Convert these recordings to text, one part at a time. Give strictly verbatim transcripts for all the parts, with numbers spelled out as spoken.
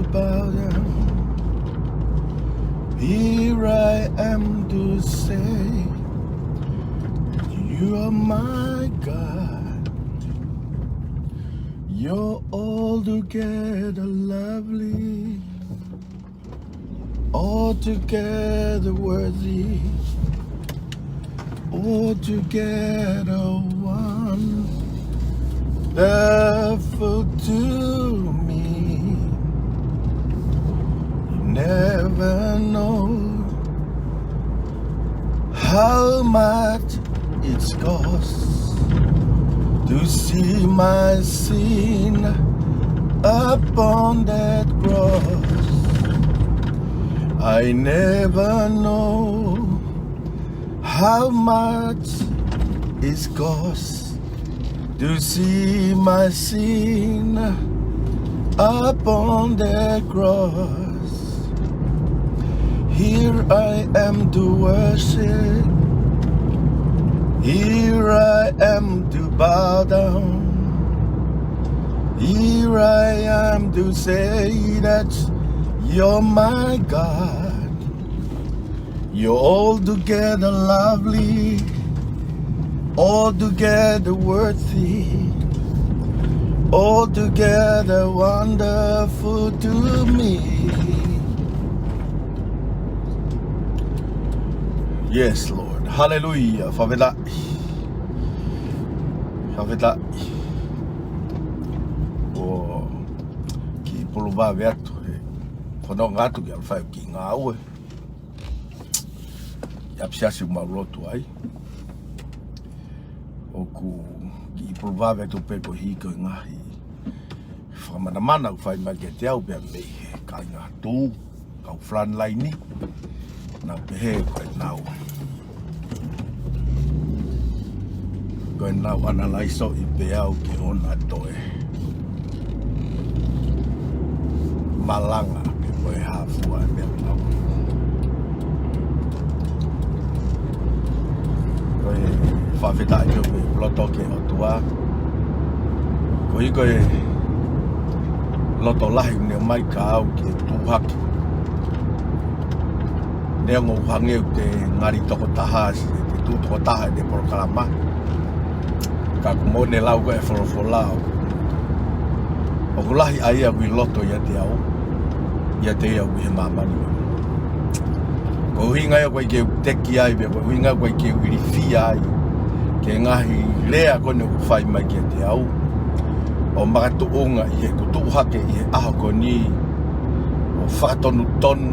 bow down. Here I am to say, you are my God. You're altogether lovely, altogether worthy, altogether wonderful to me. You never know how much it costs to see my sin upon that cross. I never know how much it costs to see my sin upon the cross. Here I am to worship. Here I am to bow down. Here I am to say that you're my God. You're altogether lovely, altogether worthy, altogether wonderful to me. Yes, Lord. Hallelujah. Fakafetaʻi. Fakafetaʻi. ʻOku kiʻi pulu vave atu he fononga atu ki ʻalu fai ki ngāue. ʻI ʻapisiasi ʻoku mau lotu ai. ʻOku kiʻi pulu vave atu pē koeʻuhi ko e ngaahi fakamanamana ʻoku fai mai kiate au pea mei he kāinga tuʻu, kau frontline ni. Naʻa nau pehē ko ʻenau, ko ʻenau ʻanalaisoʻi pē au ke ʻoua toe malanga pe ko e hā fua e meʻa ʻoku nau. Ko e fakafetaʻi ʻoku ou loto ki he ʻOtua. Koeʻuhi ko e loto lahi ʻoku ne ʻomai kia au ke tuʻu hake. Neongo ʻoku hangē ʻoku te ngali tokotaha, te tuʻu tokotaha ʻi he polokalama. Ka ʻoku moʻoni e lau ko ē ʻa e folofola ʻoku, ʻoku lahi ʻa ia ʻoku ʻi loto ʻiate au, ʻiate ia ʻoku ʻi he māmani. Ko e ʻuhinga ia ʻoku ʻikai ke u teki ai, pea ko e ʻuhinga ia ʻoku ʻikai ke u ilifia ai ki he ngaahi lea ko eni ʻoku fai mai kiate au. ʻO makatuʻunga ʻi heʻeku tuʻu hake ʻi he ʻaho ko eni, ʻo fakatonutonu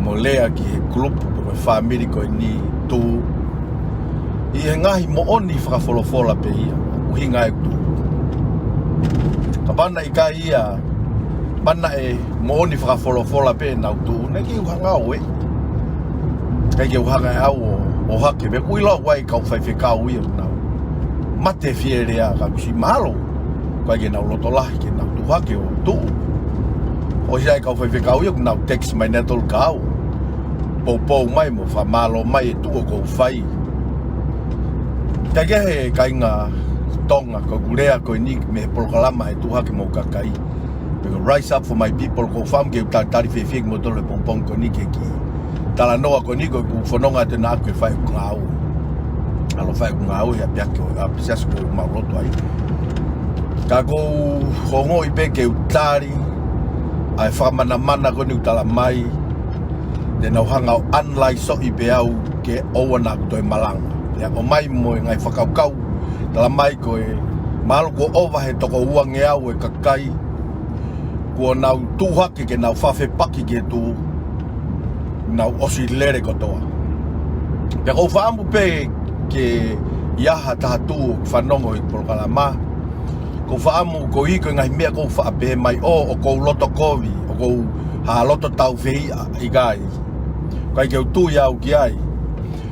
mo lea ki he kulupu pe ko e fāmili ko eni tuʻu ʻi he ngaahi moʻoni fakafolofola pē ia, ʻuhinga ʻeku tuʻu. Kapau naʻe ʻikai ia, kapau naʻe moʻoni fakafolofola pē ʻenau tuʻu, naʻe ʻikai ke u hanga ʻo ʻai. ʻIkai ke u hanga ʻe au ʻo, ʻo hake, pea ʻoku ʻiloa ʻoku ʻi ai e kau faifekau ia ʻoku nau mate fielea ka kusi mahalo. ʻOku ʻikai ke nau loto lahi ke nau tuʻu hake ʻo tuʻu. ʻOsi ʻi ai e kau faifekau ia ʻoku nau text mai naʻe tolu ka au. Poupou mai mo fakamālō mai e tuʻu ʻoku ou fai. Kae kehe kāinga Tonga, ko ʻeku lea ko eni mei he polokalama ʻa e Tuʻu Hake mo Hoku Kakai, pe ko e Rise Up for My People, ʻoku ou fakaʻamu ke u talitali fiefia kimoutolu he pongipongi ko eni ki he kiʻi talanoa ko eni ko ʻeku fononga atu ʻena ʻaʻaku ke fai ʻeku ngāue. ʻAlu ʻo fai ʻeku ngāue he ʻapiako, ʻapisiasi ʻoku mau lotu ai. Ka ʻoku ou ongoʻi pē ke u tali ʻa e fakamanamana ko eni ʻoku tala mai, te nau hanga ʻo ʻanalaisoʻi pē au ke ʻoua naʻa ku toe malanga. Pea ʻomai mo e ngaahi fakakaukau, tala mai ko e mahalo kuo ʻova he toko uangeau e kakai kuo nau tuʻu hake ke nau fakafepaki ki he tuʻu, nau ʻosi lele kotoa. Pea ʻoku ou fakaʻamu pē ke ʻi ai ha taha tuʻu ʻoku fanongo ʻi he polokalama, ʻoku ou fakaʻamu koeʻuhi ko e ngaahi meʻa ʻoku ou faʻa pehē mai, ʻo, ʻoku ou loto kovi, ʻoku ou ha loto taufehiʻa, ʻikai. ʻIkai ke u tui au ki ai.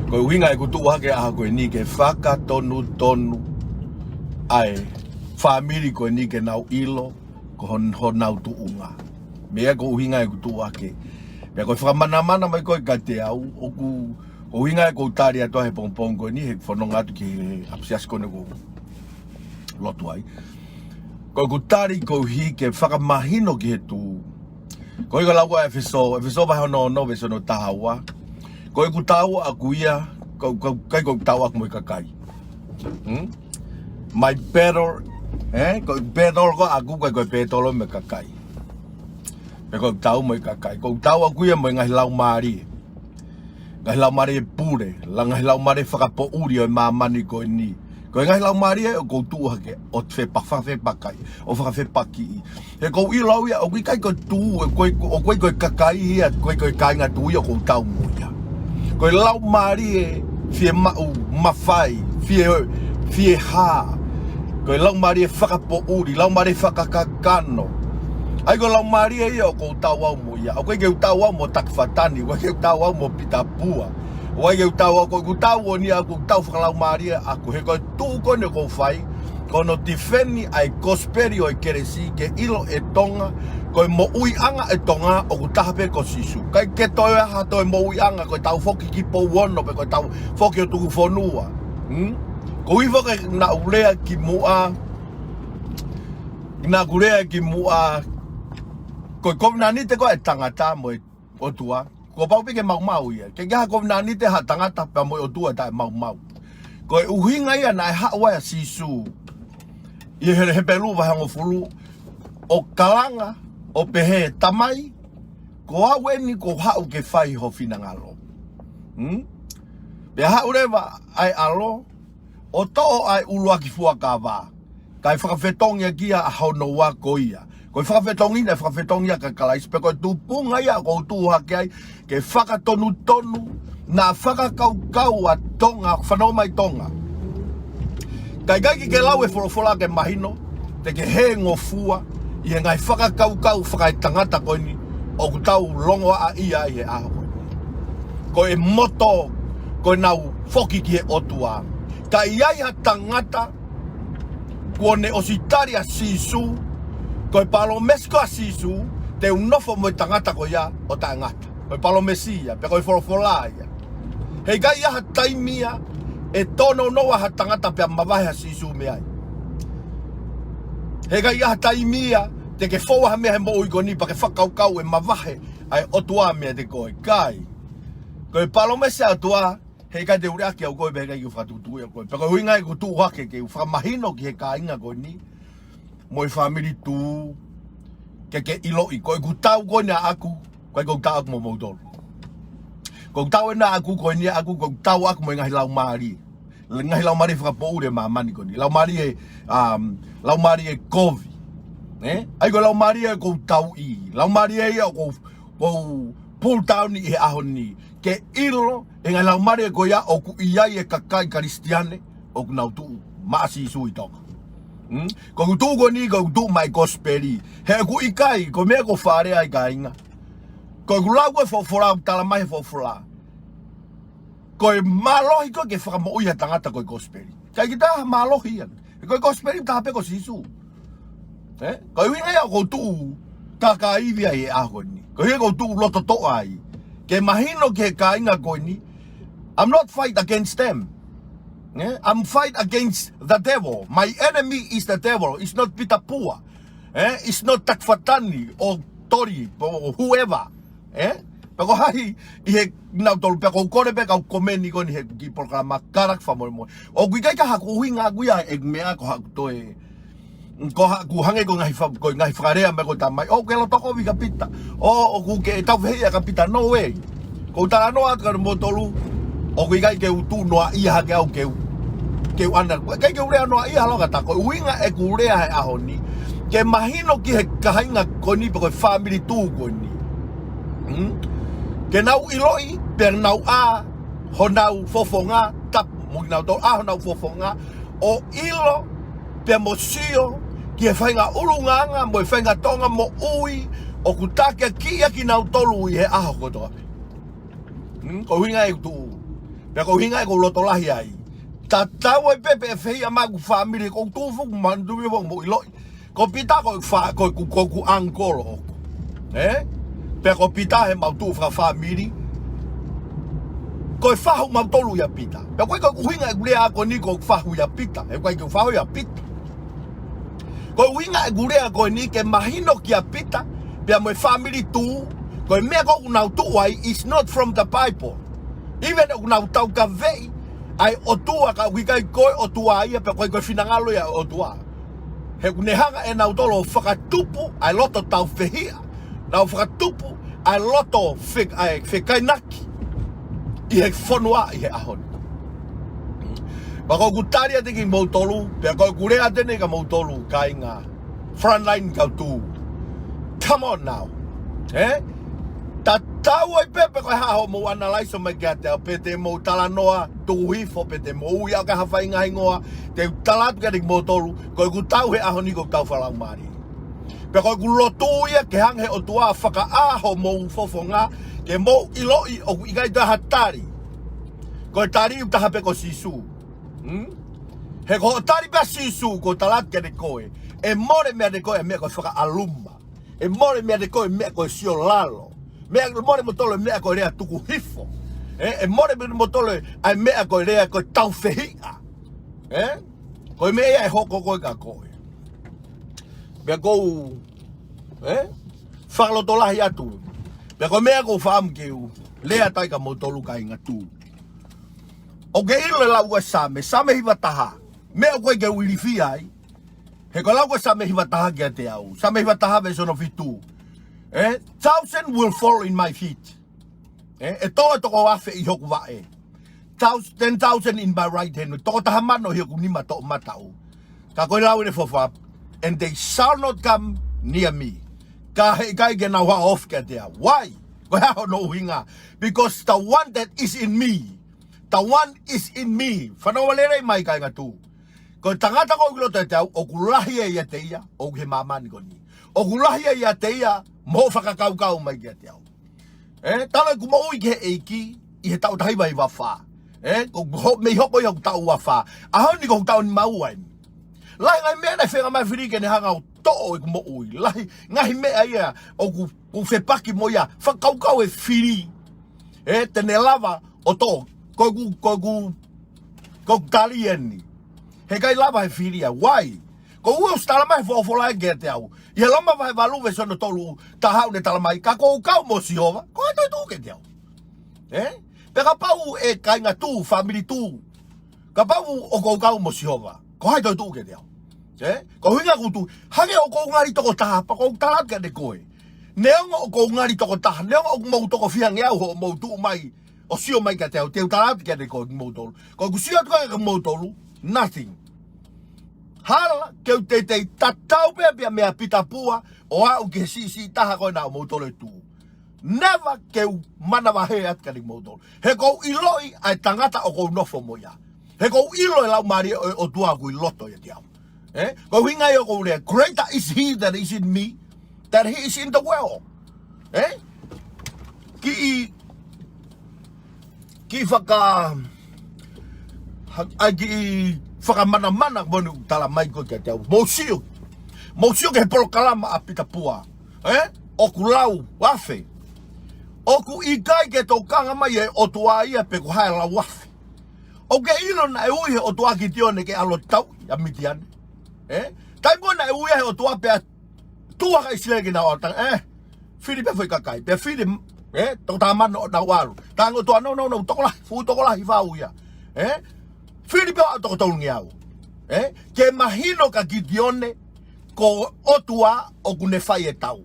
Ko e ʻuhinga ʻeku tuʻu hake he ʻaho ko eni ke fakatonutonu ʻa e fāmili ko eni ke nau ʻilo ko hon-, honau tuʻunga. Meʻa ko e ʻuhinga ʻeku tuʻu hake. Pea ko e fakamanamana mai ko ē kiate au, ʻoku, ko e ʻuhinga ia ʻoku ou tali atu ai he pongipongi ko eni, he fononga atu ki he ʻapisiasi ko eni ʻoku ou lotu ai. Ko ʻeku tali koeʻuhi ke fakamahino ki he tuʻu, Ko e ʻuhinga lau ʻa ʻEfesō, ʻEfesō vahe hono ono, veesi hono taha ua. Ko ʻeku taua ʻaʻaku ia, ko, ko, ʻikai ko ʻeku taua ʻaʻaku mo e kakai. Hmm? My battle, eh? Ko e battle ko ē ʻaʻaku, ʻikai ko e battle mo e kakai. Pe ko ʻeku taua mo e kakai. Ko ʻeku taua ʻaʻaku ia mo e ngaahi laumālie. Ngaahi laumālie pule, la ngaahi laumālie fakapoʻuli ʻo e māmani ko eni. Ko e ngaahi laumālie ʻoku ou tuʻu hake ʻo fepa-, fakafepakai, ʻo fakafepakiʻi. He ʻoku ou ʻilo au ia, ʻoku ʻikai ko e tuʻu, ʻoku ʻikai, ʻoku ʻikai ko e kakai ia, ʻoku ʻikai ko e kāinga tuʻu ia ʻoku ou taua mo ia. Ko e laumālie fiemaʻu mafai, fie, fie hā. Ko e laumālie fakapoʻuli, laumālie fakakakano. ʻA ia ko e laumālie ia ʻoku ou taua au mo ia. ʻOku ʻikai ke u taua au mo Taki Fatani, ʻoku ʻikai ke u taua au mo Pita Pua. ʻOku ʻikai ke u taua au, ko ʻeku taua eni ʻaʻaku, ʻeku taua fakalaumālie ʻaʻaku. He ko e tuʻu ko eni ʻoku ou fai, ko hono tifeni ʻa e kosipeli ʻo e kelesi ke ʻilo ʻe Tonga, ko e moʻuiʻanga ʻe Tonga ʻoku taha pē ko Sīsū. ʻIkai ke toe ʻi ai ha toe moʻuiʻanga, ko ʻetau foki ki Pouono pe ko ʻetau foki ʻo tuku fonua. Hmm? Ko e foki naʻa ku lea kimuʻa, naʻa ku lea kimuʻa, ko e kovinānite ko ē ʻa e tangata mo e ʻOtua, kuo pau pē ke maumau ia. ʻIkai ke ʻi ai ha kovinānite ʻa ha tangata pea mo e ʻOtua taʻemaumau. Ko e ʻuhinga ia naʻe haʻu ai ʻa Sīsū ʻi he Hepelū vahe hongofulu, ʻo kalanga, ʻo pehē, Tamai, ko au eni kuo u haʻu ke fai ho finangalo. Hmm? Pea haʻu leva ʻa e ʻAlo, ʻo toʻo ʻa e ʻuluaki fuakava, kae fakafetongi ʻaki ia ʻa hono ua ko ia. Ko e fakafetongi naʻe fakafetongi ʻaki ʻa Kalaisi, pea ko e tupuʻanga ia ʻoku ou tuʻu hake ai ke fakatonutonu, naʻa fakakaukau ʻa Tonga, fanongo mai Tonga. Ka ʻikai ke ke lau e folofola ke mahino, te ke hē ngofua ʻi he ngaahi fakakaukau fakaetangata ko eni ʻoku tau longoaʻa ia ʻi he ʻaho ko eni. Ko e moto, ko ʻenau foki ki he ʻOtua. Ka ʻi ai ha tangata kuo ne ʻosi tali ʻa Sīsū, ko e palōmesi ko ē ʻa Sīsū, te u nofo mo e tangata ko ia ʻo taʻengata. Ko e palōmesi ia, pea ko e folofola ia. Heʻikai ʻi ai ha taimi ia ʻe tōnounou ai ha tangata pea mavahe ʻa Sīsū mei ai. Heʻikai ʻi ai ha taimi ia te ke fou ai ha meʻa he moʻui ko eni pea ke fakakaukau ʻe mavahe ʻa e ʻOtua meiate koe. ʻIkai. Ko e palōmesi ʻa e ʻOtua, heʻikai te u leaʻaki au koe, pea heʻikai ke u fakatuʻutuʻu au koe. Pea ko e ʻuhinga ia ʻeku tuʻu hake ke u fakamahino ki he kāinga ko eni, mo e fāmili tuʻu, ke ke ʻiloʻi, ko ʻeku taua ko eni ʻaʻaku, ʻikai ko ʻeku taua ʻaʻaku mo moutolu. Ko ʻeku taua eni ʻaʻaku ko eni ʻaʻaku, ko ʻeku taua ʻaʻaku mo e ngaahi laumālie. Ngaahi laumālie fakapoʻuli ʻo e māmani ko eni. Laumālie, um, laumālie kovi. Eh? ʻA ia ko e laumālie ʻoku ou tauʻi. Laumālie ia ʻoku ou, ʻoku ou pull down ʻi he ʻaho ni. Ke ʻilo ʻe he ngaahi laumālie ko ia ʻoku ʻi ai e kakai Kalisitiane ʻoku nau tuʻu maʻa Sīsū ʻi Tonga. Hmm? Ko ʻeku tuʻu ko eni, ko ʻeku tuʻu maʻa e kosipeli. He ʻoku ʻikai, ko e meʻa ʻoku ou fakalea ai kāinga. Ko ʻeku lau ko ē folofola, talamai he folofola, ko e mālohi ko ē ke fakamoʻui ha tangata ko e kosipeli. ʻIkai ke ʻi ai ha mālohi ia. He ko e kosipeli taha pē ko Sīsū. Eh? Ko e ʻuhinga ia ʻoku ou tuʻu kākāivi ai ʻi he ʻaho ni. Ko e ʻuhinga ʻoku ou tuʻu loto toʻa ai. Ke mahino ki he kāinga ko eni, I'm not fight against them. Eh? I'm fight against the devil. My enemy is the devil. It's not Pita Pua. Eh? It's not Taki Fatani or Toli or whoever. Eh? Pea ko hai ʻi he nautolu, pea ʻoku ou kole pē kau komeni ko eni he kiʻi polokalama Kalake Fakamolemole. ʻOku ʻikai ke ʻi ai haku ʻuhinga ʻaʻaku ia ʻi he meʻa ko haku toe, ko haku hangē ko e ngaahi fa-, ko e ngaahi fakalea mai ko e tamai. ʻOku ke loto kovi kia Pita. ʻO, ʻoku ke tau fehiʻa kia Pita. No way. ʻOku ou talanoa atu kia moutolu, ʻoku ʻikai ke u tuʻu noaʻia hake au ke u, ke u ʻana. ʻIkai ke u lea noaʻia ʻaʻaku, ka ko e ʻuhinga ʻeku lea he ʻaho ni, ke mahino ki he kāinga ko eni pe ko e fāmili tuʻu ko eni. Hmm? Ke nau ʻiloʻi, pea nau ʻā honau fofonga, tapu mo kinautolu ʻā honau fofonga, ʻo ʻilo, pea mo sio ki he faʻahinga ʻulungaanga mo e faʻahinga Tonga moʻui ʻoku takiakiʻi ʻa kinautolu ʻi he ʻaho kotoa pē. Hmm, ko e ʻuhinga ʻeku tuʻu. Pea ko e ʻuhinga ʻeku loto lahi ai. Tatau ai pē pe ʻe fehiʻa mai ʻeku fāmili, ʻoku ou tuʻu fuku manatu ia mo ʻiloʻi. Ko Pita ko e fa-, ko ʻeku, ko ʻeku uncle ʻoʻoku. Eh? Pea ko Pita he mau tuʻu fakafāmili. Ko e fahu mautolu ʻia Pita. Pea ko e, ko e ʻuhinga ʻeku lea ko eni ko e fahu ʻia Pita. He ko e fahu ʻia Pita. Ko e ʻuhinga ʻeku lea ko eni ke mahino kia Pita, pea mo e family tuʻu, ko e meʻa ko ē ʻoku nau tuʻu ai is not from the Bible. Even ʻoku nau taukaveʻi ʻa e ʻOtua ka ʻoku ʻikai ko e ʻOtua ia, pea ko e, ko e finangalo ia ʻo e ʻOtua. He ʻoku ne hanga ʻe nautolu ʻo fakatupu ʻa e loto taufehiʻa. Nau fakatupu ʻa e loto fe-, ʻa e fekainaki ʻi he fonua ʻi he ʻaho ni. Pea ko ʻeku tali atu kia moutolu, pea ko ʻeku lea atu eni kia moutolu, kāinga frontline kautū. Come on now. Eh? Tatau ai pē pe ko e hā hoʻomou analyze mai kiate au, pe te mou talanoa tuku hifo, pe te mou ui au ki ha faʻahinga hingoa, te u tala atu kia moutolu, ko ʻeku tau he ʻaho ni ko ʻeku tau fakalaumālie. Pea ko ʻeku lotu ia ke hanga he ʻOtua ʻo fakaʻā hoʻomou fofonga, ke mou ʻiloʻi ʻoku ʻikai toe ha tali. Ko e tali ʻoku taha pē ko Sīsū. Hmm? He ko hoʻo tali pē ʻa Sīsū, ko e tala atu kiate koe, ʻe mole meiate koe ʻa e meʻa ko e fakaʻaluma. ʻE mole meiate koe ʻa e meʻa ko e siolalo. Meʻa, mole moutolu ʻa e meʻa ko e lea tuku hifo. Eh, ʻe mole moutolu ʻa e meʻa ko e lea ko e taufehiʻa. Eh? Ko e meʻa ia ʻe hoko ko ē kia koe. Pea ʻoku ou, eh? Fakalotolahi atu. Pea ko e meʻa ʻoku ou fakaʻamu ke u lea atu ai kia moutolu kāinga tuʻu. ʻOku ke ʻilo e lau ʻa e Saame, Saame hiva taha. Meʻa ʻoku ʻikai ke u ilifia ai. He ko e lau ʻa e Saame hiva taha kiate au. Saame hiva taha veesi ono fitu. Eh? Thousand will fall in my feet. Eh? ʻE tō e toko afe ʻi hoku vaʻe. Thous-, ten thousand in my right hand. Toko taha mano ʻi hoku nima toʻomataʻu. Ka ko e lau ʻeni ʻe fakaʻofoʻofa. And they shall not come near me. Ka heʻikai ke nau haʻu ʻo ofi kiate au. Why? Ko e hā hono ʻuhinga? Because the one that is in me. The one is in me. Fanongo lelei mai kāinga tuʻu. Ko e tangata ko ē ʻi loto ʻiate au, ʻoku lahi ia ʻiate ia, ʻoku ʻi he māmani ko eni. ʻOku lahi ia ʻiate ia, mo hoʻo fakakaukau mai kiate au. Eh, talu ʻeku moʻui ki he ʻEiki, ʻi he taʻu taha hiva hiva fā. Eh, ko ho-, mei hoko ia ʻeku taʻu ua fā. ʻAho ni ko ʻeku taʻu nima ua eni. Lahi ngaahi meʻa naʻe feinga mai e fili ke ne hanga ʻo toʻo ʻeku moʻui. Lahi ngaahi meʻa ia ʻoku, ʻoku fepaki mo ia. Fakakaukau e fili. Eh, te ne lava ʻo toʻo. Ko ʻeku, ko ʻeku, ko ʻeku tali eni. Heʻikai lava he fili ia. Why? Ko ʻeku ʻosi tala mai he folofola ē kiate au. ʻI he Loma vahe valu veesi ono tolu, taha ʻoku ne tala mai, ka ʻoku ou kau mo Sihova, ko hai toe tuʻu kiate au? Eh? Pea kapau ʻe kāinga tuʻu, family tuʻu, kapau ʻoku ou kau mo Sihova, ko hai toe tuʻu kiate au? Eh? Ko e ʻuhinga ʻoku ou tuʻu, hangē ʻoku ou ngali toko taha, pea ʻoku ou tala atu kiate koe. Neongo ʻoku ou ngali toko taha, neongo ʻoku mou toko fiha ngeau hoʻomou tuʻu mai ʻo sio mai kiate au, te u tala atu kiate kimoutolu. Ko ʻeku sio atu kia kimoutolu, nothing. Hala ke u teitei tatau pē pea meia Pita Pua, ʻo aʻu ki he siʻisiʻi taha ko ena ʻo moutolu ʻe tuʻu. Never ke u manavahē atu kia kimoutolu. He ʻoku ou ʻiloʻi ʻa e tangata ʻoku ou nofo mo ia. He ʻoku ou ʻilo e Laumālie ʻo e ʻOtua ʻoku ʻi loto ʻiate au. Eh? Ko e ʻuhinga ia ʻoku ou lea, greater is he that is in me than he is in the world. Eh? Kiʻi, kiʻi faka-, ha-, ʻa e kiʻi fakamanamana mo ʻene tala mai ko ē kiate au. Mou sio. Mou sio ki he polokalama ʻa Pita Pua. Eh? ʻOku lau afe. ʻOku ʻikai ke tokanga mai e ʻOtua ia pe ko hai lau afe. ʻOku ke ʻilo naʻe ui he ʻOtua ʻa Kitione ke ʻalu ʻo tauʻi ʻa Mitiane? Eh? Taimi ko ē naʻe ui ai he ʻOtua pea tuʻu hake ʻa ʻIsileli ke nau ʻalu ʻo tanga, eh? Fili pē foʻi kakai, pea fili, eh? Toko taha mano ʻo nau ʻalu. Tala ange ʻOtua, no, no, no, tokolahi, fuʻu tokolahi fau ia. Eh? Fili pē ʻo aʻu toko tolungeau. Eh? Ke mahino kia Kitione, ko e ʻOtua ʻoku ne fai e tau.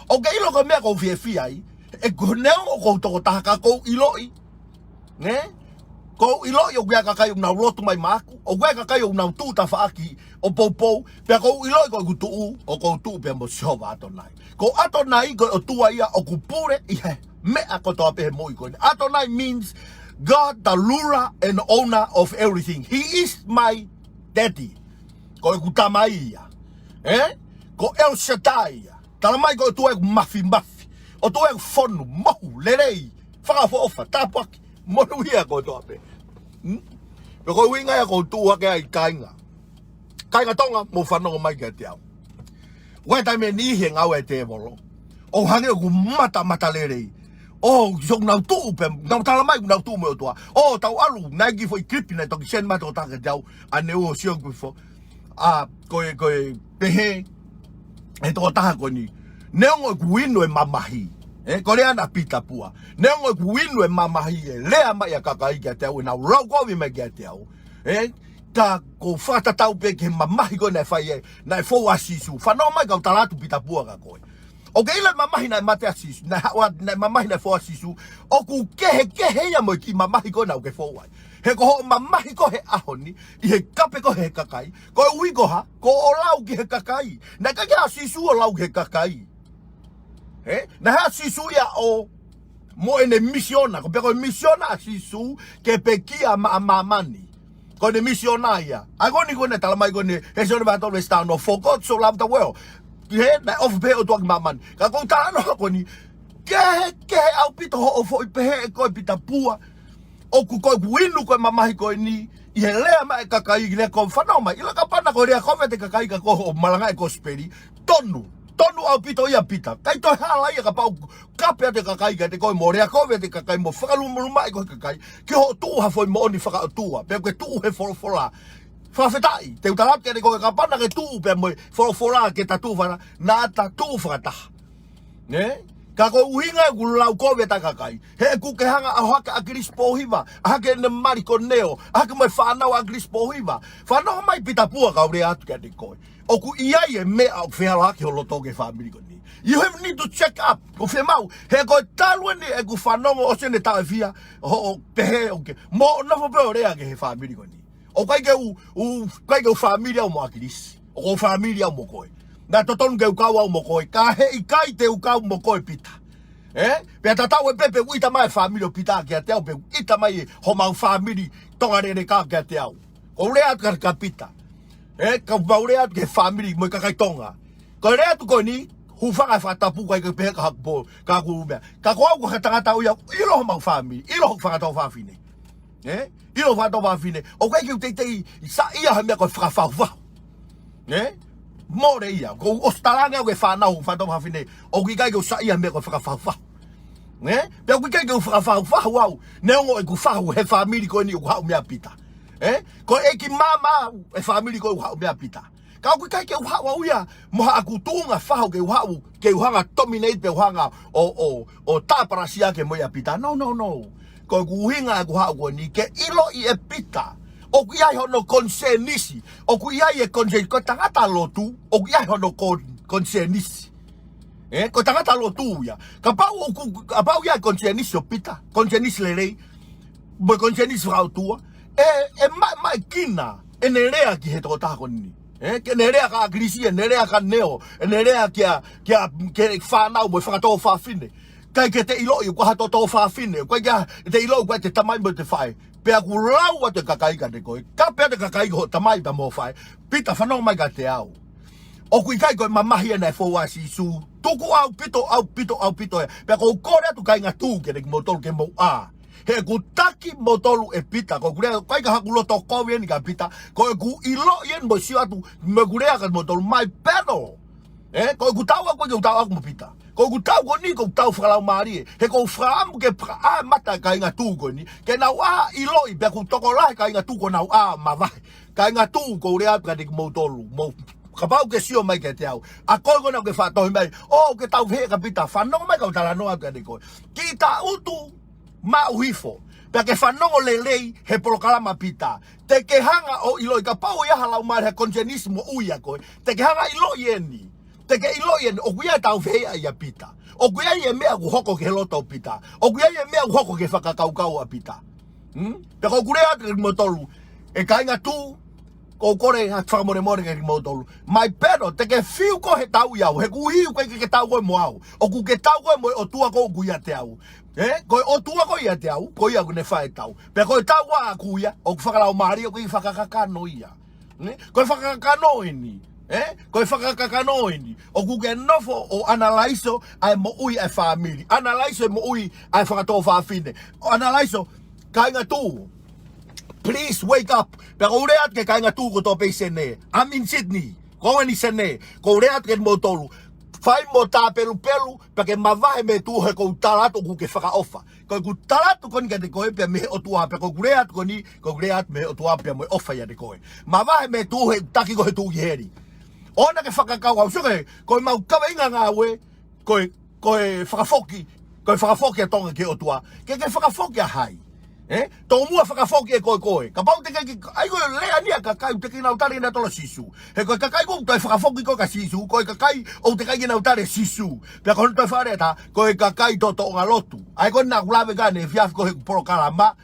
ʻOku ke ʻilo ko e meʻa ʻoku ou fiefia ai, ʻe ko neongo ʻoku ou toko taha ka ʻoku ou ʻiloʻi, ne? ʻOku ou ʻiloʻi ʻoku ʻi ai e kakai ʻoku nau lotu mai maʻaku, ʻoku ʻi ai e kakai ʻoku nau tuʻu tafaʻaki ʻo poupou, pea ʻoku ou ʻiloʻi ko ʻeku tuʻu, ʻoku ou tuʻu pē mo Sihova ʻAtonai. Ko ʻAtonai ko e ʻOtua ia ʻoku pule ʻi he meʻa kotoa pē he moʻui ko eni. ʻAtonai means God, the ruler and owner of everything. He is my daddy. Ko ʻeku tamai ia. Eh? Ko El Shaddai ia. Tala mai ko e ʻOtua ʻoku mafimafi. ʻOtua ʻoku fonu, mohu, lelei, fakaʻofoʻofa, tāpuaki, monūʻia kotoa pē. Hmm? Pea ko e ʻuhinga ia ʻoku ou tuʻu hake ai kāinga. Kāinga Tonga, mou fanongo mai kiate au. ʻOku ʻi ai e taimi ʻe niʻihi he ngāue ʻa e tēvolo. ʻOku hangē ʻoku matamatalelei. ʻO, so ʻoku nau tuʻu pē, nau tala mai ʻoku nau tuʻu mo e ʻOtua. ʻO, tau ʻalu, naʻe ʻi ai e kiʻi foʻi clip naʻe toki send mai ʻe he tokotaha kiate au, ʻaneuhu ʻo sio ki ai. ʻA, ko e, ko e, pehē ʻe he tokotaha ko eni. Neongo ʻeku inu e mamahi, ē, ko e lea ʻa Pita Pua. Neongo ʻeku inu e mamahi, ʻe lea mai ʻa e kakai kiate au, ʻenau lau kovi mai kiate au, ē, ka ʻoku ou fakatatau pē ki he mamahi ko ē naʻe fai ē, naʻe fou ai ʻa Sīsū. Fanongo mai kau tala atu, Pita Pua, kia koe. ʻOkú ke ʻilo e mamahi naʻe mate ai ʻa Sīsū, naʻe haʻu ai, naʻe mamahi naʻe fou ai ʻa Sīsū. ʻOku kehekehe ia mo e kiʻi mamahi ko ē naʻá ke fou ai. He ko hoʻo mamahi ko ē he ʻaho ni, ʻi he kape ko ē he kakai, koeʻuhi ko e hā? Ko hoʻo lau ki he kakai. Naʻe ʻikai ke ʻi ai ʻa Sīsū ʻo lau ki he kakai. Ē? Naʻe ʻi ai ʻa Sīsū ia ʻo, mo ʻene misiona, ko e pē ko e misiona ʻa Sīsū ke pekia maʻa māmani. Ko ʻene misiona ia. ʻA ia ko eni ko ē naʻe tala mai ko eni, he Sione vahe tolu veesi taha ono, "For God so loved the world." He, naʻe ʻofa pehē ʻa e ʻOtua ki māmani. Ka ʻoku ou talanoa ko eni, kehekehe ʻaupito hoʻo foʻi pehē ʻe koe, Pita Pua, ʻoku, ko ʻeku inu ko ē mamahi ko eni, ʻi he lea mai e kakai, lea ko ē, fanongo mai, ʻilo, kapau naʻe ko e lea kovi atu e kakai ka ko hoʻo malanga e kosipeli, tonu, tonu ʻaupito ia, Pita. ʻIkai toe hala ia kapau ʻoku kape atu e kakai kiate koe mo lea kovi atu e kakai mo fakalūmalumaʻi koe ʻe he kakai ki hoʻo tuʻu ha foʻi moʻoni fakaʻotua, pe ko e tuʻu he folofola. Fakafetaʻi, te u tala atu kiate koe, kapau naʻá ke tuʻu pē mo e folofola ke ta tuʻu fana, naʻá ta tuʻu fakataha. Ē? Ka ko e ʻuhinga ʻeku lau kovi atu e kakai, he ʻoku ke hanga ʻo ʻohake ʻa ʻAkilisi Pōhiva, ʻohake ʻene mali ko Neo, ʻohake mo e fānau ʻa ʻAkilisi Pōhiva. Fanongo mai, Pita Pua, kau lea atu kiate koe, ʻoku ʻi ai e meʻa ʻoku fehālaaki ho loto ki he fāmili ko eni. You have need to check up. ʻOku fiemaʻu, he ko e talu eni ʻeku fanongo ʻosi ʻene taʻefia hoʻo pehē ʻoku ke, mo nofo pē ʻo lea ki he fāmili ko eni. ʻOku ʻikai ke u, u, ʻikai ke u fāmili au mo ʻAkilisi. ʻOku ou fāmili au mo koe. Naʻe totonu ke u kau au mo koe, ka heʻikai te u kau mo koe, Pita. Ē? Pea tatau ai pē pe ʻoku ʻita mai e fāmili ʻo Pita kiate au, pe ʻoku ʻita mai e homau fāmili Tonga lelei kiate au. ʻOku ou lea atu kia, kia Pita. Ē, kapau lea atu ki he fāmili mo e kakai Tonga, ko e lea atu ko eni, hūfanga he fakatapu, ʻikai ke pehē ka haku pō, ka haku meʻa. Ka ko au ko e tangata au ia, ʻilo homau fāmili, ʻilo hoku fanga tuofāfine. Ē? ʻIlo hoku fanga tuofāfine. ʻOku ʻikai ke u teitei saiʻia ha meʻa ko e fakafahufahu. Ē? Mole ia. Kuó u ʻosi talaange au ki he fānau, fanga tuofāfine, ʻoku ʻikai ke u saiʻia ha meʻa ko e fakafahufahu. Ē? Pea ʻoku ʻikai ke u fakafahufahu au, neongo ʻeku fahu he fāmili ko eni ʻoku haʻu mei ai ʻa Pita. Ē? Ko e ʻeiki māmā au e fāmili ko ē ʻoku haʻu mei ai ʻa Pita. Ka ʻoku ʻikai ke u haʻu au ia mo haʻaku tuʻunga fahu ke u haʻu, ke u hanga ʻo dominate pe u hanga ʻo, ʻo, ʻo tāpalasia ke mo ia Pita. No, no, no. Ko ʻeku ʻuhinga ʻeku haʻu ko eni ke ʻiloʻi ʻe Pita ʻoku ʻi ai hono konisēnisi. ʻOku ʻi ai e konisēnisi. Ko e tangata lotu, ʻoku ʻi ai hono kon-, konisēnisi. Ē, ko e tangata lotu ia. Kapau ʻoku, kapau ʻoku ʻi ai e konisēnisi ʻo Pita, konisēnisi lelei, mo e konisēnisi fakaʻotua, ʻe, ʻe ma-, maʻamaʻaʻikina ʻene lea ki he tokotaha ko eni. Ē, ke ne lea kia ʻAkilisi, ʻene lea kia Neo, ʻene lea kia, kia, ki he fānau mo e fanga tuofāfine. ʻIkai ke te ʻiloʻi ʻoku ʻi ai ha tuofāfine, ʻikai ke te ʻiloʻi ʻoku ʻi ai e tamai mo e faʻē. Pea ʻoku lau atu e kakai kiate koe, kape atu e kakai ki hoʻo tamai pea mo e faʻē. Pita, fanongo mai kiate au. ʻOku ʻikai ko e mamahi ia naʻe fou ai ʻa Sīsū. Tuku ʻaupito, ʻaupito, ʻaupito ia. Pea ʻoku ou kole atu, kāinga, tuku kiate kimoutolu ke mou ʻā. He ʻoku taki moutolu ʻe Pita. Ko ʻeku lea, ʻikai ko haku loto kovi eni kia Pita. Ko ʻeku ʻiloʻi eni mo sio atu, mo ʻeku lea kia moutolu, my panel. Ē, ko ʻeku tau aku, ʻikai ke u tau aku mo Pita. Ko ʻeku tau ko eni, ko ʻeku tau fakalaumālie. He ʻoku ou fakaʻamu ke fakaʻā mata kāinga tuʻu ko eni, ke nau ʻā ʻiloʻi, pea ʻoku tokolahi kāinga tuʻu kuo nau ʻā mavahe. Kāinga tuʻu, ʻoku ou lea atu kiate kimoutolu, mou, kapau ʻoku ke sio mai kiate au, ʻa koe ko ena ʻoku ke faʻa tohi mai, ʻoku ke tau fehiʻa kia Pita, fanongo mai kau talanoa atu kiate koe. Kiʻi tangutu maʻu hifo, pea ke fanongo lelei he polokalama ʻa Pita. Te ke hanga ʻo ʻiloʻi kapau ʻoku ʻi ai ha laumālie, ha konisēnisi moʻui ʻia koe, te ke hanga ʻo ʻiloʻi eni. Te ke ʻiloʻi eni, ʻoku ʻi ai e tau fehiʻa ʻia Pita. ʻOku ʻi ai e meʻa ʻoku hoko ki he loto ʻo Pita. ʻOku ʻi ai e meʻa ʻoku hoko ki he fakakaukau ʻa Pita. Hmm? Pea ʻoku ou lea atu kiate kimoutolu, ʻe kāinga tuʻu, ʻoku ou kole ha fakamolemole kiate kimoutolu. My panel, te ke fiu koe he tau ʻiate au, he ʻoku ʻikai ke ke tau koe mo au. ʻOku ke tau koe mo e ʻOtua ko ē ʻoku ʻiate au. Ē? Ko e ʻOtua ko ē ʻiate au, ko ia ʻoku ne fai e tau. Pea ko e tau ʻaʻaku ia, ʻoku fakalaumālie, ʻoku ʻikai fakakakano ia. Ē? Ko e fakakakano eni. Ē? Ko e fakakakano eni. ʻOku ke nofo ʻo analaiso ʻa e moʻui ʻa e fāmili. Analaiso e moʻui ʻa e fanga tuofāfine. ʻO analaiso, kāinga tuʻu. Please wake up. Pea ʻoku ou lea atu ki he kāinga tuʻu kotoa pē ʻi Senē. I'm in Sydney. Ko au eni Senē. ʻOku ou lea atu kiate kimoutolu, fai mo tāpelupelu, pea ke mavahe mei tuʻa, he ʻoku ou tala atu ʻoku ke fakaʻofa. Ko ʻeku tala atu ko eni kiate koe pea mei he ʻOtua, pea ʻoku ou lea atu ko eni, ʻoku ou lea atu mei he ʻOtua pea mo e ʻofa ʻiate koe. Mavahe mei tuʻa, he ʻoku taki koe he tuʻu ki heli. ʻOua naʻá ke fakakaukau, sio ki he, ko ʻemau kaveinga ngāue, ko e, ko e fakafoki, ko e fakafoki ʻa Tonga ki he ʻOtua. Ke ke fakafoki ʻa hai? Ē? Tomuʻa fakafoki ʻe koe koe. Kapau te ke ki, ʻai ko e lea ni ʻa e kakai, te ke nau tali ʻenau tala Sīsū. He ko e kakai ʻoku toe fakafoki ko ē kia Sīsū, ko e kakai ʻoku teʻeki ai ke nau tali Sīsū. Pea ko hono toe fakalea ʻe taha, ko e kakai toʻonga lotu. ʻA ia ko ena ʻoku lave ki ai ʻanepō he polokalama,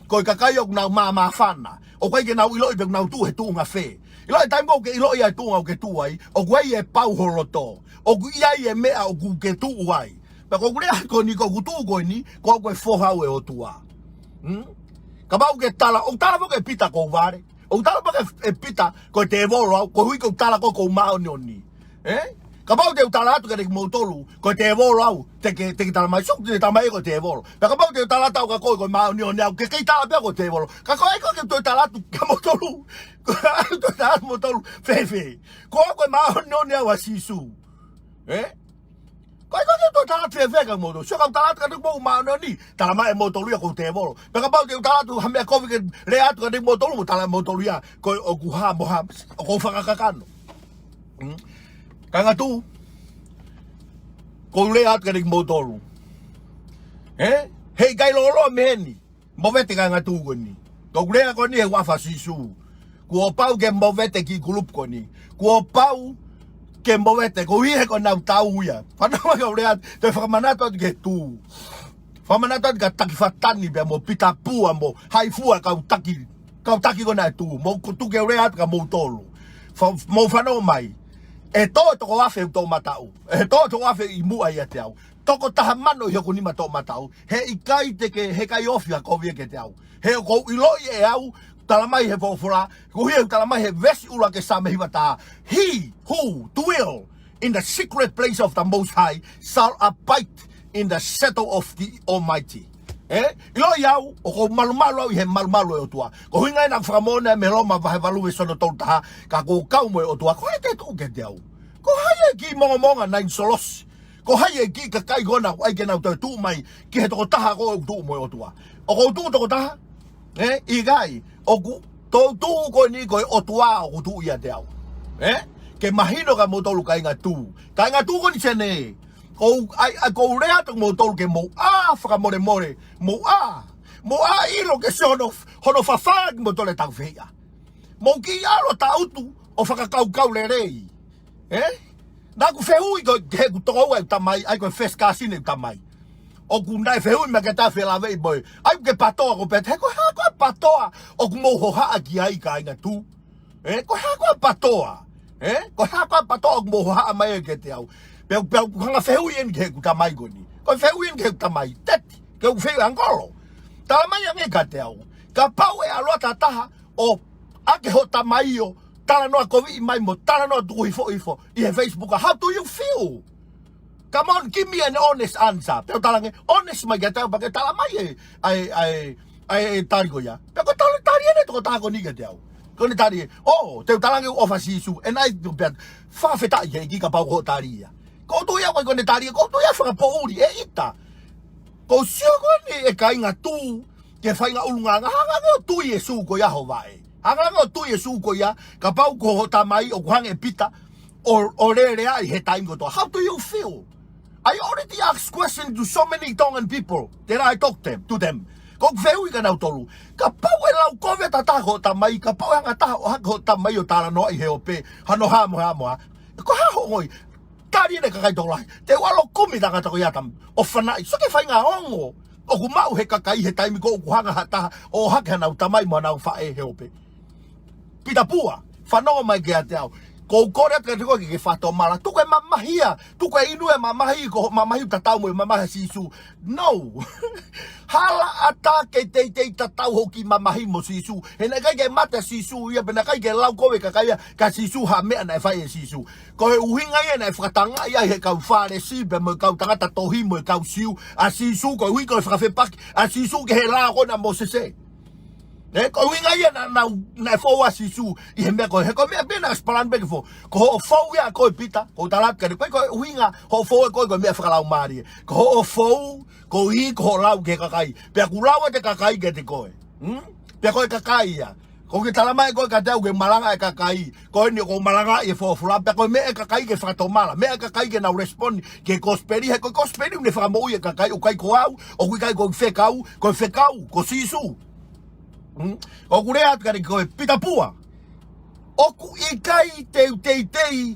ko e kakai ʻoku nau māmāfana. ʻOku ʻikai ke nau ʻiloʻi pe ʻoku nau tuʻu he tuʻunga fē. ʻIloʻi e taimi ʻoku ke ʻiloʻi ai e tuʻunga ʻoku ke tuʻu ai, ʻoku ʻi ai e pau ho loto. ʻOku ʻi ai e meʻa ʻoku ke tuʻu ai. Pea ko ʻeku lea ko eni, ko ʻeku tuʻu ko eni, ko au ko e foha ʻo e ʻOtua. Hmm? Kapau ke tala, ʻoku tala foki ʻe Pita ko u vale. ʻOku tala foki ʻe Pita ko e tēvolo au, koeʻuhi ko ʻeku tala ko ē ko u māʻoniʻoni. Ē? Kapau te u tala atu kiate kimoutolu ko e tēvolo au, te ke, te ke tala mai, sio, te ke tala mai ko e tēvolo. Pea kapau te u tala atu au kia koe ko e māʻoniʻoni au, ke kei tala pē au ko e tēvolo. Ka ko e ʻai ko ē ke u toe tala atu kia moutolu, ko e ʻai ke u toe tala atu kimoutolu fēfē? Ko au ko e māʻoniʻoni au ʻa Sīsū. Ē? Ko e ʻai ko ē ke u toe tala atu fēfē kia moutolu? Sio, ka u tala atu kiate kimoutolu māʻoniʻoni, tala mai ʻe moutolu ia ko u tēvolo. Pea kapau te u tala atu ha meʻa kovi ke lea atu kiate kimoutolu, mo tala ʻe moutolu ia ko ʻoku hā mo hā, ʻoku ou fakakakano. Hmm? Kāinga Tū, ko u lea atu kiate kimoutolu. Ē? Heʻikai lōloa mei heni. Movete kāinga Tū ko eni. Ko ʻeku lea ko eni he huafa ʻo Sīsū. Kuo pau ke movete e kiʻi kulupu ko eni. Kuo pau ke movete, koeʻuhi he ko ʻenau tau ia. Fanongo mai ki heʻeku lea, te u fakamanatu atu ki he Tū. Fakamanatu atu kia Taki Fatani pea mo Pita Pua mo hai fua kau taki, kau taki ko ena ʻa e Tū. Mou tuku ke u lea atu kia moutolu. Fa-, mou fanongo mai. ʻE tō e toko afe ʻi hoku toʻomataʻu. ʻE tō e toko afe ʻi muʻa ʻiate au. Toko taha mano ʻi hoku nima toʻomataʻu. Heʻikai te ke, heʻikai ofi ha kovi ia kiate au. He ʻoku ou ʻiloʻi ʻe au, tala mai he folofola, koeʻuhi he ʻoku tala mai he veesi ʻuluaki ʻo e Saame hiva taha, "He who dwell in the secret place of the Most High shall abide in the shadow of the Almighty." Ē? ʻIloʻi au, ʻoku ou malumalu au ʻi he malumalu ʻo e ʻOtua. Ko e ʻuhinga ia naʻa ku fakamoʻoni ai mei Loma vahe valu veesi hono tolu taha, ka kuo u kau mo e ʻOtua, ko hai te tuʻu kiate au? Ko hai e kiʻi mongomonga naʻa ne solosi? Ko hai e kiʻi kakai ko ena ʻoku ʻai ke nau toe tuʻu mai ki he tokotaha ko ē ʻoku tuʻu mo e ʻOtua? ʻOku ou tuʻu tokotaha? Ē, ʻikai. ʻOku ou tuʻu ko eni ko e ʻOtua ʻoku tuʻu ʻiate au. Ē? Ke mahino kia moutolu kāinga Tū. Kāinga Tū ko eni Senē. Ko u ʻai, ʻai, ko u lea atu kia moutolu ke mou ʻā fakamolemole. Mou ʻā. Mou ʻā ʻilo ke sio hono, hono fafanga kimoutolu ʻe he taufehiʻa. Mou kiʻi ʻalu ʻo tangutu ʻo fakakaukau lelei. Ē? Naʻa ku fehuʻi ko ē ki heʻeku tokoua ʻeku tamai, ʻa ia ko e first cousin ʻeku tamai. ʻOku naʻe fehuʻi mai kiate au, felāveʻi mo e, ʻai ke PATOA ko pē, he ko e hā ko ē PATOA ʻoku mou hohaʻa ki ai kāinga Tū? Ē? Ko e hā ko ē PATOA? Ē? Ko e hā ko ē PATOA ʻoku mou hohaʻa mai ai kiate au? Pea, pea u hanga fehuʻi eni ki heʻeku tamai ko eni. Ko e fehuʻi eni ki heʻeku tamai, teti, ke u fehuʻi ʻangolo. Tala mai ange kiate au. Kapau ʻe ʻalu atu ha taha ʻo ʻai ke hoʻo tamai ʻo talanoa koviʻi mai mo talanoa tuku hifo hifo ʻi he Facebook, how do you feel? Come on, give me an honest answer. Pea u talaange, honest mai kiate au pea ke tala mai e, ʻa e, ʻa e, ʻa e tali ko ia. Pea ko e tali, tali eni e tokotaha ko eni kiate au. Ko ʻene tali ē, oh, te u talaange ʻoku ʻofa Sīsū. And I, pea fakafetaʻi ki he ʻEiki kapau ko hoʻo tali ia. Ko u tui au ko ʻene tali ia, ko u tui au fakapoʻuli, ʻe ʻita. Ko u sio ko eni ʻe kāinga Tū, ke fainga ʻulungaanga, hanga ange ʻo tui e sū ko ia ho vaʻe. Hanga ange ʻo tui e sū ko ia, kapau ko hoʻo tamai ʻoku hangē ʻe Pita, ʻo, ʻo leleaʻi he taimi kotoa. How do you feel? I already asked question to so many Tongan people that I talk them, to them. Ko ʻeku fehuʻi kia nautolu. Kapau ʻe lau kovi atu ha taha ki hoʻo tamai, kapau ʻe hanga ha taha ʻo hake hoʻo tamai ʻo talanoaʻi he ope, hano hā mo hā mo hā. Ko e hā hoʻo ongoʻi? Tali eni e kakai tokolahi. Te u ʻalu ʻo kumi e tangata ko ia tam-, ʻo fanaʻi. Sio ki he faʻahinga ongo ʻoku maʻu he kakai he taimi ko ē ʻoku hanga ha taha ʻo hake hanau tamai mo hanau faʻē he ope. Pita Pua, fanongo mai kiate au. Ko u kole atu kiate koe ke ke fakatomala. Tuku e mamahi ia, tuku e inu e mamahi, ko e mamahi ʻoku tatau mo e mamahi ʻa Sīsū. No. Hala ʻatā ke teitei tatau hoʻo kiʻi mamahi mo Sīsū. He naʻe ʻikai ke mate ʻa Sīsū ia, pea naʻe ʻikai ke lau kovi e kakai ia kia Sīsū ha meʻa naʻe fai ʻe Sīsū. Ko e ʻuhinga ia naʻe fakatangaʻi ai he kau Fālesi pea mo e kau tangata tohi mo e kau Siu ʻa Sīsū, koeʻuhi ko e fakafepaki ʻa Sīsū ki he lao ko ena ʻa Mōsese. Ē, ko e ʻuhinga ia naʻa, naʻa, naʻe fou ai ʻa Sīsū ʻi he meʻa ko ē. He ko e meʻa pē naʻe ʻosi palani pē ke fou. Ko hoʻo fou ia ʻa koe Pita, ko u tala atu kiate koe, ko e ʻuhinga hoʻo fou ʻa koe ko e meʻa fakalaumālie. Ko hoʻo fou, koeʻuhi ko hoʻo lau ki he kakai. Pea kuo lau ʻe he kakai kiate koe. Hmm? Pea ko e kakai ia. ʻOku ke talamai ʻe koe kiate au ke malanga e kakai, ko eni ʻoku ou malanga ʻi he folofola, pea ko e meʻa e kakai ke fakatomala, meʻa e kakai ke nau respond ki he kosipeli, he ko e kosipeli ʻoku ne fakamoʻui e kakai, ʻoku ʻikai ko au, ʻoku ʻikai ko e fekau, ko e fekau, ko Sīsū. Hmm? ʻOku ou lea atu kiate koe Pita Pua. ʻOku ʻikai te u teitei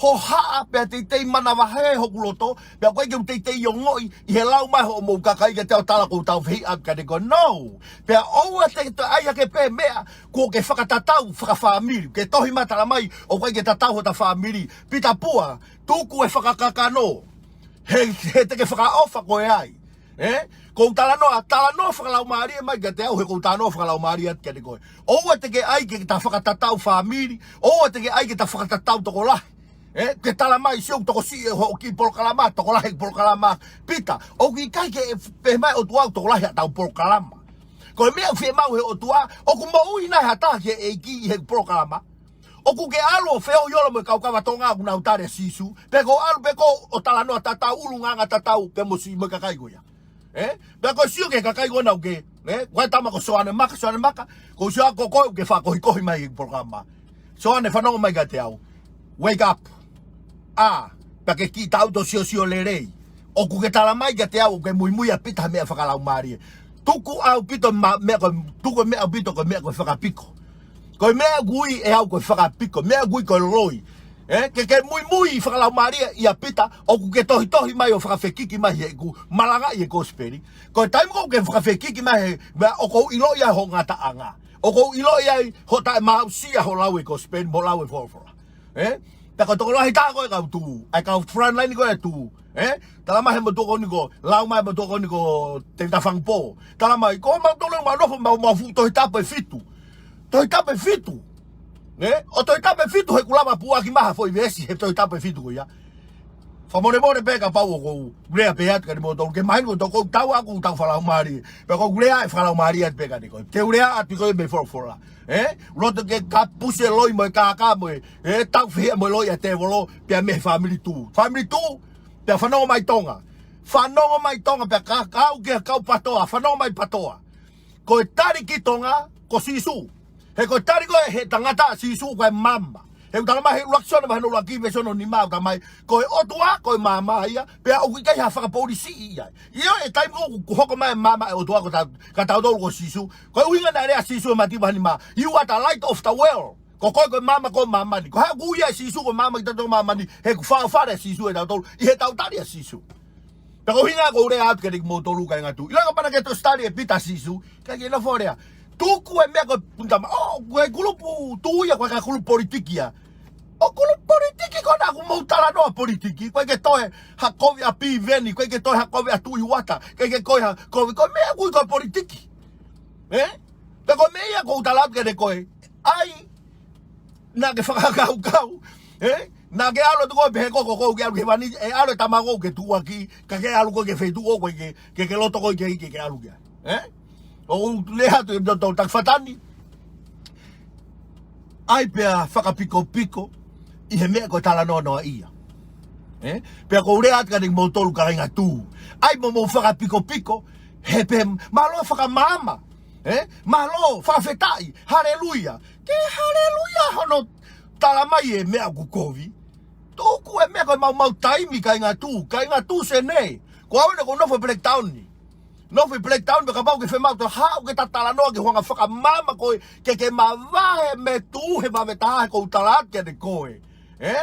hohaʻa pea teitei manavahē hoku loto, pea ʻoku ʻikai ke u teitei ongoʻi ʻi he lau mai hoʻomou kakai kiate au tala ʻoku ou taufehiʻa atu kiate koe. No! Pea ʻoua te ke toe ʻai hake pē meʻa kuo ke fakatatau fakafāmili. Ke tohi mai talamai ʻoku ʻikai ke tatau hota fāmili. Pita Pua, tuku e fakakakano. He, he te ke fakaʻofa koe ai. Ē? ʻOku ou talanoa, talanoa fakalaumālie mai kiate au, he ʻoku ou talanoa fakalaumālie atu kiate koe. ʻOua te ke ʻai ke ta fakatatau fāmili, ʻoua te ke ʻai ke ta fakatatau tokolahi. Ē? Ke talamai sio ʻoku tokosiʻi hoʻo kiʻi polokalama, tokolahi e polokalama. Pita, ʻoku ʻikai ke pehē mai ʻOtua ʻoku tokolahi haʻatau polokalama. Ko e meʻa ʻoku fiemaʻu he ʻOtua, ʻoku moʻui nai ha taha ki he ʻEiki ʻi he polokalama. ʻOku ke ʻalu ʻo feohi holo mo e kau kava Tonga ʻoku nau tali ʻa Sīsū, pe ko e ʻalu pē koe ʻo talanoa tatau, ʻulungaanga tatau, pea mo Sī-, mo e kakai ko ia. Ē? Pea ko e sio ki he kakai ko ena ʻoku ke, ē? Ko e tama ko Soane Maka, Soane Maka, ʻoku ou sio ko koe ʻoku ke fakakohikohi mai he polokalama. Soane, fanongo mai kiate au. Wake up. ʻĀ, pea ke kiʻi taʻu ʻo siosio lelei. ʻOku ke talamai kiate au ʻoku ke muimui ʻa Pita he meʻa fakalaumālie. Tuku ʻaupito ma-, meʻa ko, tuku e meʻa ʻaupito ko e meʻa ko e fakapiko. Ko e meʻa ʻoku ui ʻe au ko e fakapiko, meʻa ʻoku ui ko e loi. Ē, ke ke muimui fakalaumālie ʻia Pita, ʻoku ke tohitohi mai ʻo fakafekiki mai heʻeku malangaʻi e kosipeli. Ko e taimi ko ē ʻoku ke fakafekiki mai he, meʻa ʻoku ou ʻiloʻi ai ho ngataʻanga. ʻOku ou ʻiloʻi ai ho taʻemaʻusia ho lau e kosipeli, mo lau e folofola. Ē? Pea ko e tokolahi taha ko ē kau tuʻu, ʻa e kau frontline ko ē tuʻu. Ē? Talamai he motuʻa ko eni ko, lau mai motuʻa ko eni ko Tevita Fangupō. Talamai, ko mautolu ʻoku mau nofo, mau, mau fuʻu Tohi Tapu ʻe fitu. Tohi Tapu ʻe fitu. Ē? ʻO Tohi Tapu ʻe fitu he ʻoku lava puʻaki mai ha foʻi veesi he Tohi Tapu ʻe fitu ko ia. Fakamolemole pē kapau ʻoku ou lea pehē atu kiate kimoutolu, ke mahino ko e tokotaha ʻoku ou tau fakalaumālie. Pea ʻoku ou lea ʻe fakalaumālie atu pē kiate koe. Te u lea atu ko e meʻa folofola. Ē? Loto ke kapusi e loi mo e kākā mo e, ē, taufehiʻa mo e loi ʻa e tēvolo, pea mei he fāmili tuʻu. Fāmili tuʻu, pea fanongo mai Tonga. Fanongo mai Tonga, pea ka-, kau ki he kau PATOA, fanongo mai PATOA. Ko e tali ki Tonga, ko Sīsū. He ko e tali ko ē he tangata ʻa Sīsū ko e maama. He ʻoku talamai he ʻuluaki Sione vahe hono ʻuluaki veesi hono nima ʻoku talamai, ko e ʻOtua, ko e maama ia, pea ʻoku ʻikai ha fakapolisi ia. ʻIo, ʻi he taimi ko ē ʻoku hoko mai e maama ʻo e ʻOtua ko ta-, kiate kitautolu ko Sīsū. Ko e ʻuhinga naʻe lea ʻa Sīsū he Mātiu vahe nima, "You are the light of the world." Ko koe ko e maama ʻo māmani. Ko e hā ʻoku ui ai ʻe Sīsū ko e maama kiate kitautolu māmani, he ʻoku fāʻofale ʻa Sīsū ʻiate kitautolu, ʻi heʻetau tali ʻa Sīsū. Pea ko e ʻuhinga ʻoku ou lea atu kiate kimoutolu kāinga tuʻu. ʻIlonga pē naʻa ke toe study ʻe Pita ʻa Sīsū, ʻikai ke nofo lea. Tuku e meʻa ko e punitama. ʻO, ko e kulupu tuʻu ia, ko e kulupu politiki ia. ʻO kulupu politiki ko ena ʻoku mou talanoa politiki, ʻikai ke toe ha kovi ʻa Piveni, ʻikai ke toe ha kovi ʻa Tuʻi Uata, ʻikai ke toe ha kovi, ko e meʻa ʻoku ui ko e politiki. Ē? Pea ko e meʻa ia ʻoku ou tala atu kiate koe. ʻAi, naʻa ke fakakaukau. Ē? Naʻa ke ʻalu atu koe pehē ko koe ʻoku ke ʻalu ki hēvani, ʻe ʻalu e tama ko ē ʻoku ke tuʻuaki, ka ke ʻalu koe ki he feituʻu ko ē ʻoku ke, ke, ke loto koe ki ai ke ke ʻalu ki ai. Ē? ʻOku ou lea atu ʻi he tautau taki fata ni. ʻAi pea fakapikopiko ʻi he meʻa ko e talanoa noa ia. Ē? Pea ʻoku ou lea atu kiate kimoutolu kāinga tuʻu. ʻAi mo mou fakapikopiko, he pē mālō fakamaama. Ē? Mālō, fakafetaʻi, haleluia. Ke haleluia hono talamai e meʻa ʻoku kovi. Tuku e meʻa ko e maumau taimi kāinga tuʻu, kāinga tuʻu Senē. Ko au eni ʻoku ou nofo Blacktown ni. Nofo ʻi Blacktown, pea kapau ʻoku ke fiemaʻu ke haʻu ke ta talanoa ki he ʻuhinga fakamaama ko ē ke ke mavahe mei tuʻu he vave taha he ʻoku ou tala atu kiate koe. Ē?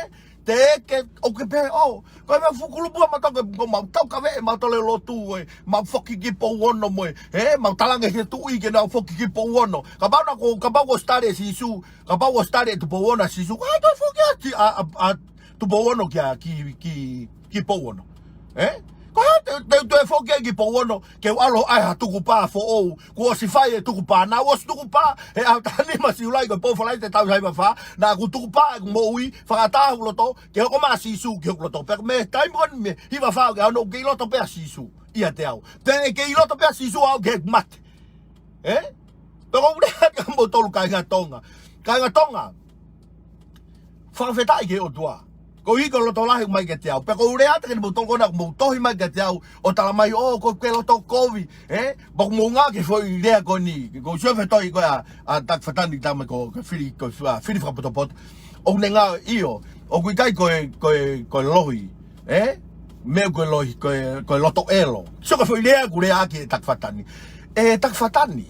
Te ke, ʻoku ke pehē, ʻo, ko e meʻa fuʻu kulupu ʻa mautolu ko ē, ko mautolu kave, mautolu e lotu, ē, mau foki ki Pouono mo e, ē, mau talaange ki he tuʻi ke nau foki ki Pouono. Kapau naʻa ko, kapau ʻoku study ʻe Sīsū, kapau ʻoku study ʻe Tupou Ono ʻa Sīsū, ko e hā e toe foki ʻa, ʻa, ʻa, ʻa Tupou Ono ki, ki, ki, ki Pouono. Ē? Ko e hā te, te, te foki ai ki Pouono, ke u ʻalu ʻo ʻai ha tukupā foʻou, kuo ʻosi fai e tukupā, naʻa ku ʻosi tukupā, he ʻaho taha nima Siulai ko e pō Falaite taʻu hiva fā, naʻa ku tukupā ʻeku moʻui, fakaʻatā hoku loto, ke hoko mai ʻa Sīsū ki hoku loto. Pea mei he taimi ko eni mei he hiva fā ʻo aʻu ki heni ʻoku kei loto pē ʻa Sīsū ʻiate au. Pea ʻe kei loto pē ʻa Sīsū ʻo aʻu ki heʻeku mate. Ē? Pea ʻoku ou lea atu kia moutolu kāinga Tonga. Kāinga Tonga. Fakafetaʻi ki he ʻOtua. Ko e hiko loto lahi mai kiate au. Pea ʻoku ou lea atu kiate kimoutolu ko ena ʻoku mou tohi mai kiate au ʻo talamai ʻoku ke loto kovi, ē? Pea ʻoku mou ngāueʻaki e foʻi lea ko eni. Ko e sio fetoi ko ē ʻa, ʻa Taki Fatani tama ko, ko e fili, ko e fa-, fili fakapotopoto. ʻOku ne ngāueʻaki ʻio. ʻOku ʻikai ko e, ko e, ko e lohi, ē? Meʻa ko e lohi, ko e, ko e loto ʻelo. Sio ko e foʻi lea ʻoku lea ʻaki ʻe Taki Fatani. ʻE Taki Fatani,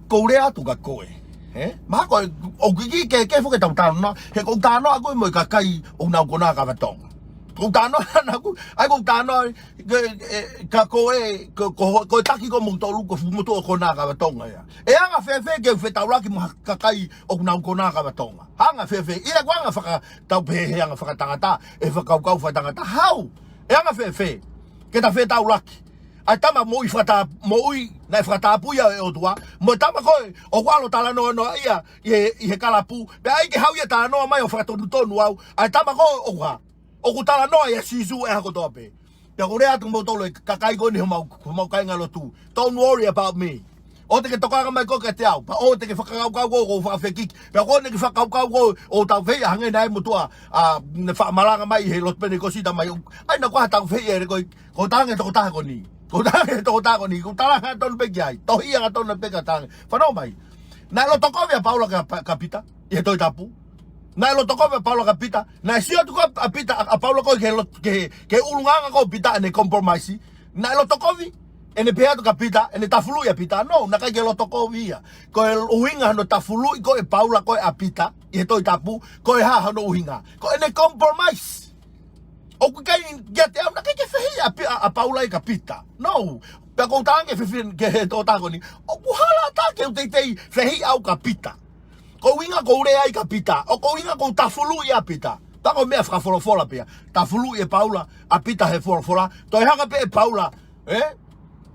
ʻoku ou lea atu kia koe, ē? Mahalo ko e, ʻoku ʻikai ke, ke foki ʻetau talanoa, he ʻoku ou talanoa ʻaʻaku mo e kakai ʻoku nau konā Kava Tonga. ʻOku ou talanoa ʻaʻaku, ʻa ia ʻoku ou talanoa, ke, ē, kia koe, ko, ko, ko e taki ko moutolu, ko e fuʻu motuʻa konā Kava Tonga ia. ʻE anga fēfē ke u fetaulaki mo ha kakai ʻoku nau konā Kava Tonga? Anga fēfē, ʻi he anga faka-, tau pehē he anga fakatangata, ʻe fakakaukau fakatangata. How? ʻE anga fēfē ke ta fetaulaki? ʻA e tama moʻui fakata-, moʻui naʻe fakatapui ʻe he ʻOtua, mo e tama ko ē ʻoku ʻalu ʻo talanoa noa ia ʻi he, ʻi he kalapu, pea ʻai ke haʻu ia ʻo talanoa mai ʻo fakatonutonu au. ʻA e tama ko ē ʻoku hā, ʻoku talanoa ʻia Sīsū ʻi he ʻaho kotoa pē. Pea ʻoku ou lea atu kimoutolu e kakai ko eni homau, homau kāingalotu. Don't worry about me. ʻOua te ke tokanga mai koe kiate au. Pea ʻoua te ke fakakaukau koe ʻoku ou fakafekiki. Pea ʻoua te ke fakakaukau koe ʻoku tau fehiʻa hangē naʻe motuʻa, ʻa, ne fakamalanga mai he lotu Penitekosi mai. ʻAi naʻa kuo ha tau fehiʻa ʻe koe, ko e talaange tokotaha ko eni. Ko e talaange tokotaha ko eni. Ko e talaange tonu pē ki ai. Tohi angatonu pē ka talaange. Fanongo mai. Naʻe loto kovi ʻa Paula kia Pa-, kia Pita ʻi he Tohi Tapu. Naʻe loto kovi ʻa Paula kia Pita. Naʻe sio atu ko ē ʻa Pita, ʻa, ʻa Paula ko ē ki he lot-, ki he, ki he ʻulungaanga ko ē ʻo Pita ʻene compromise. Naʻe loto kovi, ʻene pehē atu kia Pita, ʻene tafuluʻi ʻa Pita. No, naʻe ʻikai ke loto kovi ia. Ko e ʻuhinga hono tafuluʻi ko ē ʻe Paula ko ē ʻa Pita ʻi he Tohi Tapu, ko e hā hono ʻuhinga? Ko ʻene compromise. ʻOku ʻikai kiate au, naʻe ʻikai ke fehiʻa ʻa Pi-, ʻa, ʻa Paula ia kia Pita. No. Pea ʻoku ou talaange fefine ki he tokotaha ko eni, ʻoku hala ʻatā ke u teitei fehiʻa au kia Pita. Ko e ʻuhinga ʻoku ou lea ai kia Pita, ʻoku ʻuhinga ʻoku ou tafuluʻi ʻa Pita. Pea ko e meʻa fakafolofola pē ia. Tafuluʻi ʻe Paula ʻa Pita he folofola. Toe hanga pē ʻe Paula, ē?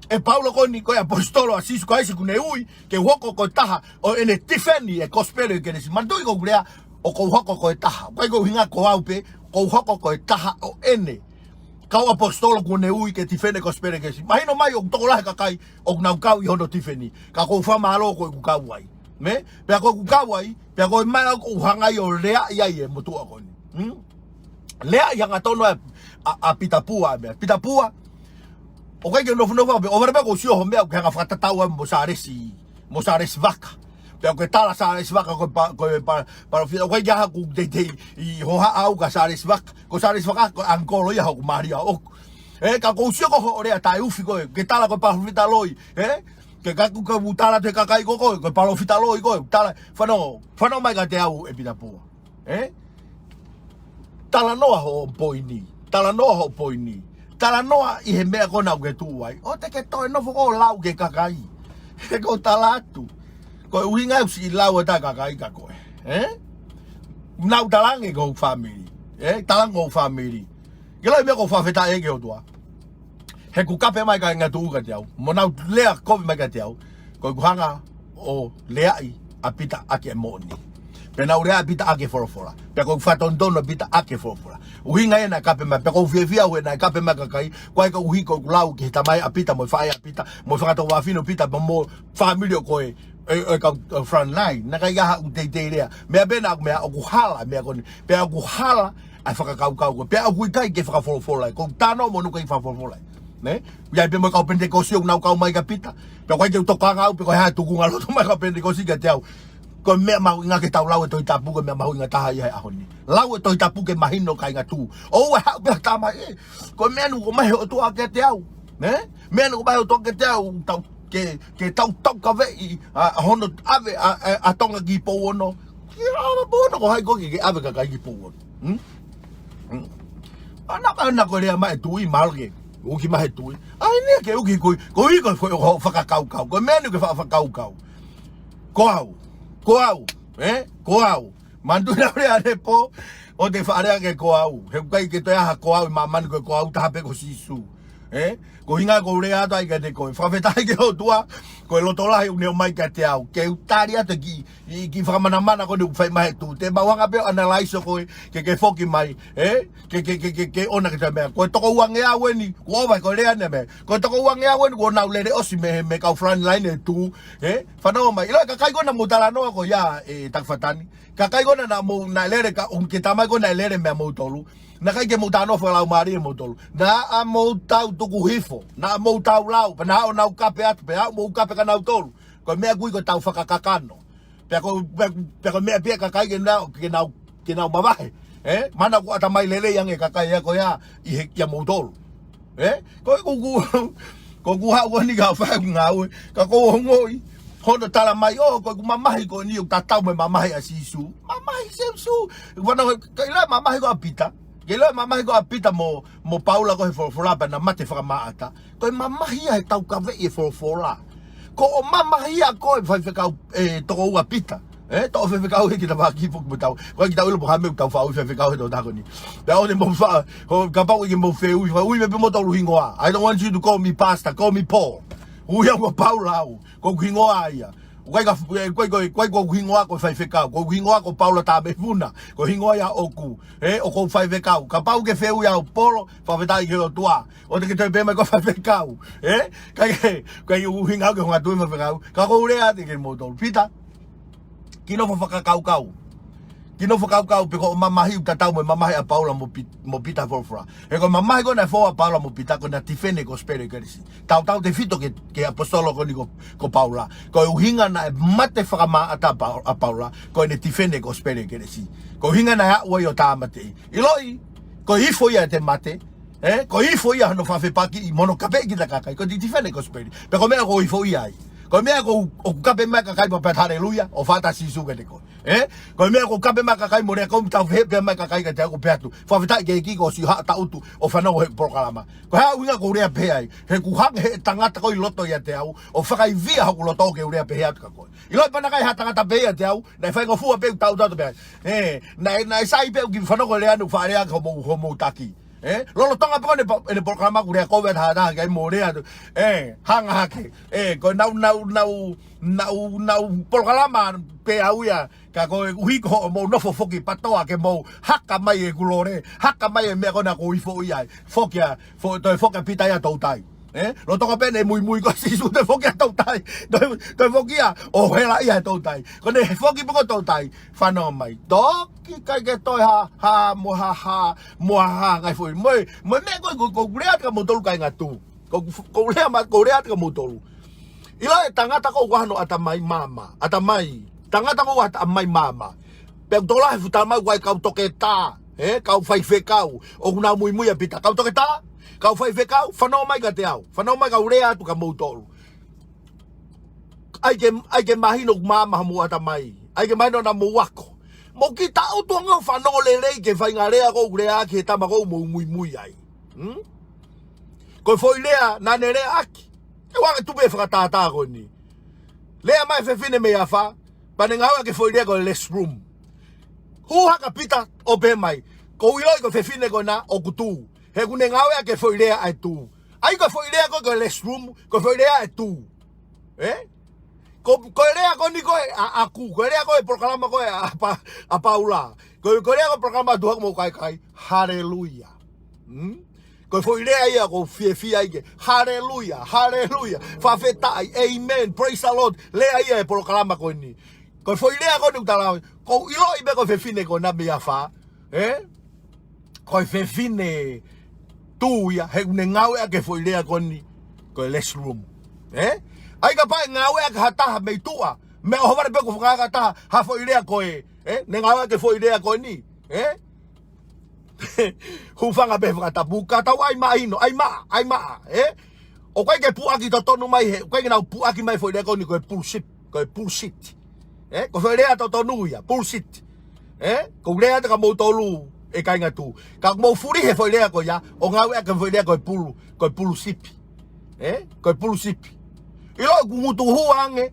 ʻE Paula ko eni ko e ʻaposetolo ʻa Sīsū Kalaisi ʻoku ne ui ke u hoko ko e taha ʻo ʻene tifeni e kosipeli ʻo e Kēlesi. Manatuʻi ʻoku ou lea ʻoku ou hoko ko e taha. ʻIkai ko e ʻuhinga ko au pē, ʻoku ou hoko ko e taha ʻo ʻene kau ʻaposetolo kuo ne ui ke tifeni e kosipeli ʻo e Kēlesi. Mahino mai ʻoku tokolahi e kakai ʻoku nau kau ʻi hono tifeni. Ka ʻoku ou fakamālō ko ʻeku kau ai. Mē? Pea ko ʻeku kau ai, pea ko e meʻa ʻoku ou hanga ai ʻo leaʻi ai e motuʻa ko eni. Hmm? Leaʻi angatonu ʻa, ʻa, ʻa Pita Pua, meʻa. Pita Pua, ʻoku ʻikai ke u nofonofo pē, ʻohovale pē ʻoku ou sio ho meʻa, ʻoku ke hanga fakatatau ai mo Sālesi, mo Sālesi Vaka. Pea ʻoku ke tala Sālesi Vaka ko e pa-, ko e pa-, palōfita, ʻoku ʻikai ke ʻi ai haʻaku teitei hohaʻa au kia Sālesi Vaka, ko Sālesi Vaka ko e ʻangikolo ia hoku mālie ʻoʻoku. Ē, ka ʻoku ou sio ko hoʻo lea taʻeufi ko ē, ke tala ko e palōfita loi, ē? Ke kaku ka u tala atu ki he kakai ko ē, ko e palōfita loi ko ē, tala, fanongo, fanongo mai kiate au ʻe Pita Pua. Ē? Talanoa hoʻo poini. Talanoa hoʻo poini. Talanoa ʻi he meʻa ko ena ʻoku ke tuʻu ai. ʻOua te ke toe nofo ʻo lau ki he kakai. He ʻoku ou tala atu, ko e ʻuhinga ʻeku siʻi lau ʻa e kakai kia koe. Ē? Naʻa ku talaange ki hoku fāmili. Ē? Talaange ki hoku fāmili. Ke lau e meʻa ʻoku ou fakafetaʻi ai ki he ʻOtua. He ʻoku kape mai e kāinga tuʻu kiate au. Mo nau lea kovi mai kiate au. Ko ʻeku hanga ʻo leaʻi ʻa Pita ʻaki e moʻoni. Pea nau lea ʻa Pita ʻaki e folofola. Pea ko ʻeku fakatonutonu ʻa Pita ʻaki e folofola. ʻUhinga ia naʻe kape mai. Pea ʻoku ou fiefia au he naʻe kape mai e kakai. Ko e koeʻuhi ko ʻeku lau ki he tamai ʻa Pita, mo e faʻē ʻa Pita, mo e fanga tuofāfine ʻo Pita, mo, mo e fāmili ʻo ko ē, ē, ē, kau, ē, front line. Naʻe ʻikai ke ʻi ai haʻaku teitei lea. Meʻa pē naʻa ku meʻa, ʻoku hala e meʻa ko eni. Pea ʻoku hala ʻa e fakakaukau ko ē. Pea ʻoku ʻikai ke fakafolofola. Ko e talanoa mo ʻeku ʻikai fakafolofola. Nē? ʻI ai pē mo e kau Penitekosi ʻoku nau kau mai kia Pita. Pea ʻoku ʻikai ke u tokanga au, pe ko e hā e tukunga loto mai e kau Penitekosi kiate au. Ko e meʻa mahuʻinga ke tau lau e Tohi Tapu, ko e meʻa mahuʻinga taha ia he ʻaho ni. Lau e Tohi Tapu ke mahino kāinga tuʻu. ʻOua ʻe haʻu pē ha tama ē, ko e meʻa naʻe ʻomai he ʻOtua kiate au. Nē? Meʻa naʻe ʻomai he ʻOtua kiate au, tau, ke, ke tau taukaveʻi, ʻa, ʻa hono ʻave, ʻa, ʻa, ʻa Tonga ki Pouono. Ki he ʻave Pouono, ko hai koe ke, ke ʻave e kakai ki Pouono? Hmm? Hmm. ʻA, naʻa, naʻa ko e lea mai e tuʻi, mahalo ke uki mai he tuʻi. ʻAi eni ia ke uki koe, ko e ʻuhi ko e, ko e, ko e fakakaukau. Ko e meʻa naʻa ke fa-, fakakaukau. Ko au. Ko au. Ē? Ko au. Manatuʻi naʻa ku lea ʻanepō, ʻoua te ke faʻa lea ke ko au. He ʻoku ʻikai ke toe ʻi ai ha ko au ʻi māmani, ko e ko au taha pē ko Sīsū. Ē? Ko e ʻuhinga ʻoku ou lea atu ai kiate koe. Fakafetaʻi ki he ʻOtua, ko e loto lahi ʻoku ne ʻomai kiate au. Ke u tali atu ki, ʻi, ki he fakamanamana ko eni ʻoku fai mai he tū. Te mau hanga pē ʻo analyze ʻo koe, ke ke foki mai. Ē? Ke, ke, ke, ke, ke ʻona ke te meʻa. Ko e toko uangeau eni, kuo ʻova ko e lea ʻeni meʻa. Ko e toko uangeau eni, kuo nau lele ʻosi mei, mei he kau front line ʻo e tū. Ē? Fanongo mai. ʻIlo e kakai ko ē naʻa mou talanoa ko ia ʻe Taki Fatani. Kakai ko ē naʻa mou, naʻe lele ka, um, ke tamai ko ē naʻe lele meia moutolu. Naʻe ʻikai ke mou talanoa fakalaumālie moutolu. Naʻa mou tau tuku hifo. Naʻa mou tau lau. Pea naʻa ʻo nau kape atu. Pea ʻoku mou kape kia nautolu. Ko e meʻa ʻoku ui ko e tau fakakakano. Pea ko, pea, pea ko e meʻa pē ia ʻa e kakai ke nau, ke nau, ke nau mavahe. Ē? Mahalo ʻoku ʻatamai lelei ange kakai ia ko ia ʻi he, kia moutolu. Ē? Ko e ʻoku, ʻoku, ʻoku haʻu ko eni ka fai ʻeku ngāue. Ka ʻoku ou ongoʻi hono tala mai, ʻo, ko ʻeku mamahi ko eni ʻoku tatau mo e mamahi ʻa Sīsū. Mamahi Sīsū. Fana, ka ʻilo e mamahi ko ē ʻa Pita. Ke ʻilo e mamahi ko ē ʻa Pita mo, mo Paula ko ē he folofola pea na mate fakamaʻata. Ko e mamahi ia he tau kaveʻi e folofola. Ko hoʻo mamahi ia ko e faifekau, ē, toko ua Pita. Ē, toʻo faifekau he kita vaki foki mo tau. Ko e kita ʻilo pe ko e hā e meʻa ʻoku tau faʻa ui faifekau he tō tako ni. Pea ʻoua te mou faʻa, ho, kapau ʻe ʻikai ke mou fehuʻi, faʻa ui mai pē moutolu hoku hingoa. I don't want you to call me pastor, call me Paul. Ui au ko Paula au. Ko hoku hingoa ia. ʻOku ʻikai ka, ē, ko e, ko e, ko e, ko hoku hingoa ko e faifekau. Ko hoku hingoa ko Paula Tāmefuna. Ko e hingoa ia ʻoʻoku. Ē, ʻoku ou faifekau. Kapau ʻoku ke fehuʻi au Polo, fakafetaʻi ki he ʻOtua. ʻOua te ke toe pehē mai ko e faifekau. Ē? ʻIkai ke, ʻikai ke u hinga au ke u hanga ʻo tui faifekau. Ka ʻoku ou lea atu kia moutolu. Pita, kiʻi nofo fakakaukau. Kiʻi nofo fakakaukau pe ko hoʻo mamahi ʻoku tatau mo e mamahi ʻa Paula mo Pi-, mo Pita he folofola. He ko e mamahi ko ē naʻe fou ʻa Paula mo Pita ko ē naʻe tifeni e kosipeli ʻo Kalaisi. Tautau tefito ki he, ki he ʻaposetolo ko eni ko, ko Paula. Ko e ʻuhinga naʻe mate fakamaʻata ʻa Pau-, ʻa Paula, ko ʻene tifeni e kosipeli ʻo Kalaisi. Ko e ʻuhinga naʻe aʻu ai ʻo tāmateʻi. ʻIloʻi, ko e ifo ia ʻete mate, ē, ko e ifo ia hono fakafepakiʻi mo hono kapeʻi kita kakai, ko e tifeni e kosipeli. Pea ko e meʻa ʻoku ou ifo ia ai. Ko e meʻa ʻoku, ʻoku kape mai kakai pea pehē haleluia, ʻo fata Sīsū kiate koe. Ē? Ko e meʻa ʻoku kape mai kakai mo lea ko ē tau fehe pea mai kakai kiate au ʻo pehē atu. Fakafetaʻi ki he ʻEiki kuo ʻosi haʻa taʻutu ʻo fanongo he polokalama. Ko e hā e ʻuhinga ʻoku ou lea pehē ai. He ʻoku hanga he tangata ko ē ʻi loto ʻiate au, ʻo fakaivia hoku loto ke u lea pehē atu kia koe. ʻIloʻi pē naʻe ʻikai ha tangata pehē ʻiate au, naʻe faingofua pē ʻeku tautau pē ai. Ē, naʻe, naʻe sai pē ʻeku kiʻi fanongo lea naʻe faʻa lea ki hoʻomou, hoʻomou taki. Ē, lolotonga pē ko ʻene po-, ʻene polokalama ʻoku lea ko ē ʻa e taha, taha, ʻikai mo lea atu. Ē, hanga hake. Ē, ko e nau, nau, nau, nau, nau polokalama pē au ia, ka koeʻuhi ko hoʻomou nofo foki PATOA ke mou haka mai ʻeku lole, haka mai e meʻa ko ena ʻoku ou ifo ia ai. Foki ā, fo-, toe foki ā Pita ia ʻo toutai. Ē? Lolotonga pē ʻene muimui ko ē ʻa Sīsū toe foki ā ʻo toutai. Toe, toe foki ā ʻo hela ia ʻo toutai. Ko ʻene foki pē ko ē ʻo toutai. Fanongo mai. Toki ʻikai ke toe hā, hā, mo hā, hā, mo hā, hā, ngaahi foʻi. Mo e, mo e meʻa ko ē, ko, ʻoku ou lea atu kia moutolu kāinga tū. ʻOku, ʻoku ou lea ma-, ʻoku ou lea atu kia moutolu. ʻIloʻi e tangata ko ē ʻoku ʻi ai hano ʻatamai maama. ʻAtamai. Tangata ko ē ʻoku ʻi ai hano ʻatamai maama. Pea ʻoku tokolahi e fuʻu tala mai ʻoku ʻi ai e kau toketā. Ē, kau faifekau. ʻOku nau muimui ʻia Pita. Kau toketā, kau faifekau, fanongo mai kiate au. Fanongo mai kau lea atu kia moutolu. ʻAi ke, ʻai ke mahino ʻoku maama homou ʻatamai. ʻAi ke mahino naʻa mou ako. Mou kiʻi taʻutu ange ʻo fanongo lelei ki he faʻahinga lea ko ē ʻoku lea ki he tama ko ē ʻoku mou muimui ai. Hmm? Ko e foʻi lea naʻa ne leaʻaki. ʻE ʻoua ke tupu e fakatātā ko eni. Lea mai e fefine mei afā, pea ne ngāueʻaki e foʻi lea ko e restroom. Hū hake ʻa Pita ʻo pehē mai, ʻoku ou ʻiloʻi ko e fefine ko ena ʻoku tū. He ʻoku ne ngāueʻaki e foʻi lea ʻa e tū. ʻAi ko e foʻi lea ko ē ko e restroom, ko e foʻi lea ʻa e tū. Ē? Ko, ko e lea ko eni ko ē ʻa, ʻaʻaku, ko e lea ko ē polokalama ko ē ʻa, ʻa Pa-, ʻa Paula. Ko, ko e lea ko ē polokalama ʻa Tuhaku mo Kaikai. Haleluia. Hmm? Ko e foʻi lea ia ʻoku ou fiefia ai ki ai. Haleluia, haleluia. Fakafetaʻi, amen, praise the Lord. Lea ia e polokalama ko eni. Ko e foʻi lea ko eni ʻoku tala, ʻoku ou ʻiloʻi pē ko e fefine ko ena mei afā. Ē? Ko e fefine tū ia, he ʻoku ne ngāueʻaki e foʻi lea ko eni, ko e restroom. Ē? ʻAi kapau ʻe ngāueʻaki ʻe ha taha mei tuʻa, meʻa ʻohovale pē ʻoku fakahā ʻe ha taha, ha foʻi lea ko ē, ē? Ne ngāueʻaki e foʻi lea ko eni, ē? Hūfanga pē he fakatapu, ka tau ʻai maʻa ʻino, ʻai maʻa, ʻai maʻa, ē? ʻOku ʻikai ke puʻaki totonu mai he, ʻoku ʻikai ke nau puʻaki mai e foʻi lea ko eni ko e bullshit, ko e bullshit. Ē, ko e foʻi lea totonu ia, bullshit. Ē, ʻoku ou lea atu kia moutolu e kāinga tū. Ka mou fuli he foʻi lea ko ia, ʻo ngāueʻaki e foʻi lea ko e pulu, ko e pulu sipi. Ē, ko e pulu sipi. ʻIloʻi ʻoku ngutu hū ange,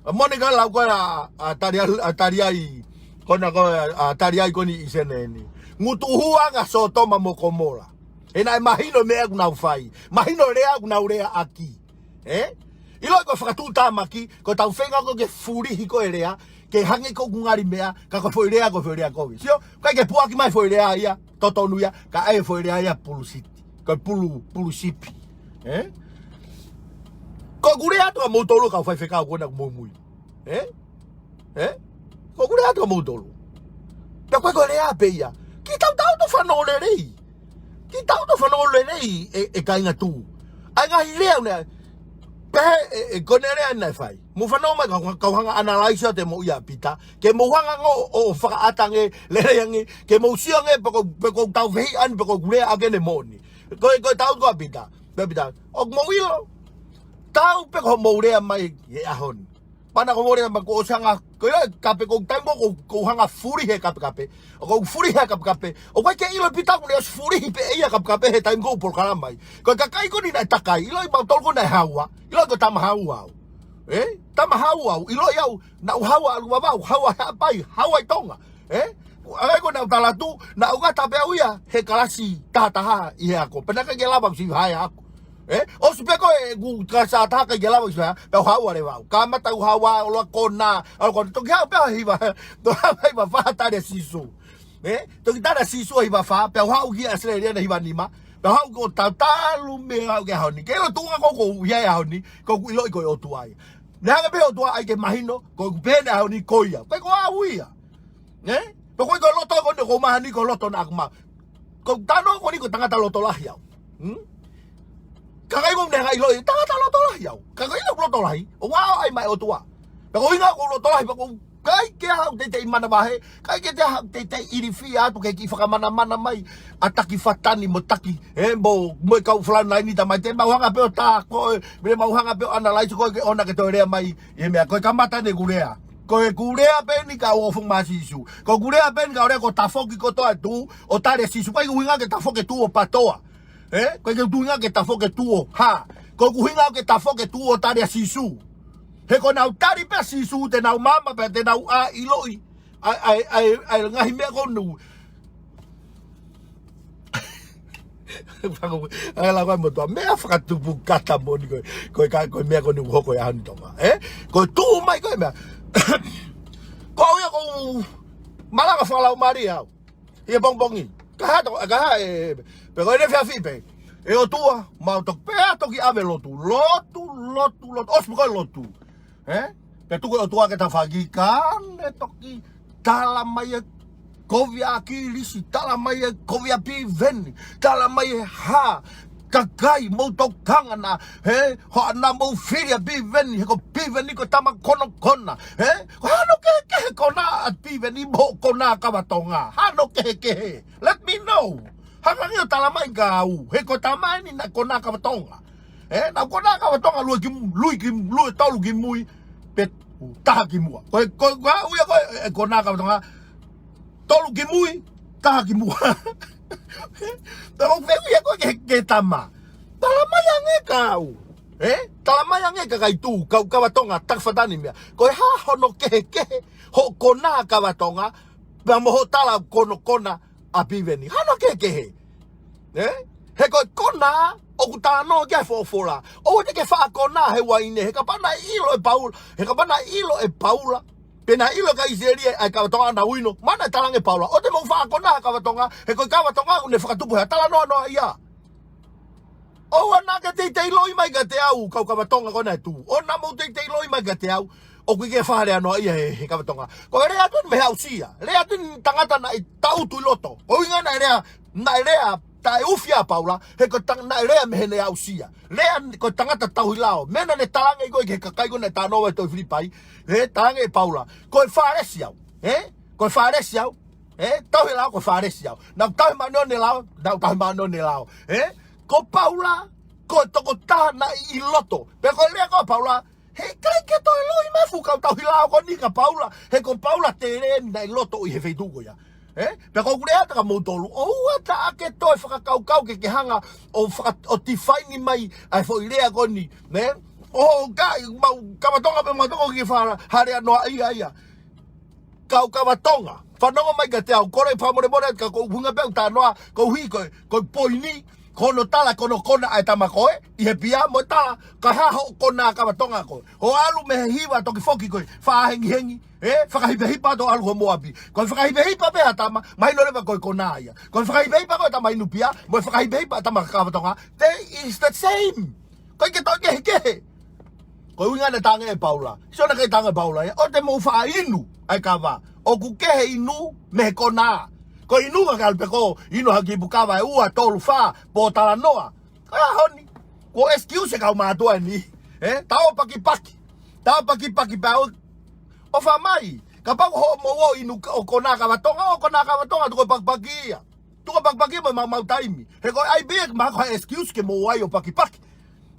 ʻa Monika lau ko ē ʻa, ʻa tali ai, ʻa tali ai, ko ena ko ē, ʻa tali ai ko eni ʻi Senē ni. Ngutu hū ange ʻa Sōtoma mo Komola. He naʻe mahino meʻa ʻoku nau fai. Mahino lea ʻoku nau leaʻaki. Ē? ʻIloʻi ko e fakatuʻutāmaki, ko ʻetau feinga ko ē ke fulihi ko ē lea, ke hangē ko ʻeku ngali meʻa, ka ko e foʻi lea, ko e foʻi lea kovi. Sio, ʻikai ke puaki mai foʻi lea ia, totonu ia, ka ʻai foʻi lea ia pulu siti. Ko e pulu, pulu sipi. Ē? Ko ʻeku lea atu kia moutolu kau faifekau ko ena ʻoku mou muimui. Ē? Ē? Ko ʻeku lea atu kia moutolu. Pea ko e ko e lea pē ia. Kiʻi tautau ʻo fanongo lelei. Kiʻi tautau ʻo fanongo lelei ʻe, ʻe kāinga tuʻu. ʻAi ngaahi lea una. Pehē ʻe, ʻe ko ʻene lea naʻe fai. Mou fanongo mai kau, kau hanga ʻo analyze atu e moʻui ʻa Pita. Ke mou hanga ʻo, ʻo fakaʻata ange, lelei ange. Ke mou sio ange, pe ko, pe ko ʻetau fehiʻa ni, pe ko ʻeku lea ʻaki ʻene moʻoni. Ko e, ko e tau ko ē ʻa Pita. Pea Pita. ʻOku mou ʻilo. Tau pē ko hoʻomou lea mai he ʻaho ni. Pea naʻa ko hoʻomou lea mai ko e ʻosi hanga, ko ia, kape ko e taimi ko ē, ko, ko e hanga fulihi he kapekape. ʻOku fulihi he kapekape. ʻOku ʻikai ke ʻilo ʻe Pita ʻoku ne ʻosi fulihi pē ʻe ia e kapekape he taimi ko ē ʻoku polokalama mai. Ko e kakai ko eni naʻe takai, ʻiloʻi mautolu ko ē naʻe haua. ʻIloʻi ko e tama haua au. Ē? Tama haua au, ʻiloʻi au, naʻa ku haua ʻalu Vavaʻu, haua Haʻapai, haua ʻi Tonga. Ē? ʻA ia ko ʻeku tala atu, naʻa ku ngata pē au ia, he kalasi taha taha ʻi he ako. Pea naʻe ʻikai ke lava ʻeku sivi hā he ako. Ē? ʻOsi pē ko ē ʻeku kalasi taha taha ʻikai ke lava ʻeku sivi hā, pea u haua leva au. Kamata u haua, ʻalu ʻo kona, ʻalu ʻo kona, toki haʻu pē au hiva, toki haʻu hiva fā tali ʻa Sīsū. Ē? Toki tali ʻa Sīsū hiva fā, pea u haʻu ki ʻAositelēlia naʻe hiva nima, pea u haʻu ʻo tautalu mei he ʻaho ni. Ke ʻilo tuʻunga ko ē ʻoku ou ʻi ai he ʻaho ni, ko ʻeku ʻiloʻi ko e ʻOtua ia. Naʻe hanga pē ʻe he ʻOtua ʻai ke mahino, ko ʻeku pehē he ʻaho ni ko ia. ʻIkai ko au ia. Ē? Pea ko e ko e loto ko eni ʻoku ou maʻu ni ko e loto naʻa ku maʻu. Ko e tano ko eni ko e tangata loto lahi au. Hmm? Ka ʻikai ko ʻene hanga ʻiloʻi, tangata loto lahi au. Ka ko e ʻilo loto lahi, ʻoku ʻai mai ʻOtua. Pea ko e ʻuhinga ko e loto lahi, pea ko e ʻikai ke haʻu teitei manavahē, ʻikai ke te haʻu teitei ilifia atu ke kiʻi fakamanamana mai ʻa Taki Fatani mo Taki, ē, mo, mo e kau falani laini tamai te mau hanga pē ʻo tā ko ē, mo mau hanga pē ʻo analyze ko ē ke ʻoua ke toe lea mai, ʻi he meʻa ko e kamata eni ʻeku lea. Ko ʻeku lea pē eni ka ʻoku ou fong maʻa Sīsū. Ko ʻeku lea pē eni ka ʻoku ou lea ko e tafoki kotoa e tuʻu, ʻo tali ʻa Sīsū. ʻIkai ke ʻuhinga ke tafoki e tuʻu ʻo PATOA. Ē? ʻIkai ke ʻuhinga ke tafoki e tuʻu ʻo hā. Ko ʻeku ʻuhinga ke tafoki e tuʻu ʻo tali ʻa Sīsū. He ko ʻenau tali pē ʻa Sīsū, te nau maama pē, te nau ʻā ʻiloʻi. ʻAi, ʻai, ʻai, ʻai, ngaahi meʻa ko eni. Fakamolemole, ʻai la ko e motuʻa. Meʻa fakatupu kata moʻoni ko e, ko e ka, ko e meʻa ko eni ʻoku hoko he ʻaho ni Tonga. Ē? Ko e tuʻu mai ko e meʻa. Ko au ia ko e malanga fakalaumālie au. ʻI he pongipongi. Ka hā to, ka hā ē, pea ko ʻene efiafi pē. ʻE ʻOtua, mau toki, pea toki ʻave lotu. Lotu, lotu, lotu. ʻOsi pē ko e lotu. Ē? Pea tuku ʻe he ʻOtua ke tafoki ka ne toki tala mai e kovi ʻa ʻAkilisi, tala mai e kovi ʻa Piveni, tala mai e hā, kakai mou tokanga na, ē, hoʻo na mou fili ʻa Piveni, he ko Piveni ko e tama konakona, ē? Ko e hano kehekehe kona ʻa Piveni mo e kona ʻa Kavatonga. Hano kehekehe. Let me know. Hanga ange ʻo tala mai kia au. He ko e tama eni naʻe kona ʻa Kavatonga. Ē, naʻe kona ʻa Kavatonga lue ki, lue ki, lue tolu ki mui, pe taha ki muʻa. Ko e, ko e, ko e, ui ko e, ē, kona ʻa Kavatonga, tolu ki mui, taha ki muʻa. Pea ʻoku ou fehuʻi ia ko ē ki he, ki he tama. Tala mai ange kia au. Ē? Tala mai ange kia kakai tuʻu, kau Kavatonga, Taki Fatani meʻa. Ko e hā hono kehekehe, hoʻo kona ʻa Kavatonga, pea mo hoʻo tala konakona ʻa Piveni. Hano kehekehe. Ē? He ko e kona, ʻoku talanoa ki ai e folofola. ʻOua te ke faʻa kona he uaine, he kapau naʻe ʻilo ʻe Paula, he kapau naʻe ʻilo ʻe Paula. Pe naʻe ʻilo ʻe he kakai ʻIsileli ʻa e Kavatonga naʻa nau inu. Mana e talaange ʻe Paula. ʻOua te mou faʻa kona he Kavatonga, he ko e Kavatonga ʻoku ne fakatupu he talanoa noaʻia. ʻOua naʻa ke teitei ʻiloʻi mai kiate au, kau Kavatonga ko ena ʻe tuʻu. ʻOua naʻa mou teitei ʻiloʻi mai kiate au, ʻoku ʻikai ke faʻa lea noaʻia he, he Kavatonga. Ko e lea atu eni mei he aʻusia. Lea atu eni tangata naʻe tangutu ʻi loto. ʻUhinga naʻe lea, naʻe lea, taʻeufi ʻa Paula, he ko e tang-, naʻe lea mei heʻene aʻusia. Lea ko e tangata tauhi lao. Meʻa naʻa ne talaange ko ē ki he kakai ko ē naʻe talanoa ai e tohi Filipai. Ē, talaange ʻe Paula. Ko e Fālesi au. Ē? Ko e Fālesi au. Ē, tauhi lao ko e Fālesi au. Naʻa ku tauhi māʻoniʻoni e lao, naʻa ku tauhi māʻoniʻoni e lao. Ē, ko Paula, ko e tokotaha naʻe ʻi loto. Pea ko e lea ko ē ʻa Paula, heʻikai ke toe ʻiloʻi mai e fuʻu kau tauhi lao ko eni kia Paula. He ko Paula tele eni naʻe ʻi loto ʻi he feituʻu ko ia. Ē, pea ko ʻeku lea atu kia moutolu, ʻoua te ke toe fakakaukau ke ke hanga ʻo faka-, ʻo define mai ʻa e foʻi lea ko eni. Ē, ʻo ka, mau, Kavatonga pē mau toko ki fara, hare anoa ia ia. Kau Kavatonga. Fanongo mai kiate au, kole fakamolemole ka ko e ʻuhinga pē ʻoku ou talanoa, koeʻuhi ko e, ko e poini, Ko hono tala, ko hono kona ʻa e tama ko ē, ʻi he pia mo e tala, ka hā hoʻo kona kava Tonga ko ē. Hoʻo ʻalu mei he hiva toki foki ko ē, fakahengihengi, ē, fakahipehipa atu ʻalu ho moapi. Ko e fakahipehipa pē ha tama, mahino leva ko e kona ia. Ko e fakahipehipa ko e tama inu pia, mo e fakahipehipa tama kava Tonga, they is the same. Ko e ke tau kehekehe. Ko e ʻuhinga naʻe talaange ʻe Paula. Sio naʻe talaange ʻe Paula, ē, ʻoua te mou faʻa inu ʻa e kava. ʻOku kehe inu mei he kona. Ko e inu ka ke ʻalu pē ko ē, inu ha kipu kava ʻe ua, tolu, fā, pōtalanoa. Ko e ʻaho ni. Ko e excuse ʻa e kau mātuʻa ni. Ē, tau pakipaki. Tau pakipaki pē ʻo, ʻofa mai. Kapau ko hoʻomou inu ka-, ʻo kona kava Tonga, ʻo kona kava Tonga, tuku e pakipaki ia. Tuku e pakipaki mo e maumau taimi. He ko e ʻai pē ia ke mahalo ko ha excuse ke mou ʻai ʻo pakipaki.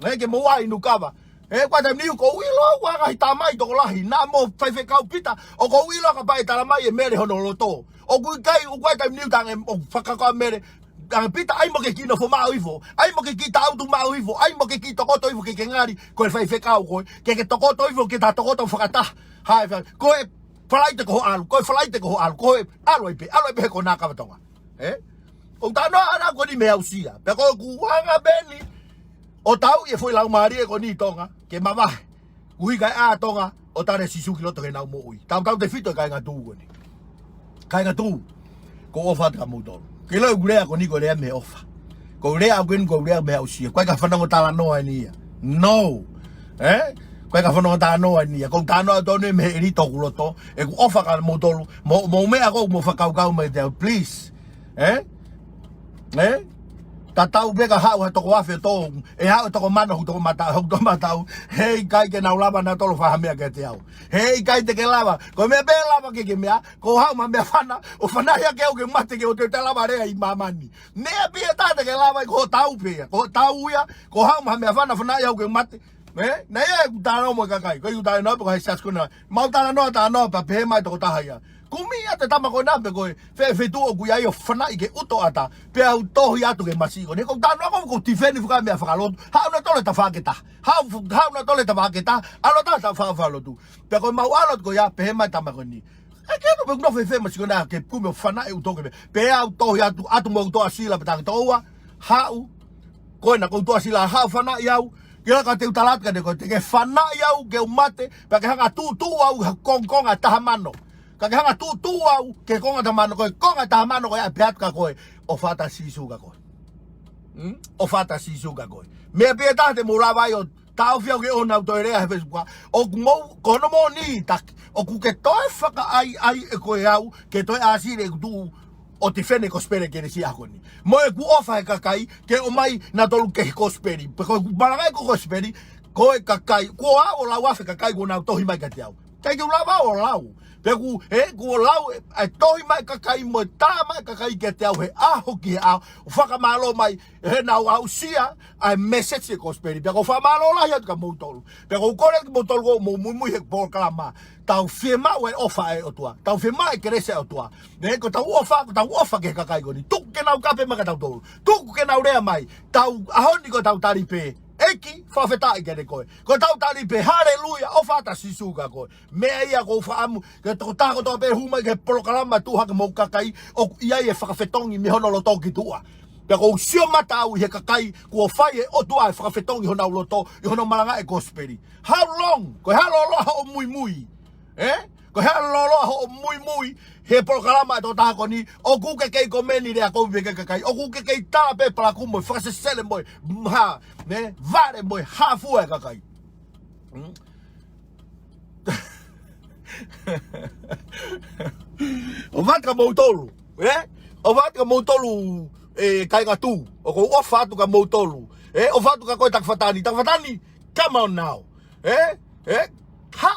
Ē, ke mou ʻai inu kava. Ē, ko e taimi ni ʻoku ou ʻilo ʻoku ʻi ai ha ngaahi tamai tokolahi. Naʻa mo faifekau Pita, ʻoku ou ʻilo kapau ʻe tala mai ʻe Mele hono loto. ʻOku ʻikai, ʻoku ʻi ai e taimi ni ʻoku talaange, ʻoku fakakaukau ʻa Mele, talaange Pita, ʻai mo ke kiʻi nofo maʻu hifo. ʻAi mo ke kiʻi taʻutu maʻu hifo. ʻAi mo ke kiʻi tokoto hifo ke ke ngali. Ko e faifekau ko ē. Ke ke tokoto hifo, ke ta tokoto fakataha. Hai, fai. Ko e Falaite ko hoʻo ʻalu, ko e Falaite ko hoʻo ʻalu, ko e ʻalu ai pē, ʻalu ai pē he kona kava Tonga. Ē? ʻOku ou talanoa ʻaʻana ko eni mei he aʻusia. Pea ko ʻeku anga pē eni ʻo tauʻi e foʻi laumālie ko eni ʻi Tonga, ke mavahe. Kuhi kai ʻa Tonga, ʻo tali ʻa Sīsū ki loto ke nau moʻui. Tautautefito e kāinga Tuʻi ko eni. Kāinga Tuʻi, ʻoku ou ʻofa atu kia moutolu. Ke ʻilo ʻeku lea ko eni ko e lea mei he ʻofa. Ko e lea au ko eni ko e lea mei he aʻusia. ʻOku ʻikai ke u fanongo talanoa eni ia. No. Ē? ʻOku ʻikai ke u fanongo talanoa eni ia. ʻOku ou talanoa atu eni mei he ʻelito ʻoku loto. ʻEku ʻofa kia moutolu. Mo, mo e meʻa ko ē ʻoku mou fakakaukau mai te au, please. Ē? Ē? Tatau pē ka haʻu ha toko afe ʻo tō, ʻe haʻu e toko mano, hoku toko mata, hoku toko mata au. He ʻikai ke nau lava nautolu ʻo fai ha meʻa kiate au. He ʻikai te ke lava. Ko e meʻa pē ʻe lava ke ke meʻa, ko e haʻu mo ha meʻafana, ʻo fanaʻi hake au ke mate ke ʻoua te u toe lava lea ʻi māmani. Meʻa pē ia taha te ke lava ai, ko hoʻo tau pē ia. Ko hoʻo tau ia, ko e haʻu mo ha meʻafana, fanaʻi au ke mate. Ē? Naʻe ʻi ai ʻeku talanoa mo e kakai, ko ʻeku talanoa pē ko e hai siasi ko ena. Mau talanoa, talanoa, pea pehē mai e tokotaha ia. Kumi ʻa e tama ko ena pe ko e fē feituʻu ʻoku ʻi ai ʻo fanaʻi ke ʻuto ʻatā, pea u tohi atu ki he masiʻi ko eni. Ko e talanoa ko ē ʻoku ou tifeni fakameʻa fakalotu. Haʻu nautolu he tafaʻaki ʻe taha. Haʻu, haʻu nautolu he tafaʻaki ʻe taha. ʻAlu ʻatā he tafaʻaki fakalotu. Pea ko ʻemau ʻalu atu ko ia, pehē mai e tama ko eni. ʻE ke ʻalu pē ʻo nofo fē masiʻi ko ena ke kumi ʻo fanaʻi ʻo ʻuto ke me. Pea u tohi atu, atu mo e ʻuto ʻa Sila pea taki toua. Haʻu. Ko ena ko e ʻuto ʻa Sila, haʻu fanaʻi au. Ke ʻalu ka te u tala atu kiate koe, te ke fanaʻi au ke u mate, pea ke hanga ʻo tuʻutuʻu au he kongokonga ʻe taha mano. Ka ke hanga ʻo tuʻutuʻu au ki he konga ʻe taha mano, ko e konga ʻe taha mano ko ia ʻe pehē atu kia koe, ʻofa atu ʻa Sīsū kia koe. Hmm? ʻOfa atu ʻa Sīsū kia koe. Meʻa pē ia taha te mou lava ai ʻo taʻofi au ke ʻoua naʻa toe lea he Facebook. ʻOku mou, ko hono moʻoni taki. ʻOku ke toe fakaʻaiʻai ʻe koe au, ke toe ʻāsili ʻeku tuʻu ʻo tifeni e kosipeli ʻa e kelesi he ʻaho ko eni. Mo ʻeku ʻofa he kakai, ke ʻomai nautolu ki he kosipeli. Pea ko ʻeku malangaʻi ko e kosipeli, ko e kakai, kuo ʻalu ʻo lau afe kakai kuo nau tohi mai kiate au. ʻIkai ke u lava ʻo lau. Pea ʻoku, ē, kuo lau, ē, ʻa e tohi mai e kakai mo e tā mai e kakai kiate au he ʻaho ki he ʻaho. ʻO fakamālō mai, he naʻa nau aʻusia ʻa e message e kosipeli. Pea ʻoku ou fakamālō lahi atu kia moutolu. Pea ʻoku ou kole kia moutolu ʻoku mou muimui he polokalama. Tau fiemaʻu e ʻofa ʻa e ʻOtua. Tau fiemaʻu e kelesi ʻa e ʻOtua. Ē, ko ʻetau ʻofa, ko ʻetau ʻofa ki he kakai ko eni. Tuku ke nau kape mai kia tautolu. Tuku ke nau lea mai. Tau, ʻaho ni ko ʻetau tali pē, ʻEiki, fakafetaʻi kiate koe. Ko ʻetau tali pē, haleluia, ʻofa atu ʻa Sīsū kia koe. Meʻa ia ʻoku ou fakaʻamu ke tokotaha kotoa pē ʻe hū mai ki he polokalama, tuʻu hake mo e kakai ʻoku ʻi ai e fakafetongi mei hono loto ki tuʻa. Pea ʻoku ou sio mata au ʻi he kakai kuo fai ʻe he ʻOtua e fakafetongi honau loto ʻi hono malangaʻi e kosipeli. How long? Ko e hā e lōloa hoʻo muimui? Ē? Ko e hā e lōloa hoʻo muimui he polokalama ʻa e tokotaha ko eni, ʻoku ke kei komeni lea kovi pē ki he kakai, ʻoku ke kei tala pē palakū mo e fakasesele mo e, mm, hā, ne, vale mo e hā fua e kakai. Hmm? ʻOfa atu kia moutolu, ē? ʻOfa atu kia moutolu, ē, kāinga Tuʻi, ʻoku ou ʻofa atu kia moutolu, ē? ʻOfa atu kia koe Taki Fatani, Taki Fatani, come on now, ē? Ē? Hā,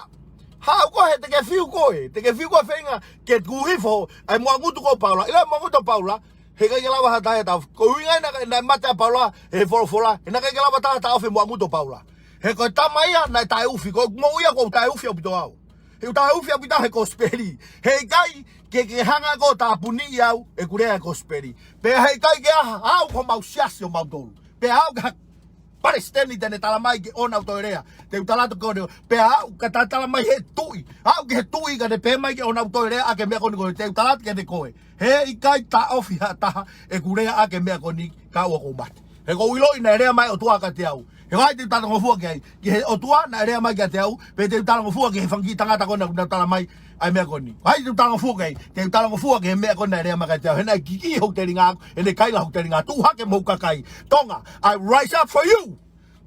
hā, ʻoku he te ke fiu koe, te ke fiu koe feinga ke tuʻu hifo ʻa e moʻunga ngutu ko Paula, ʻilo e moʻunga ngutu Paula, he ʻikai ke lava ha taha ʻe taʻofi. Ko e ʻuhinga ia naʻe, naʻe mate ʻa Paula he folofola, he naʻe ʻikai ke lava ha taha ʻe taʻofi e moʻunga ngutu Paula. He ko e tama ia naʻe taʻeufi, ko e moʻui ia ʻoku ou taʻeufi ʻaupito au. He ʻoku ou taʻeufi ʻaupito he kosipeli. He ʻikai ke, ke hanga ʻo tāpuniʻi au ʻeku lea he kosipeli. Pea he ʻikai ke ʻaha, aʻu ki homau siasi ʻo mautolu. Pea aʻu ki ha palesiteni te ne tala mai ke ʻoua naʻa u toe lea. Te u tala atu kia koe. Pea aʻu ka ta tala mai he tuʻi. Aʻu ki he tuʻi ka ne pehē mai ke ʻoua naʻa u toe lea ʻaki e meʻa ko eni ko ē. Te u tala atu kiate koe. He ʻikai taʻofi ha taha ʻeku lea ʻaki e meʻa ko eni kae ʻoua kuo u mate. He ʻoku ou ʻiloʻi naʻe lea mai ʻOtua kiate au. He ʻoku ʻi ai te u talangofua ki ai, ki he ʻOtua naʻe lea mai kiate au, pe te u talangofua ki he fanga kiʻi tangata ko ena kuo nau tala mai ʻa e meʻa ko eni. ʻOku ʻi ai te u talangofua ki ai, te u talangofua ki he meʻa ko ena naʻe lea mai kiate au. He naʻe kikiʻi hoku telinga, he naʻe kaila hoku telinga, tuʻu hake mo hoku kakai. Tonga, I rise up for you.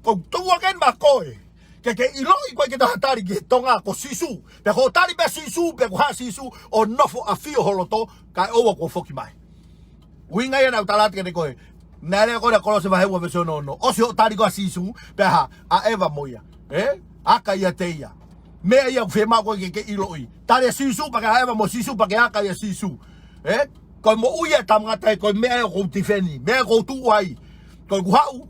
ʻOku ou tuʻu hake mo koe. Ke ke ʻiloʻi ʻoku ʻikai ke toe tali ki he Tonga ko Sīsū. Pea ko e tali pē Sīsū, pea ko e hā Sīsū, ʻo nofo ʻafio holoto, kae ʻoua kuo foki mai. ʻUhinga ia naʻa ku tala atu kiate koe. Naʻe lea ko ena Kolose vahe ua veesi ono ono. ʻOsi hoʻo tali ko ē ʻa Sīsū, pea hā, ʻaʻeva mo ia. Ē? ʻAka ʻiate ia. Meʻa ia ʻoku fiemaʻu koe ke ke ʻiloʻi. Tali ʻa Sīsū pea ke ʻaʻeva mo Sīsū pea ke ʻaka ʻia Sīsū. Ē? Ko e moʻui ʻa e tangata ē ko e meʻa ē ʻoku ou tifeni. Meʻa ē ʻoku ou tuʻu ai. Ko ʻeku haʻu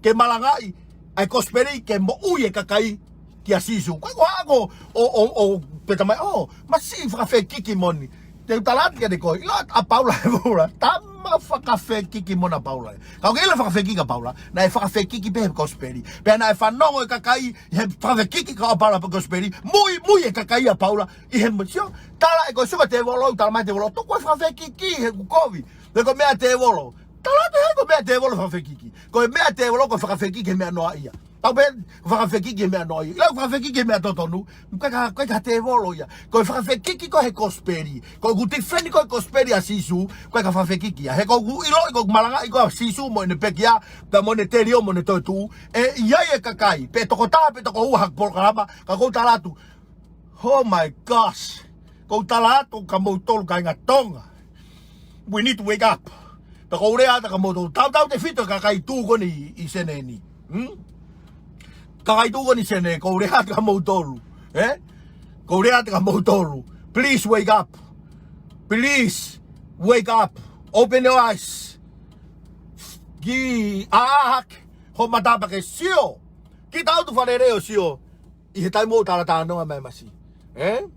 ke malangaʻi ʻa e kosipeli ke moʻui e kakai kia Sīsū. Ko e ko haʻu ko ē ʻo, ʻo, ʻo pehē mai, ʻō, masiʻi fakafekiki moʻoni. Te u tala atu kiate koe, ʻilo ʻa Paula he Paula, tama fakafekiki moʻoni ʻa Paula. Ka ʻoku ke ʻilo e fakafekiki ʻa Paula, naʻe fakafekiki pē he kosipeli. Pea naʻe fanongo e kakai he fakafekiki ko ē ʻa Paula he kosipeli, muimui e kakai ʻa Paula, ʻi he mo-, sio, tala ē ko e suka tēvolo, tala mai tēvolo, tuku e fakafekiki he ʻoku kovi, he ko e meʻa tēvolo. Tala atu he ko e meʻa tēvolo fakafekiki. Ko e meʻa tēvolo ko e fakafekiki he meʻa noaʻia. Tau pē, fakafekiki he meʻa noaʻia. ʻIlo fakafekiki he meʻa totonu, ʻikai ke, ʻikai ke tēvolo ia. Ko e fakafekiki ko ē he kosipeli. Ko ʻeku tifeni ko ē kosipeli ʻa Sīsū, ʻikai ke fakafekiki ia. He ʻoku ou ʻiloʻi ko ʻeku malangaʻi ko ē ʻa Sīsū mo ʻene pekia, pea mo ʻene telio mo ʻene toetuʻu. ʻE ʻi ai e kakai, pe tokotaha, pe tokoua ha polokalama, ka ʻoku ou tala atu. Oh my gosh. ʻOku ou tala atu kia moutolu kāinga Tonga. We need to wake up. Pea ʻoku ou lea atu kia moutolu. Tautautefito e kakai tuʻu ko eni ʻi Senē ni. Hmm? Kakai tuʻu ko eni ʻi Senē, ʻoku ou lea atu kia moutolu. Ē? ʻOku ou lea atu kia moutolu. Please wake up. Please wake up. Open your eyes. Kiʻi ʻā hake ho mata pea ke sio. Kiʻi tau tu fale leo sio. ʻI he taimi ʻoku talatalanoa mai masiʻi. Ē?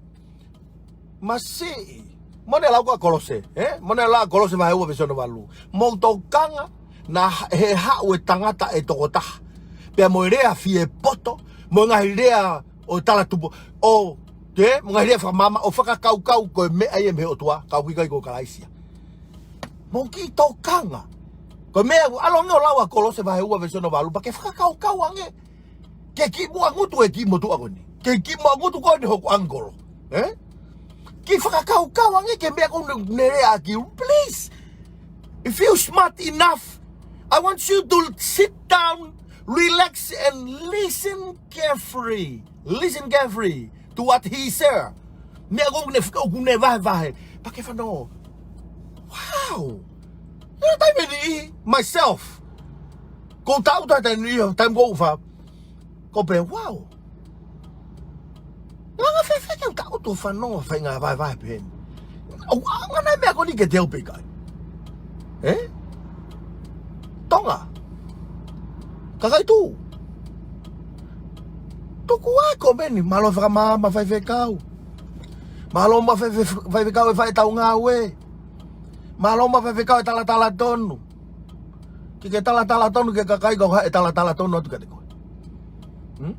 Masiʻi. Mo ʻene lau ko ē ʻa Kolose. Ē? Mo ʻene lau Kolose vahe ua veesi ono valu. Mou tokanga naʻa he haʻu e tangata ʻe toko taha. Pea mo e lea fiepoto, mo e ngaahi lea ʻo talatupu, ʻo, ē? Mo e ngaahi lea fakamaama, ʻo fakakaukau ko e meʻa ia mei he ʻOtua, ka ʻoku ʻikai ko Kalaisi ia. Mou kiʻi tokanga. Ko e meʻa, ʻalu ange ʻo lau ʻa Kolose vahe ua veesi ono valu, pea ke fakakaukau ange. Ke kiʻi muʻa ngutu e kiʻi motuʻa ko eni. Ke kiʻi muʻa ngutu ko eni hoku ʻangikolo. Ē? Kiʻi fakakaukau ange ki he meʻa ko eni ne lea ʻaki, please. If you smart enough, I want you to sit down, relax and listen carefully. Listen carefully to what he share. Meʻa ko ē ʻoku ne fika ʻoku ne vahevahe. Pea ke fanongo. Wow. Ē, taimi ni, myself. ʻOku ou tau taimi ni, taimi ʻoku ou fa. ʻOku ou pehē, wow. Ngaahi fefeke ʻoku ou tau fanongo faʻahinga vahevahe pehē ni. ʻOku ʻaonga nai meʻa ko eni kiate au pe ʻikai? Ē? Tonga. Kakai tuʻu. Tuku ā e komeni, mālō e fakamaama faifekau. Mālō mo e fai-, fai-, faifekau e fai ʻetau ngāue. Mālō mo e faifekau e talatala tonu. Ke ke talatala tonu ki he kakai ka ʻoku ʻikai ke talatala tonu atu kiate koe. Hmm?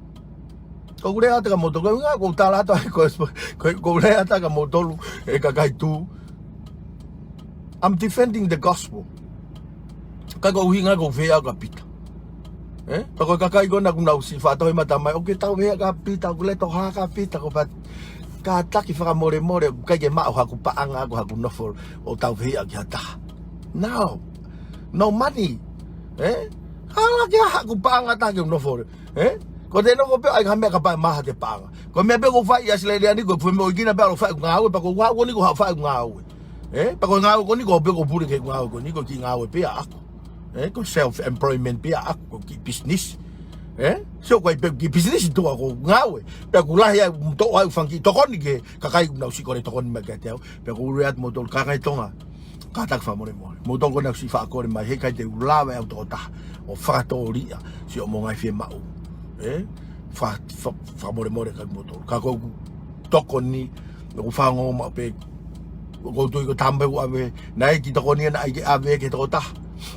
ʻOku ou lea atu kia moutolu, ko e ʻuhinga ʻoku ou tala atu ai ko e, ko e, ʻoku ou lea atu kia moutolu e kakai tuʻu. I'm defending the gospel. Ka ko e ʻuhinga ʻoku ou fehiʻa kia Pita. Ē? Pea ko e kakai ko ena ʻoku nau siʻi faʻa tohi mata mai, ʻoku ke tau fehiʻa kia Pita, ʻoku ke leʻo hā kia Pita, ko e pā kātaki fakamolemole, ʻoku ʻikai ke maʻu haku paʻanga, ko haku nofo, ʻo tau fehiʻa ki ha taha. No. No money. Ē? ʻAlu ki ai haku paʻanga taha ke u nofo. Ē? Ko te nofo pē ʻai ka meʻa kapau ʻe maha ke paʻanga. Ko e meʻa pē ʻoku ou fai ʻi ʻAositelēlia ni, ko e fuʻu meʻa ʻoku ʻikai ke na pē ʻalu ʻo fai ʻeku ngāue, pea ko au ko eni ʻoku ou fai ʻeku ngāue. Ē? Pea ko e ngāue ko eni, ko au pē ʻoku pule ki he ngāue ko eni, ko e kiʻi ngāue pē ʻaʻaku. Ē? Ko e self-employment pē ʻaʻaku, ko e kiʻi business. Ē? Sio ko e pē kiʻi business ʻi tuʻa ko e ngāue. Pea ʻoku lahi ai, toʻo ai ʻeku fanga kiʻi tokoni ki he kakai ʻoku nau siʻi kole tokoni mai kiate au. Pea ʻoku ou lea atu kia moutolu kakai Tonga. Kātaki fakamolemole. Moutolu ko ena ʻoku siʻi faʻa kole mai, heʻikai te u lava ʻe au tokotaha ʻo fakatōliʻa siʻomo ngaahi fiemaʻu. Ē? Fa-, fa-, fakamolemole kia moutolu. Ka ko ʻeku tokoni, ʻoku ou fanongo maʻu pē, ʻoku ou tui ko e taimi ʻoku ʻave, naʻe ʻi ai e kiʻi tokoni naʻe ʻai ke ʻave ki he tokotaha.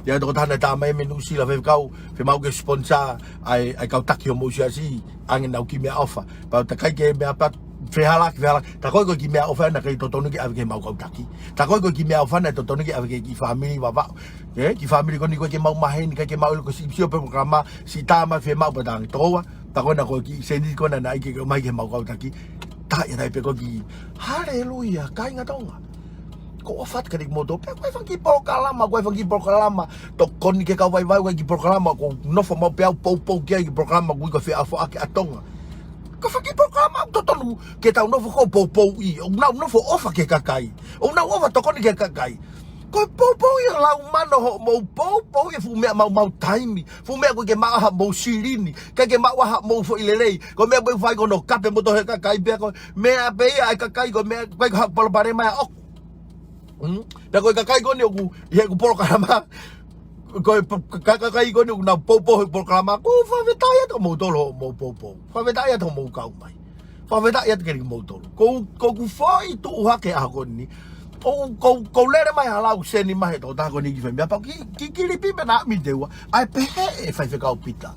ʻI ai e tokotaha naʻe tā mai mei Nuʻusila, faifekau, fiemaʻu ke sponsor ʻa e, ʻa e kau taki homou siasi, ʻoange ʻenau kiʻi meʻaʻofa. Pea u takai ki he meʻa pē, Fehālaaki, fehālaaki. Tā ko ē ko e kiʻi meʻaʻofa naʻe ʻikai totonu ke ʻave ki heʻemau kau taki. Tā ko ē ko e kiʻi meʻaʻofa naʻe totonu ke ʻave ki he kiʻi fāmili Vavaʻu. Ē, kiʻi fāmili ko eni ko e ke mau maheni, ʻikai ke mau ʻilo ko e siʻi, siʻi ʻo pē polokalama, siʻi tā mai fiemaʻu pē tangi. Tokoua, tā ko ena ko e kiʻi sēniti ko ena naʻe ʻikai ke ʻomai ki heʻemau kau taki. Tā ia tai pē ko e kiʻi, haleluia, kāinga Tonga. ʻOku ou ʻofa atu kiate kimoutolu pē, ko e fanga kiʻi polokalama, ko e fanga kiʻi polokalama. Tokoni ki he kau vaivai, ko e kiʻi polokalama, ʻoku ou nofo maʻu pē au poupou ki ai, kiʻi polokalama, ʻoku ʻikai ko e feʻofoʻofa ki he ʻa Tonga. Ko e fanga kiʻi polokalama ʻoku totonu ke tau nofo ko e poupouʻi, ʻoku nau nofo ʻofa ki he kakai. ʻOku nau ʻofa tokoni ki he kakai. Ko e poupouʻi ʻa e lau mano hoʻomou poupouʻi e fuʻu meʻa maumau taimi. Fuʻu meʻa ʻoku ʻikai ke maʻu ʻa haʻamou silini. ʻIkai ke maʻu ʻa haʻamou foʻi lelei. Ko e meʻa ʻoku fai ko hono kape moutolu ʻe he kakai pea ko e meʻa pē ia ʻa e kakai ko e meʻa ʻikai ko haʻaku palopalema ia ʻoku. Mm? Pea ko e kakai ko eni ʻoku, ʻi heʻeku polokalama. Ko e po-, ka-, kakai ko eni ʻoku nau poupou he polokalama. ʻOku ou fakafetaʻi atu kimoutolu hoʻomou poupou. Fakafetaʻi atu hoʻomou kau mai. Fakafetaʻi atu kiate kimoutolu. Ko, ko ʻeku foʻi tuʻu hake ʻaho ko eni. Ko, ko, ko e lele mai ha lau seni mai he tokotaha ko eni ki fai meʻa pau ki, ki, ki lipi pē naʻa mi teua. ʻAi pehē ʻe Faifekau Pita.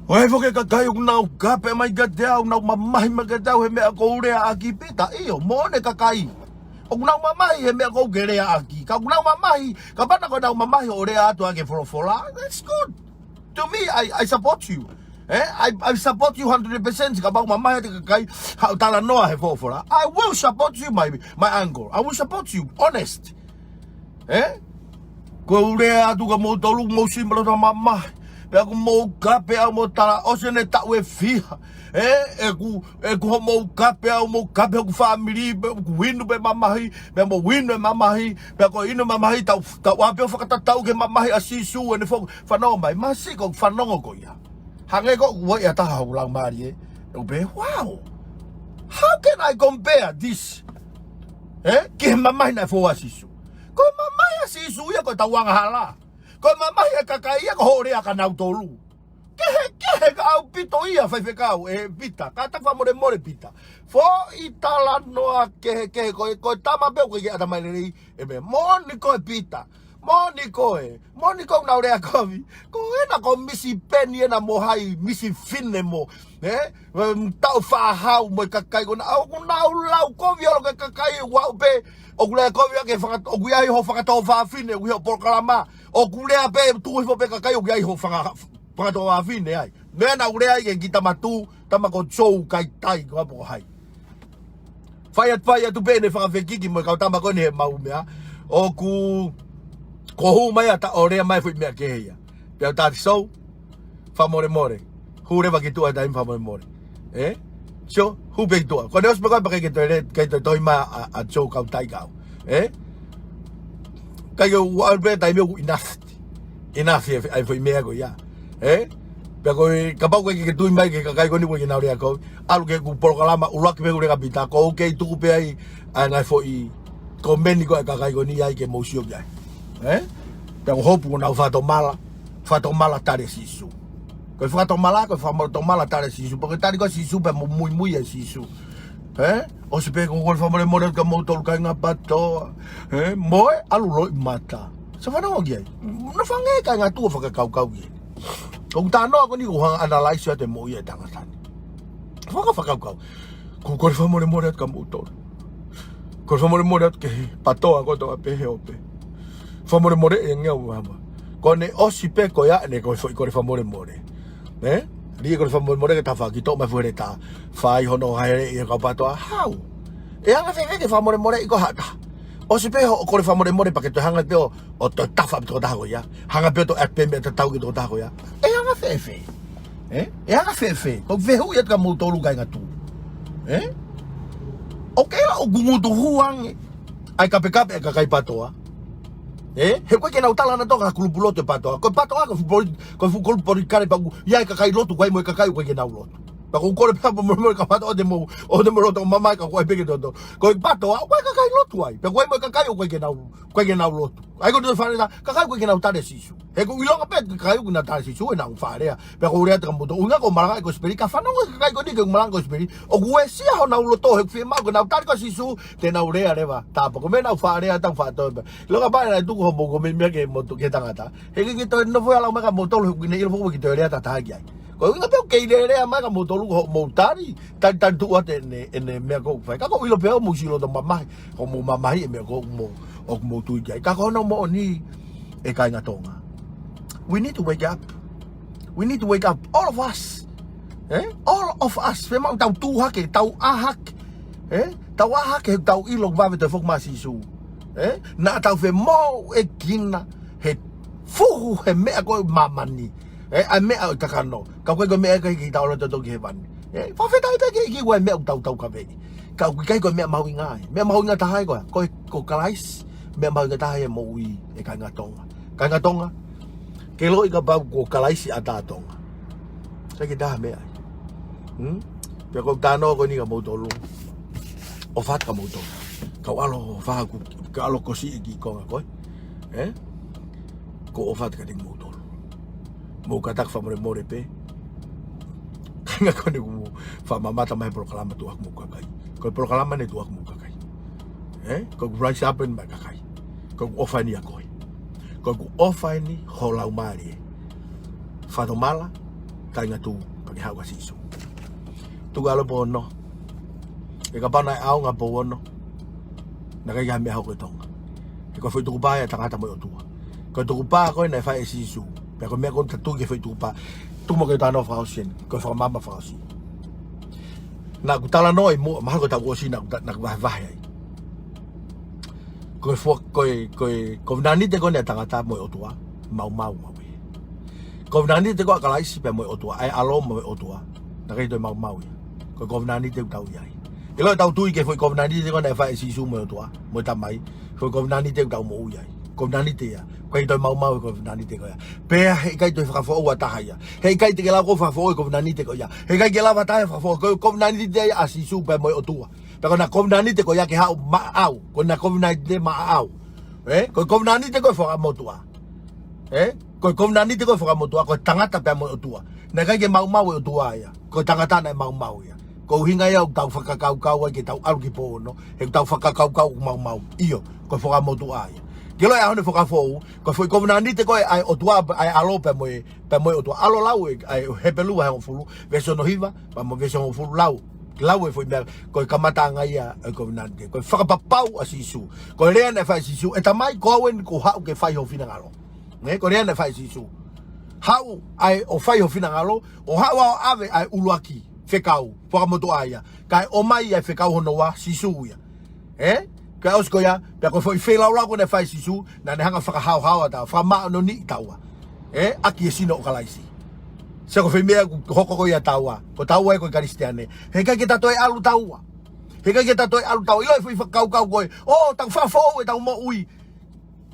ʻOku ʻi ai foki e kakai ʻoku nau kape mai kiate au, nau mamahi mai kiate au he meʻa ʻoku ou leaʻaki Pita. ʻIo, moʻoni e kakai. ʻOku nau mamahi he meʻa ʻoku ke leaʻaki. Ka ʻoku nau mamahi, kapau naʻa ko ʻenau mamahi ʻo lea atu ʻaki e folofola. That's good. To me, I, I support you. Eh? I, I support you hundred percent. Kapau ʻoku mamahi ʻa e kakai, haʻu talanoa he folofola. I will support you, my, my uncle. I will support you, honest. Eh? Ko u lea atu kia moutolu, mou sio mai loto mamahi. Pea ʻoku mou kape au mo tala ʻosi ʻene taʻu ʻe fiha. Eh? ʻEku, ʻeku hoʻomou kape au, mou kape hoku fāmili, pea ʻoku inu pē mamahi, pea mou inu e mamahi, pea ko e inu mamahi, tau, tau ʻapi ʻo fakatatau ki he mamahi ʻa Sīsū, ʻene foki, fanongo mai, masiʻi ko e fanongo ko ia. Hangē ko ʻeku ʻai ʻa taha hoku laumālie, ʻeku pehē, wow. How can I compare this? Eh? Ki he mamahi naʻe fou ai ʻa Sīsū. Ko e mamahi ʻa Sīsū ia ko e tau angahala. Ko e mamahi ʻa e kakai ia ko hoʻo lea kia nautolu. Kehekehe ka ʻaupito ia Faifekau, ʻe Pita. Kātaki fakamolemole Pita. Foʻi talanoa kehekehe ko e, ko e tama pē ʻoku ʻikai ke ʻatamai lelei, ʻe meʻa moʻoni koe Pita. Moʻoni koe, moʻoni koe ʻoku nau lea kovi. Ko ena ko Misi Peni ena mo hai, Misi Fine mo. Eh? Em, tau fāhau mo e kakai ko ena. ʻOku nau lau kovi ʻolo ki he kakai ʻoku ʻaʻu pē. ʻOku lea kovi ʻa ke faka-, ʻoku ʻi ai hoʻo fakatō fafine, ʻoku ʻi ai hoʻo polokalama. ʻOku lea pē, tuʻu hifo pē kakai, ʻoku ʻi ai hoʻo fanga-, fakatō fafine ai. Meʻa naʻa u lea ai ki he kiʻi tama tū, tama ko Joe Kaitai ko ʻapo ko hai. Fai atu, fai atu pē ʻene fakafekiki mo e kau tama ko eni he mau meʻa. ʻOku, ko hū mai ʻa ta ʻo lea mai foʻi meʻa kehe ia. Pea u tati Joe, fakamolemole. Hū leva ki tuʻa he taimi fakamolemole. Eh? Sio, hū pē ki tuʻa. Ko ʻene ʻosi pē ko ē pea ʻikai ke toe lea, ʻikai toe tohi mai ʻa, ʻa Joe Kaitai kau. Eh? ʻIkai ke u ʻalu pē taimi ʻoku enough. Enough e, ʻa e foʻi meʻa ko ia. Eh? Pea ko e, kapau ko e ke tui mai ki he kakai ko eni ʻoku ʻikai ke nau lea kovi. ʻAlu ki heʻeku polokalama ʻuluaki pē ʻoku lea kia Pita. Ko u kei tuku pē ai, ʻa e ngaahi foʻi komeni ko ē ʻa e kakai ko eni ai ke mou sio ki ai. Eh? Pea ko hopu ko ʻenau fakatomala, fakatomala tali ʻa Sīsū. Ko e fakatomala, ko e fakatomala tali ʻa Sīsū. Pea ko e tali ko ē ʻa Sīsū, pea mo muimui ʻa Sīsū. Eh? ʻOsi pē ko u kole fakamolemole kia moutolu kāinga PTOA. Eh? Mo e ʻalu loʻimata. Sio fanongo ki ai. Nofo ange kāinga tuʻa ʻo fakakaukau ki ai. Ko e talanoa ko eni ʻoku hanga ʻo analyze atu e moʻui ʻa e tangata ni. Faka-, fakakaukau. Ko u kole fakamolemole atu kia moutolu. Kole fakamolemole atu ki he PTOA kotoa pē he ope. Fakamolemole e ngea uama. Ko ʻene ʻosi pē ko ia ʻene ko e foʻi kole fakamolemole. Eh? Lī e kole fakamolemole ki he tafaʻaki, toʻo mai e foʻi leta. Fai hono haele e kau PTOA. How? ʻE anga fēfē ke fakamolemoleʻi koe ʻe ha taha? ʻOsi pē hoʻo kole fakamolemole pea ke toe hanga pē ʻo, ʻo toe tafa ʻa e tokotaha ko ia. Hanga pē ʻo toe ʻai pē meʻa tatau ki he tokotaha ko ia. ʻE anga fēfē? Eh? ʻE anga fēfē? Ko u fehuʻi atu kia moutolu kāinga tuʻa. Eh? ʻOku ʻikai ʻo ngutu hū ange ʻa e kapekape ʻa e kakai PTOA. Eh? He ʻoku ʻikai ke nau tala nautolu ki ha kulupu lotu ʻa e PTOA. Ko e PTOA ko e fuʻu poli-, ko e fuʻu kulupu politikale pea ʻoku ʻi ai e kakai lotu, ʻoku ʻi ai mo e kakai ʻoku ʻikai ke nau lotu. Pea ko u kole pē fakamolemole kia PTOA ʻoua te mou, ʻoua te mou loto mamahi ka ʻoku ʻi ai pē ke toto. Ko e PTOA, ʻoku ʻi ai e kakai lotu ai. Pea ʻoku ʻi ai mo e kakai ʻoku ʻikai ke nau, ʻikai ke nau lotu. ʻA ia ko e toe fakalea, kakai ʻoku ʻikai ke nau tali ʻa Sīsū. He ʻoku ʻilonga pē kakai ʻoku nau tali ʻa Sīsū, ʻoku nau fakalea. Pea ko u lea atu kia moutolu, ʻuhinga ko e malanga e kosipeli, ka fanongo e kakai ko eni ki he malanga e kosipeli. ʻOku uesia honau loto, he ʻoku fiemaʻu ke nau tali ko ē ʻa Sīsū, te nau lea leva. Tāpuaki, ko e meʻa naʻa ku fakalea atu, fakalea atu. ʻIlonga pē naʻe tuku hoʻomou komeni meʻa ki he motu-, ki he tangata. He ʻikai ke toe nofo ia ʻo lau mai kia moutolu, he ʻoku ne ʻilo foki ʻoku ʻikai ke toe lea ʻa e tangata ki ai. Ko e ʻuhinga pē ʻoku kei lelea mai ka mou tolu ko hoʻomou tali, tali, tali tuʻu atu ʻene, ʻene meʻa ʻoku fai. Ka ʻoku ou ʻilo pē ʻoku mou sio loto mamahi, ʻoku mou mamahi e meʻa ʻoku mou, ʻoku mou tui ki ai. Ka ko hono moʻoni, ʻe kāinga Tonga. We need to wake up. We need to wake up. All of us. Eh? All of us. Fiemaʻu tau tuʻu hake, tau ʻā hake. Eh? Tau ʻā hake he tau ʻilo vave te foki mai Sīsū. Eh? Naʻa tau femoʻuekina he fuhu he meʻa ko ē māmani. Eh? ʻA e meʻa ʻo e kakano. Ka ko e ko e meʻa ʻikai ke tau lava ʻo toki hēvani. Eh? Fakafetaʻi pē ki he ʻEiki ʻa e meʻa ʻoku tau tau kavei. Ka ʻoku ʻikai ko e meʻa mahuʻinga ia. Meʻa mahuʻinga taha ia ko e, ko e, ko Kalaisi. Meʻa mahuʻinga taha ia moʻui ʻe kāinga Tonga. Kāinga Tonga, ke ʻiloʻi kapau ko Kalaisi ʻa tā Tonga. Sai ke taha meʻa ai. Hmm? Pea ko e talanoa ko eni kia moutolu. ʻOfa atu kia moutolu. Kau ʻalu ʻo faʻa ku, kau ʻalu ʻo kosiʻi ki konga ko ē. Eh? Ko e ʻofa atu kiate kimoutolu. Mou kātaki fakamolemole pē. Kāinga ko eni ʻoku mou faʻa mamata mai he polokalama tuʻa ʻaki homou kakai. Ko e polokalama eni tuʻa ʻaki homou kakai. Eh? Ko ʻeku rise up eni maʻa e kakai. Ko ʻeku ʻofa eni ʻia koe. Ko ʻeku ʻofa eni ho laumālie. Fakatomala, kāinga, tuʻu pea ke haʻu kia Sīsū. Tuku ʻalu pē ʻo nofo. ʻE kapau naʻe ʻaonga pē ʻo nofo, naʻe ʻikai ha meʻa hoko ʻi Tonga. He ko e foʻi tukupā ia ʻa e tangata mo e ʻOtua. Ko e tukupā ko ē naʻe fai ʻe Sīsū. Pea ko e meʻa ko ē ʻoku tau tui ki he foʻi tukupā. Tuku muʻa ke u talanoa fakaʻosi eni. Ko e fakamaama fakaʻosi. Naʻa ku talanoa ʻi muʻa, mahalo ko e taʻu kuo ʻosi naʻa ku ta-, naʻa ku vahevahe ai. Ko e fua-, ko e, ko e kovinānite ko eni ʻa e tangata mo e ʻOtua, maumau maumau ia. Kovinānite ko ē ʻa Kalaisi pea mo e ʻOtua, ʻa e ʻAlo mo e ʻOtua, naʻe ʻikai toe maumau ia. Ko e kovinānite ʻoku tau ʻi ai. ʻIlo ʻetau tui ki he foʻi kovinānite ko ē naʻe fai ʻe Sīsū mo e ʻOtua, mo e Tamai, foʻi kovinānite ʻoku tau moʻui ai. Kovinānite ia. ʻIkai toe maumau e kovinānite ko ia. Pea heʻikai toe fakafoʻou ha taha ia. Heʻikai te ke lava koe ʻo fakafoʻou e kovinānite ko ia. Heʻikai ke lava ha taha ia ʻo fakafoʻou. Ko e kovinānite ia ʻa Sīsū pea mo e ʻOtua. Pea ko ʻena kovinānite ko ia ke haʻu maʻau. Ko ʻena kovinānite maʻau. Eh? Ko e kovinānite ko e fakamotuʻa. Eh? Ko e kovinānite ko e fakamotuʻa, ko e tangata pea mo e ʻOtua. Naʻe ʻikai ke maumau e ʻOtua ia. Ko e tangata naʻe maumau ia. Ko e ʻuhinga ia ʻoku tau fakakaukau ai ke tau ʻalu ki pō ono, he ʻoku tau fakakaukau ʻoku maumau. ʻIo, ko e fakamotuʻa ia. Ke ʻiloʻi ʻa e ʻaho ni ʻoku fakafoʻou, ko e foʻi kovinānite ko ē ʻa e ʻOtua, ʻa e ʻAlo pea mo e, pea mo e ʻOtua. ʻAlu ʻo lau e, ʻa e Hepelū vahe hongofulu, veesi hono hiva, pea mo e veesi hongofulu, lau. Lau e foʻi meʻa, ko e kamataʻanga ia ʻo e kovinānite. Ko e fakapapau ʻa Sīsū. Ko e lea naʻe fai ʻe Sīsū, ʻe Tamai, ko au eni kuo u haʻu ke fai ho finangalo. Nē, ko e lea naʻe fai ʻe Sīsū. Haʻu ai ʻo fai ho finangalo, ʻo haʻu ʻo ʻave ʻa e ʻuluaki fekau, fakamotuʻa ia. Kae ʻomai ʻa e fekau hono ua, Sīsū ia. Eh? Kae ʻosi ko ia, pea ko e foʻi feilaulau ko ē naʻe fai ʻe Sīsū, naʻa ne hanga ʻo fakahaohaoa taua, fakamāʻoniʻoniʻi taua. Eh? ʻAki e sino ʻo Kalaisi. Sai ko e foʻi meʻa ʻoku hoko ko ia ʻia taua, ko taua ia ko e Kalisitiane. Heʻikai ke ta toe ʻalu taua. Heʻikai ke ta toe ʻalu taua. ʻIlo e foʻi fakakaukau ko ē. ʻŌ, tau fakafoʻou ʻetau moʻui.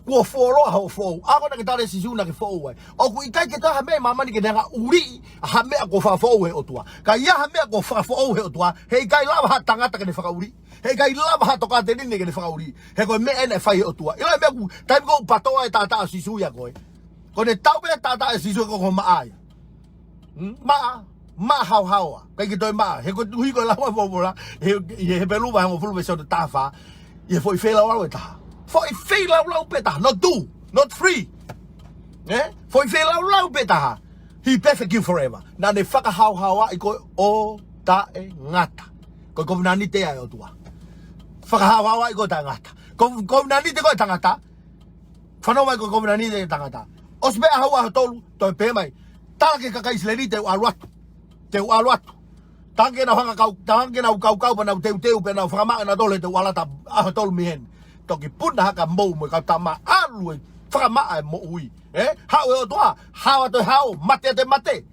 Kuo fuoloa hoʻo foʻou. ʻA ko ē naʻe tali ʻe Sīsū naʻa ke foʻou ai. ʻOku ʻikai ke toe ʻi ai ha meʻa ʻi māmani ke ne hanga ʻo ʻuliʻi ha meʻa kuo fakafoʻou ʻe he ʻOtua. Ka ʻi ai ha meʻa kuo fakafoʻou ʻe he ʻOtua, heʻikai lava ha tangata ke ne fakaʻuliʻi. Heʻikai lava ha tokāteline ke ne fakaʻuliʻi. He ko e meʻa eni naʻe fai ʻe he ʻOtua. ʻIlo e meʻa ʻoku, taimi ko ē ʻoku patoa e taʻataʻa ʻo Sīsū ʻia koe. Ko ʻene tau pē taʻataʻa ʻo Sīsū ʻia koe ko e maʻa ia. Hmm? Maʻa, maʻa haohaoa. ʻIkai ke toe maʻa. He ko e tuʻu hiko e lau ʻa e folofola. He, he Hepelū vahe hongofulu veesi hono taha fā. ʻI he foʻi feilaulau ʻe taha. Foʻi feilaulau pē taha. Not two. Not three. Eh? Foʻi feilaulau pē taha. He perfect you forever. Naʻa ne fakahaohaoaʻi koe ʻo taʻengata. Ko e kovinānite ia ʻa e ʻOtua. Fakahaohaoaʻi koe ʻo taʻengata. Ko, kovinānite ko ē ʻa e tangata. Fanongo mai ko e kovinānite ʻa e tangata. ʻOsi pē ʻaho ua ʻaho tolu, toe pehē mai. Tala ki he kakai ʻIsileli te u ʻalu atu. Te u ʻalu atu. Tala ke nau hanga kau, tala ke nau kaukau pea nau teuteu pea nau fakamaʻa nautolu he te u ʻalu atu ʻaho tolu mei heni. Toki puna hake mou mo e kau tama ʻalu ʻo fakamaʻa e moʻui. Eh? Haʻu e ʻOtua, hao atu e hao, mate atu e mate.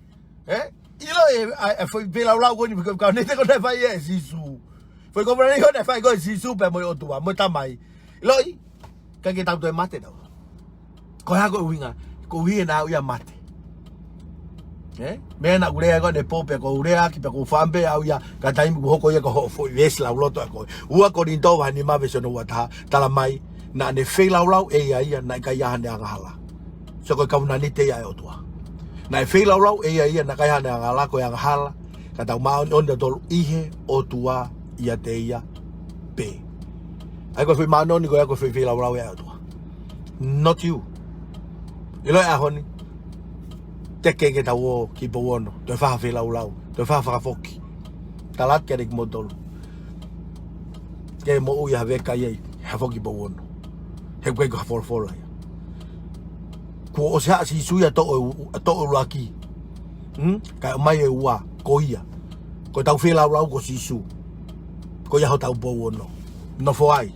Eh? ʻIlo e, ʻa e, ʻa e foʻi feilaulau ko eni, foʻi kovinānite ko ē naʻe fai ʻe Sīsū. Foʻi kovinānite ko ē naʻe fai ko ē ʻe Sīsū pea mo e ʻOtua, mo e Tamai. ʻIloʻi, ʻikai ke tau toe mate taua. Ko e hā ko e ʻuhinga, ko e ʻuhinga naʻa ʻi ai e mate. Eh? Meʻa naʻa ku lea ko ē ʻanepō pea ko u lea ʻaki pea ko u fāmpe au ia, ka taimi kuo hoko ia ko hoʻo foʻi veesi lauloto ʻa koe. Ua Kolinitō vahe nima veesi hono ua taha, tala mai, naʻa ne feilaulau ʻe ia ia, naʻe ʻikai ʻi ai haʻane angahala. So ko e kovinānite ia ʻa e ʻOtua. Naʻe feilaulau ʻe ia ia, naʻe ʻikai haʻane angahala, ko e angahala. Ka tau māʻoniʻoni tautolu ʻi he ʻOtua ʻiate ia pē. ʻA ia ko e foʻi māʻoniʻoni ko ia ko e foʻi feilaulau ia ʻa e ʻOtua. Not you. ʻIlo e ʻaho ni. Teke ke tau ō ki Pouono, toe fai ha feilaulau, toe fai ha fakafoki. Tala atu kiate kimoutolu, ke moʻui ʻa Haveka ia ʻi ha foki Pouono. He ʻoku ʻikai ko ha folofola ia. Kuo ʻosi haʻu ʻa Sīsū ia ʻo toʻo e u-, ʻo toʻo e ʻuluaki. Hmm? Kae ʻomai e ua, ko ia. Ko ʻetau feilaulau ko Sīsū. Ko ia hotau Pouono. Nofo ai,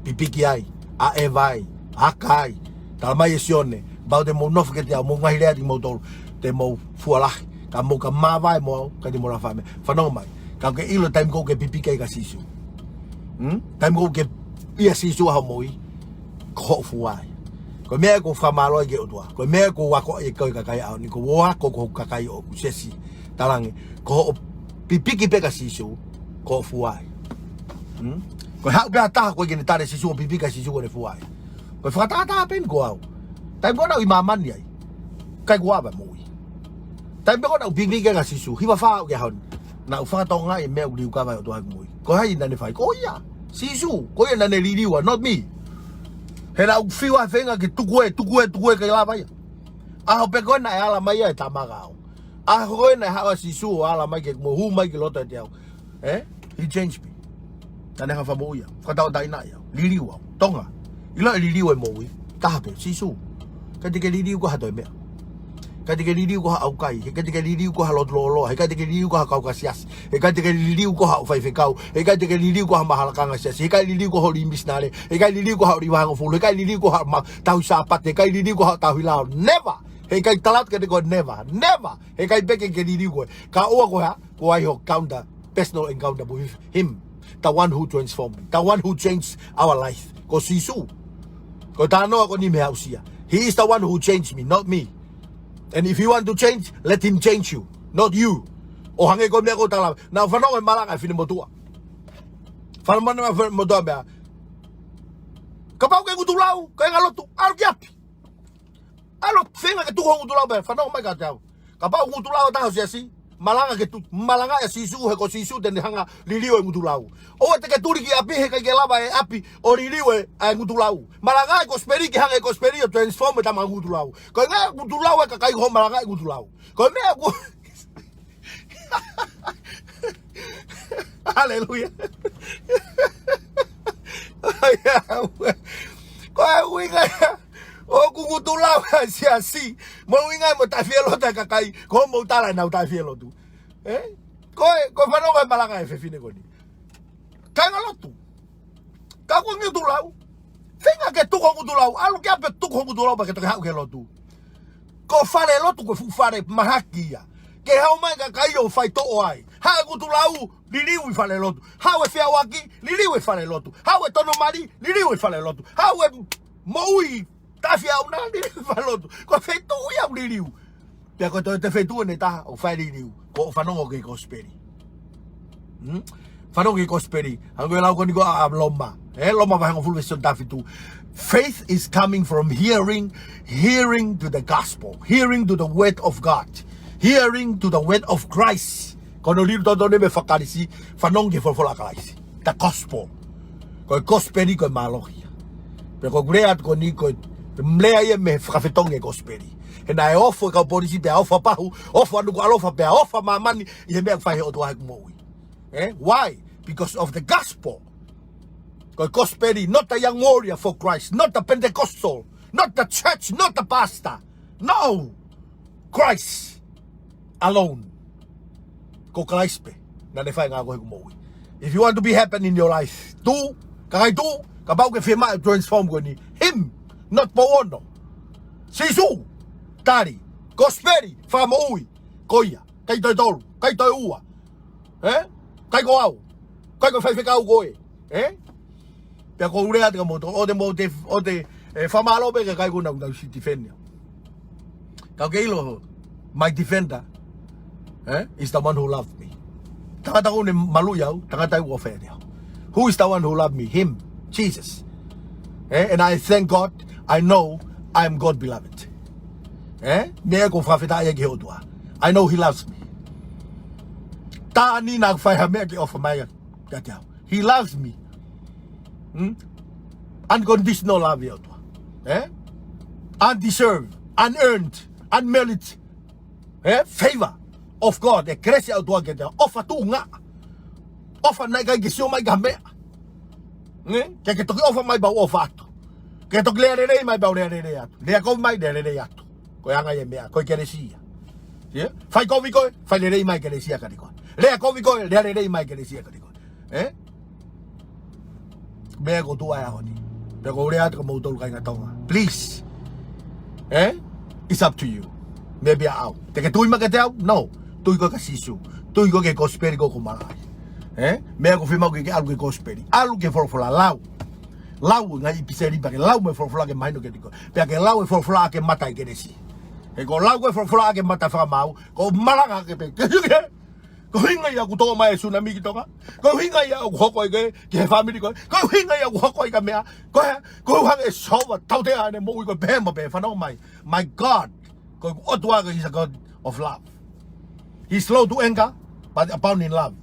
pipiki ai, ʻaʻeva ai, aka ai. Tala mai ʻe Sione, kapau te mou nofo kiate au, mou ngaahi lea atu kimoutolu, te mou fua lahi. Ka mou ka māvae mo au, ʻikai te mou lava ʻo fai ha meʻa. Fanongo mai, ka ke ʻilo e taimi ʻoku ke pipiki ai kia Sīsū. Hmm? Taimi ʻoku ke ʻia Sīsū ʻa hoʻo moʻui, ko hoʻo fua ai. Ko e meʻa ʻoku ou fakamālō ai ki he ʻOtua. Ko e meʻa ʻoku ou ako ai ki he kakai ʻaho ni, ʻoku ou ako ko e kakai ʻoku siasi. Talaange, ko hoʻo pipiki pē kia Sīsū, ko hoʻo fua ai. Hmm? Ko e haʻu pē ha taha ʻoku ʻikai ke ne tali ʻe Sīsū hono pipiki kia Sīsū ko ʻene fua ai. Ko e fakatātā pē eni ko au. Taimi ʻoku ou ʻi māmani ai, ʻikai ke u ʻave moʻui. Taimi ʻoku ou pipiki kia Sīsū, hiva fā au ki he ʻaho ni, naʻa ku fakatokangaʻi e meʻa ʻoku liliu kava ai ʻOtua ʻi heʻeku moʻui. Ko hai naʻa ne fai? Ko ia. Sīsū, ko ia naʻa ne liliu au, not me. He naʻa ku fiu ʻa e feinga ke tuku ē, tuku ē, tuku ē, ʻikai lava ia. ʻAho pē ko ē naʻe ala mai ai e Tama kia au. ʻAho ko ē naʻe haʻu ʻa Sīsū ʻo ala mai ke mo hū mai ki loto ʻiate au. Eh? He changed me. Naʻa ne hanga ʻo fakamoʻui au. Fakatauʻatāinaʻi au. Liliu au. Tonga. ʻIlo e liliu e moʻui. Taha pē, Sīsū. ʻIkai te ke liliu koe ʻe ha toe meʻa. ʻIkai te ke liliu koe ʻe ha ʻaukai. ʻIkai te ke liliu koe ʻe ha lotu lōloa. ʻIkai te ke liliu koe ʻe ha kau ka siasi. ʻIkai te ke liliu koe ʻe ha faifekau. ʻIkai te ke liliu koe ʻe ha mahalo lakanga siasi. ʻIkai liliu koe ʻe ha ʻuli misinale. ʻIkai liliu koe ʻe ha ʻuli vahehongofulu. ʻIkai liliu koe ʻe ha ma-, tauhi Sāpate. ʻIkai liliu koe ʻe ha tauhi lao. Never. Heʻikai, tala atu kiate koe never. Never. Heʻikai pē ke ke liliu koe. Ka ʻoua ko ha, ko hai hoʻo encounter, personal encounter with him. The one who transformed me. The one who changed our life. Ko Sīsū. Ko e talanoa ko eni mei he aʻusia. He is the one who changed me, not me. And if you want to change, let him change you, not you. ʻO hangē ko e meʻa ʻoku ou tala. Naʻa ku fanongo he malanga ʻa e finemotuʻa. Fanongo mai e finemotuʻa, meʻa. Kapau ʻoku ke ngutu lau, ʻikai ke lotu, ʻalu ki ʻapi. ʻAlu ʻo feinga ke tuku hoʻo ngutu lau pea fanongo mai kiate au. Kapau ngutu lau ʻa ha taha ʻo e siasi, malanga ke tu-, malanga ʻia Sīsū, he ko Sīsū te ne hanga ʻo liliu e ngutu lau. ʻOua te ke tuli ki ʻapi, heʻikai ke lava ʻe ʻapi ʻo liliu e, ʻa e ngutu lau. Malanga e kosipeli ke hanga ʻe he kosipeli ʻo transform e tama ngutu lau. Ko e ngaahi ngutu lau ʻa e kakai ʻoku malanga e ngutu lau. Ko e meʻa ʻoku Haleluia. Ko e ʻuhinga ia ʻoku ngutu lau ʻa e siasi. Mo e ʻuhinga mo e taʻefielotu ʻa e kakai. Ko hoʻomou tala ʻenau taʻefielotu. Eh? Ko e, ko e fanongo e malanga ʻa e fefine ko eni. ʻIkai ke lotu. Ka ʻoku ke ngutu lau. Feinga ke tuku hoʻo ngutu lau. ʻAlu ki ʻapi ʻo tuku hoʻo ngutu lau pea ke toki haʻu ki he lotu. Ko e fale lotu ko e fuʻu fale mahaki ia. Ke haʻu mai e kakai ʻo faitoʻo ai. Haʻu e ngutu lau, liliu e fale lotu. Haʻu e feʻauaki, liliu e fale lotu. Haʻu e tono mali, liliu e fale lotu. Haʻu e moʻui taʻefiaʻuna, liliu e fale lotu. Ko e feituʻu ia ʻoku liliu. Pea ko e toe feituʻu ʻe taha ʻoku fai e liliu, ko hoʻo fanongo ki he kosipeli. Hmm? Fanongo ki he kosipeli. Hangē ko e lau ko eni ko ē ʻa Loma. Eh, Loma vahe hongofulu veesi taha fitu. Faith is coming from hearing, hearing to the gospel, hearing to the word of God, hearing to the word of Christ. Ko hono liliu totonu mei he faka-Kalisi, fanongo ki he folofola ʻa Kalaisi. The gospel. Ko e kosipeli ko e mālohi ia. Pea ko ʻeku lea atu ko eni ko e lea ia mei he fakafetongi e kosipeli. He naʻe ofo e kau polisi pea ofo ʻa Pahu, ofo ʻa Nukuʻalofa pea ofo ʻa māmani ʻi he meʻa ʻoku fai ʻe he ʻOtua heʻeku moʻui. Eh? Why? Because of the gospel. Ko e kosipeli, not the young warrior for Christ, not the Pentecostal, not the church, not the pastor. No! Christ alone. Ko Christ pē naʻa ne fai e ngāue ko ē heʻeku moʻui. If you want to be happen in your life, tuʻu, kakai tuʻu, kapau ʻoku ke fiemaʻu e transform ko eni, him, not Pouono. Sīsū, tali, kosipeli, fakamoʻui, ko ia, ʻikai toe tolu, ʻikai toe ua. Eh? ʻIkai ko au. ʻIkai ko e faifekau ko ē. Eh? Pea ʻoku ou lea atu kia moutolu, ʻoua te mou te, ʻoua te, eh, fakamālō pē ki he kakai ko ena ʻoku nau siʻi tifeni au. Ka ʻoku ke ʻilo, my defender, eh, is the one who loved me. Tangata ʻoku ne maluʻi au, tangata ʻoku ʻofa ʻiate au. Who is the one who loved me? Him, Jesus. Eh? And I thank God, I know I am God beloved. Eh? Meʻa ʻoku ou fakafetaʻi ai ki he ʻOtua. I know he loves me. Tā ʻeni naʻa ku fai ha meʻa ke ʻofa mai kiate au. He loves me. Hmm? Unconditional love ia ʻa e ʻOtua. Eh? Undeserved, unearned, unmerited. Ē? Favor of God, ʻa e kelesi ʻa e ʻOtua kiate au. ʻOfa tuʻunga. ʻOfa naʻe ʻikai ke sio mai ki ha meʻa. Ē? Ke ke toki ʻofa mai pea u ʻofa atu. Ke toki lea lelei mai pea u lea lelei atu. Lea kovi mai, lea lelei atu. Ko e anga ia e meʻa, ko e kelesi ia. Ē? Fai kovi koe, fai lelei mai e kelesi ia kiate koe. Lea kovi koe, lea lelei mai e kelesi ia kiate koe. Ē? Meʻa ko e tuʻu ʻa e ʻaho ni. Pea ko u lea atu kia moutolu kāinga Tonga. Please. Ē? It's up to you. Meʻa pē ia ʻaʻau. Te ke tui mai kiate au? No. Tui koe kia Sīsū. Tui koe ki he kosipeli ko ē ʻoku ou maʻu ai. Ē? Meʻa ʻoku fiemaʻu ke ke ʻalu ki he kosipeli. ʻAlu ki he folofola, lau. Lau e ngaahi ʻipiseli pea ke lau mo e folofola ke mahino kiate koe. Pea ke lau e folofola ʻaki e mata ʻo e kelesi. He ko e lau ko ē e folofola ʻaki e mata ʻo e fakamaau, ko e malanga ke pē. Ko e ʻuhinga ia ʻoku tō mai e sunami ki Tonga. Ko e ʻuhinga ia ʻoku hoko ai ki he, ki he fāmili ko ē. Ko e ʻuhinga ia ʻoku hoko ai ki ha meʻa. Ko e, ko e ʻuhinga ʻe Sihova tautea ʻene moʻui ko ē pehē mo pehē, fanongo mai. My God, ko e ʻOtua ko ē is a God of love. He's slow to anger, but abound in love.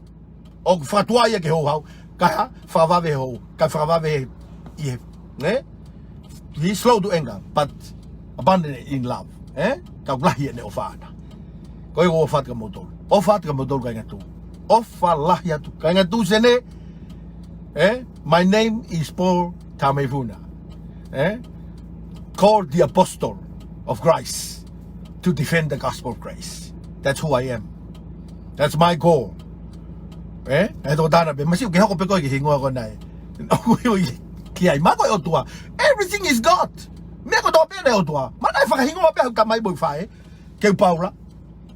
ʻOku fakatuʻa ia ki he houhau, kae fakavave he hou, kae fakavave he, ʻi he, ē? He's slow to anger, but abundant in love, ē? Ka ʻoku lahi ʻene ʻofa ʻana. Ko ia ʻoku ou ʻofa atu kia moutolu. ʻOfa atu kia moutolu kāinga Tuʻi. ʻOfa lahi atu. Kāinga Tuʻi Senē, ē? My name is Paul Tameifuna. Ē? Called the apostle of Christ to defend the gospel of Christ. That's who I am. That's my goal. Ē? ʻE tō tāna pē, masiʻi ke hoko pē koe ki he hingoa ko ena ē. Ki ai, ma ko e ʻOtua. Everything is God. Meʻa kotoa pē naʻe ʻOtua. Ma naʻe fakahingoa pē au ka mai boi fai. Ke Paula.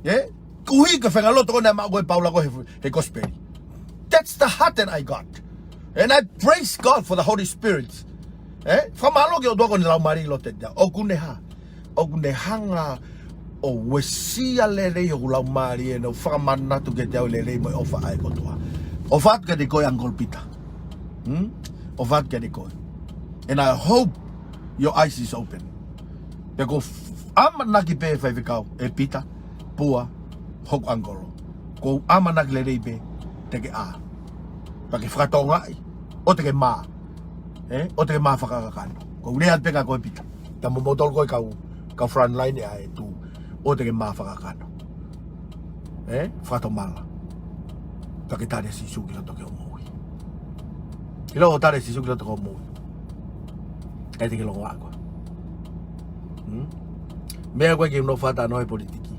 Ē? Koeʻuhi ko e faʻahinga loto ko ē naʻe maʻu ko ē ʻe Paula ko ē he, he kosipeli. That's the heart that I got. And I praise God for the Holy Spirit. Ē? Fakamālō ki he ʻOtua ko ʻene laumālie ʻi loto ʻiate au. ʻOku ne hā. ʻOku ne hanga ʻo uesia lelei hoku laumālie ʻene fakamanatu kiate au e lelei mo e ʻofa ʻa e ʻOtua. ʻOfa atu kiate koe Uncle Peter. Hmm? ʻOfa atu kiate koe. And I hope your eyes is open. Pea ʻoku ou f-, ʻamanaki pē faifekau, ʻe Pita, Pua, hoku ʻangolo. ʻOku ou ʻamanaki lelei pē, te ke ʻā. Pea ke fakatokangaʻi, ʻoua te ke mā. Ē? ʻOua te ke mā fakakakano. ʻOku ou lea pē kia koe Pita. Pea mo moutolu ko ē kau, kau front line ʻa e tuʻu. ʻOua te ke mā fakakakano. Ē? Fakatomala. Pea ke tali ʻa Sīsū ki loto ki hoʻo moʻui. ʻIlo ʻo tali ʻa Sīsū ki loto ki hoʻo moʻui. ʻE te ke longoaʻa koe. Hmm? Meʻa ko ē ke u nofo atu ʻo ʻi he politiki.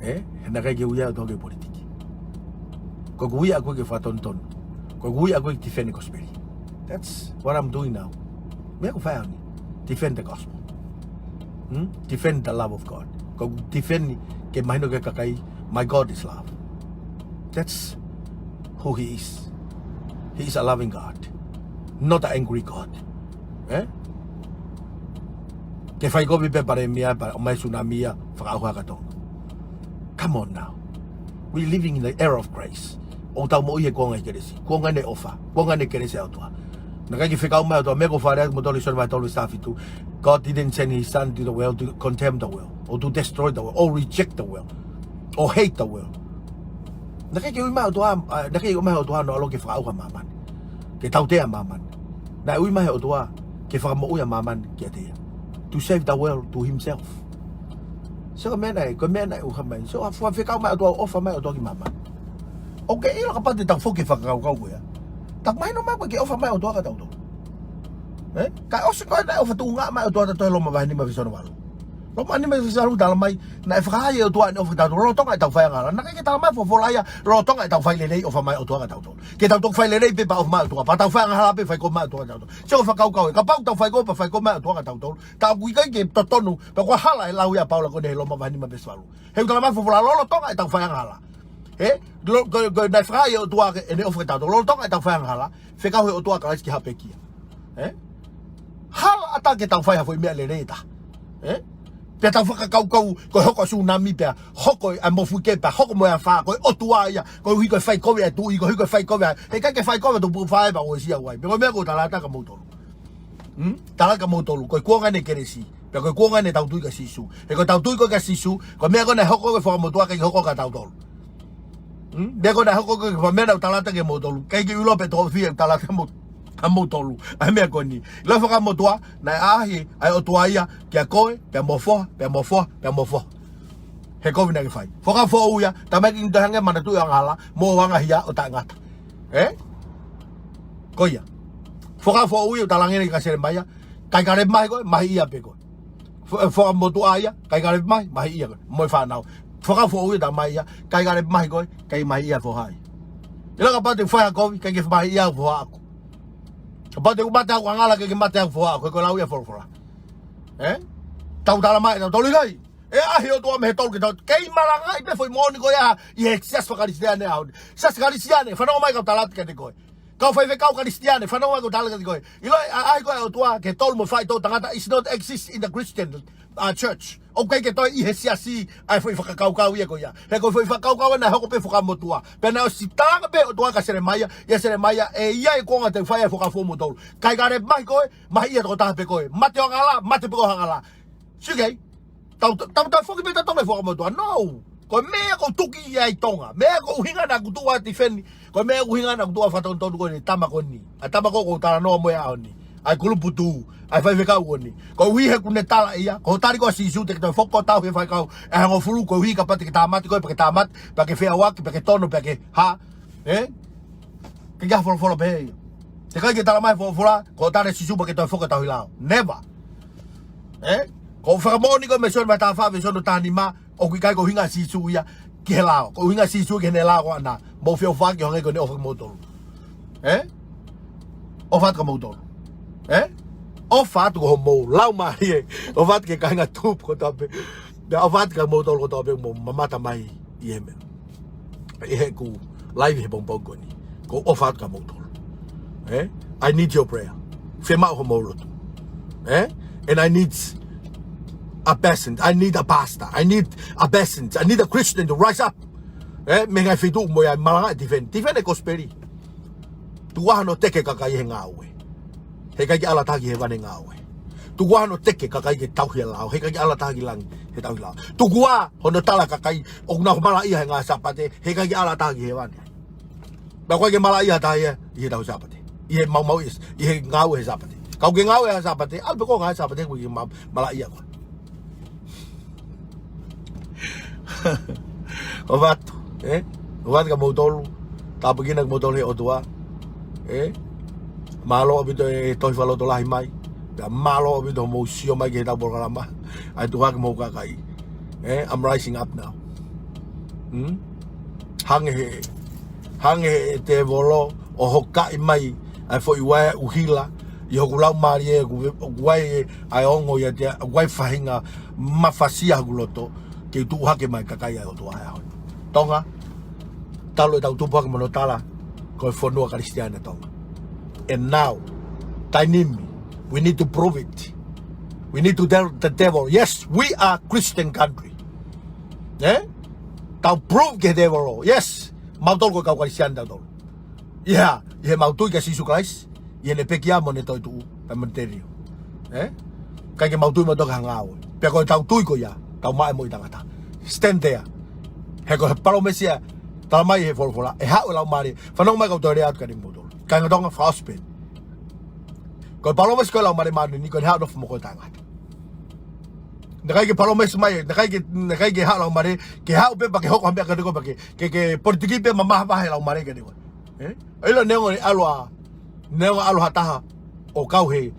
Ē? He naʻe ʻikai ke u ui au ʻo tō ki he politiki. Ko ʻeku ui ʻaʻaku ke fakatonutonu. Ko ʻeku ui ʻaʻaku ke defend the gospel. That's what I'm doing now. Meʻa ʻoku ou fai ʻaʻaku ni. Defend the gospel. Hmm? Defend the love of God. Ko ʻeku defend ke mahino ki he kakai, my God is love. That's who he is. He is a loving God, not an angry God. Ē? Ke fai kovi pē palēmia, pea ʻomai sunami ia, fakaʻauha ʻa Tonga. Come on now. We living in the era of grace. ʻOku tau moʻui he kuonga ʻo e kelesi. Kuonga ʻene ʻofa. Kuonga ʻene kelesi ʻa e ʻOtua. Naʻe ʻikai ke fekau mai ʻOtua, meʻa ʻoku ou fai atu, Mōtole ʻi he Sione vahe tolu veesi taha fitu. God didn't send his son to the world to condemn the world, or to destroy the world, or reject the world, or hate the world. Naʻe ʻikai ke ui mai ʻOtua, ʻa, naʻe ʻikai ui mai ʻOtua ʻo ʻalu ke fakaʻauha māmani. Ke tautea māmani. Naʻe ui mai ʻOtua ke fakamoʻui ʻa māmani kiate ia. To save the world to himself. So ko e meʻa naʻe, ko e meʻa naʻe ʻuha mai. So ʻa e fua fekau mai ʻOtua, ʻofa mai ʻOtua ki māmani. ʻOku ke ʻilo kapau te tau foki he fakakaukau ko ia. Tau mahino mai ko e ʻofa mai ʻOtua kia tautolu. Ē? Kae ʻosi ko ē naʻe ʻofa tuʻunga mai ʻOtua kia tautolu, Loma vahe nima veesi ono valu. Loma nima veesi ono valu tala mai, naʻe fakahā ʻe ʻOtua ʻene ʻofa kia tautolu lolotonga ʻetau fai angahala. Naʻe ʻikai ke tala mai folofola ia, lolotonga ʻetau fai lelei ʻofa mai ʻOtua kia tautolu. Ke tau toki fai lelei pē pea ʻofa mai ʻOtua, pea tau fai angahala pē fai kovi mai ʻOtua kia tautolu. Sio, fakakaukau ē, kapau tau fai kovi pea fai kovi mai ʻOtua kia tautolu, ta ʻoku ʻikai ke totonu, pea ko e hala e lau ia ʻa Paula ko eni he Loma vahe nima veesi valu. He ʻoku tala mai folofola lolotonga ʻetau fai angahala. Ē? Lo-, ko, ko e naʻe fakahā ʻe ʻOtua ʻene ʻofa kia tautolu lolotonga ʻetau fai angahala, fekau ʻe he ʻOtua ʻa Kalaisi ke haʻu pekia. Ē? Hala ʻatā ke tau fai ha foʻi meʻa lelei ʻe taha. Ē? Pea tau fakakaukau, ko e hoko ʻa e sunami pea hoko ʻa e mofuike pea hoko mo e afā, ko e ʻOtua ia, koeʻuhi ko e fai kovi ʻa e tuʻi, koeʻuhi ko e fai kovi ʻa e, he ʻikai ke fai kovi ʻa e tukufai pea uesia ai. Pea ko e meʻa ʻoku ou tala atu kia moutolu. Hmm? Tala kia moutolu, ko e kuonga ʻene kelesi. Pea ko e kuonga ʻetau tui kia Sīsū. He ko ʻetau tui ko ē kia Sīsū, ko e meʻa ko ē naʻe hoko ko ē fakamotuʻa ʻikai ke hoko kia tautolu. Hmm? Meʻa ko ē naʻe hoko ko ē, ko e meʻa naʻa ku tala atu kia moutolu. ʻIkai ke u ʻilo pe tō fē ʻeku tala atu kia mou-, kia moutolu. ʻA e meʻa ko eni. ʻIlo fakamotuʻa, naʻe ʻaʻahi ʻa e ʻOtua ia kia koe, pea mo e foha, pea mo e foha, pea mo e foha. He kovi naʻa ke fai. Fuakava foʻou ia, talamai ke ngi te hanga manatuʻi angahala, mo angahia ʻo taʻengata. Ē? Ko ia. Fuakava foʻou ia, ʻoku talaange kia Selemaia, ʻikai ke lave mahi koe, mahiʻia pē koe. Fo-, fuakava motuʻa ia, ʻikai ke lave mahi, mahiʻia koe. Mo e fānau. Fuakava foʻou ia, talamai ia, ʻikai ke lave mahi koe, kei mahiʻia foha ia. ʻIlo kapau te u fai ha kovi, ʻikai ke mahiʻia foha ʻaku. Kapau te u mate ʻaku angahala, ʻikai ke mate ʻaku foha ʻaku, ko e lau ia folofola. Ē? Tau talamai, tau toli kai. ʻE ʻaʻahi ʻOtua mei he tolu ki he taha. Kei malangaʻi pē foʻi moʻoni ko ia ʻi he siasi fakakalisitiane ʻaho ni. Siasi Kalisitiane, fanongo mai kau tala atu kiate koe. Kau faifekau Kalisitiane, fanongo mai kau tala atu kiate koe. ʻIlo ʻe ʻaʻahi koe ʻOtua ki he tolu mo e faʻitoʻo tangata is not exist in the Christian, uh, church. ʻOku ʻikai ke toe ʻi he siasi ʻa e foʻi fakakaukau ia ko ia. He ko e foʻi fakakaukau naʻe hoko pē fuakava motuʻa. Pea naʻe ʻosi talaange pē ʻOtua kia Selemaia, ʻia Selemaia, ʻe ʻi ai e kuonga te u fai ai e fuakava foʻou mo e tolu. ʻIkai ke lave mahi koe, mahiʻia tokotaha pē koe. Mate ʻo angahala, mate pē koe ʻo angahala. Sio ki ai. Tau, tau, tau foki pē tautolu he fuakava motuʻa. No. Ko e meʻa ʻoku ou tuki ai Tonga. Meʻa ʻoku ou ʻuhinga naʻa ku tuʻu ʻo tifeni. Ko e meʻa ʻoku ou ʻuhinga naʻa ku tuʻu ʻo fakatonutonu ko eni, tama ko eni. ʻA e tama ko ē ʻoku ou talanoa mo ia he ʻaho ni. ʻA e kulupu tuʻu. ʻA e faifekau ko eni. Koeʻuhi he ʻoku ne tala ia. Ko e tali ko ē ʻa Sīsū te ke toe foki ʻo tauhi e faifekau ʻe hongofulu. Koeʻuhi kapau te ke tāmate koe, pea ke tāmate, pea ke feʻauaki, pea ke tono, pea ke hā. Ē? ʻIkai ke ʻi ai ha folofola pehē ia. Teʻeki ai ke talamai e folofola, ko e tali ʻa Sīsū pea ke toe foki ʻo tauhi lao. Never. Ē? Ko e fakamoʻoni ko ē mei Sione vahe taha fā, veesi hono taha nima, ʻoku ʻikai ko e ʻuhinga ʻa Sīsū ia ki he lao. Ko e ʻuhinga ʻa Sīsū ki heʻene lao ko ena. Mou feʻofaʻaki ʻo hangē ko ʻene ʻofa kimoutolu. Ē? ʻOfa atu kia moutolu. Ē? ʻOfa atu ki homou laumālie. ʻOfa atu ki he kāinga tupu kotoa pē. Pea ʻofa atu kia moutolu kotoa pē mou mamata mai ʻi he meʻa. ʻI heʻeku live he pongipongi ko eni. ʻOku ou ʻofa atu kia moutolu. Ē? I need your prayer. Fiemaʻu homou lotu. Ē? And I need a person. I need a pastor. I need a person. I need a Christian to rise up. Ē? Mei he ngaahi feituʻu ʻoku mou ʻi ai, malangaʻi e tifeni. Tifeni e kosipeli. Tuku ā hono teke e kakai he ngāue. He ʻikai ke ʻalu ha taha ki hēvani he ngāue. Tuku ā hono teke e kakai ke tauhi e lao. He ʻikai ke ʻalu ha taha ki langi he tauhi e lao. Tuku ā hono tala e kakai ʻoku nau malaʻia he ngaahi Sāpate. He ʻikai ke ʻalu ha taha ki hēvani. Pea ʻoku ʻikai ke malaʻia ha taha ia ʻi he tauhi Sāpate. ʻI he maumau ʻi he, ʻi he ngāue he Sāpate. Kapau ʻoku ke ngāue he Sāpate, ʻalu pē koe he ngāue he Sāpate, ʻoku ʻikai ke ma-, malaʻia koe. ʻOfa atu, ē? ʻOfa atu kia moutolu, tāpuekina kimoutolu ʻe he ʻOtua, ē? Mālō ʻaupito e tohi fakalotolahi mai, pea mālō ʻaupito hoʻomou sio mai ki heʻetau polokalama, ʻa e tuʻu hake homou kakai. Ē? I'm rising up now. Hmm? Hangē he, hangē he tēvolo ʻo hokaʻi mai ʻa e foʻi vaea ʻuhila ʻi hoku laumālie, ʻoku, ʻoku ʻi ai ʻa e ongo ʻiate au, ʻoku ʻi ai e faʻahinga mafasia hoku loto, ke u tuʻu hake mai kakai ʻa e ʻOtua he ʻaho ni. Tonga, talu ʻetau tupu hake mo hono tala ko e fonua Kalisitiane ʻa Tonga. And now, taimi ni, we need to prove it. We need to tell the devil, yes, we are Christian country. Ē? Tau prove ki he tēvolo, yes, mautolu ko e kau Kalisitiane tautolu. ʻI he, ʻi heʻemau tui kia Sīsū Kalaisi, ʻi heʻene pekia mo ʻene toetuʻu, pea mo ʻene telio. Ē? ʻIkai ke mau tui mautolu ki ha ngāue. Pea ko ʻetau tui ko ia, tau maʻu e moʻui taʻengata. Stand there. He ko e palōmesi ia, talamai ʻe he folofola, ʻe haʻu e Laumālie. Fanongo mai kau toe lea atu kiate kimoutolu. Kāinga Tonga, fakaʻosi pē. Ko e palōmesi ko ē ʻa e Laumālie Māʻoniʻoni, ko ʻene haʻu ʻo nofo mo koe taʻengata. Naʻe ʻikai ke palōmesi mai, naʻe ʻikai ke, naʻe ʻikai ke haʻu e Laumālie, ke haʻu pē pea ke hoko ha meʻa kiate koe pea ke, ke, ke politiki pē mo mahavahē e Laumālie kiate koe. Ē? ʻIlo neongo ʻene ʻalu ā, neongo ʻalu ha taha ʻo kau he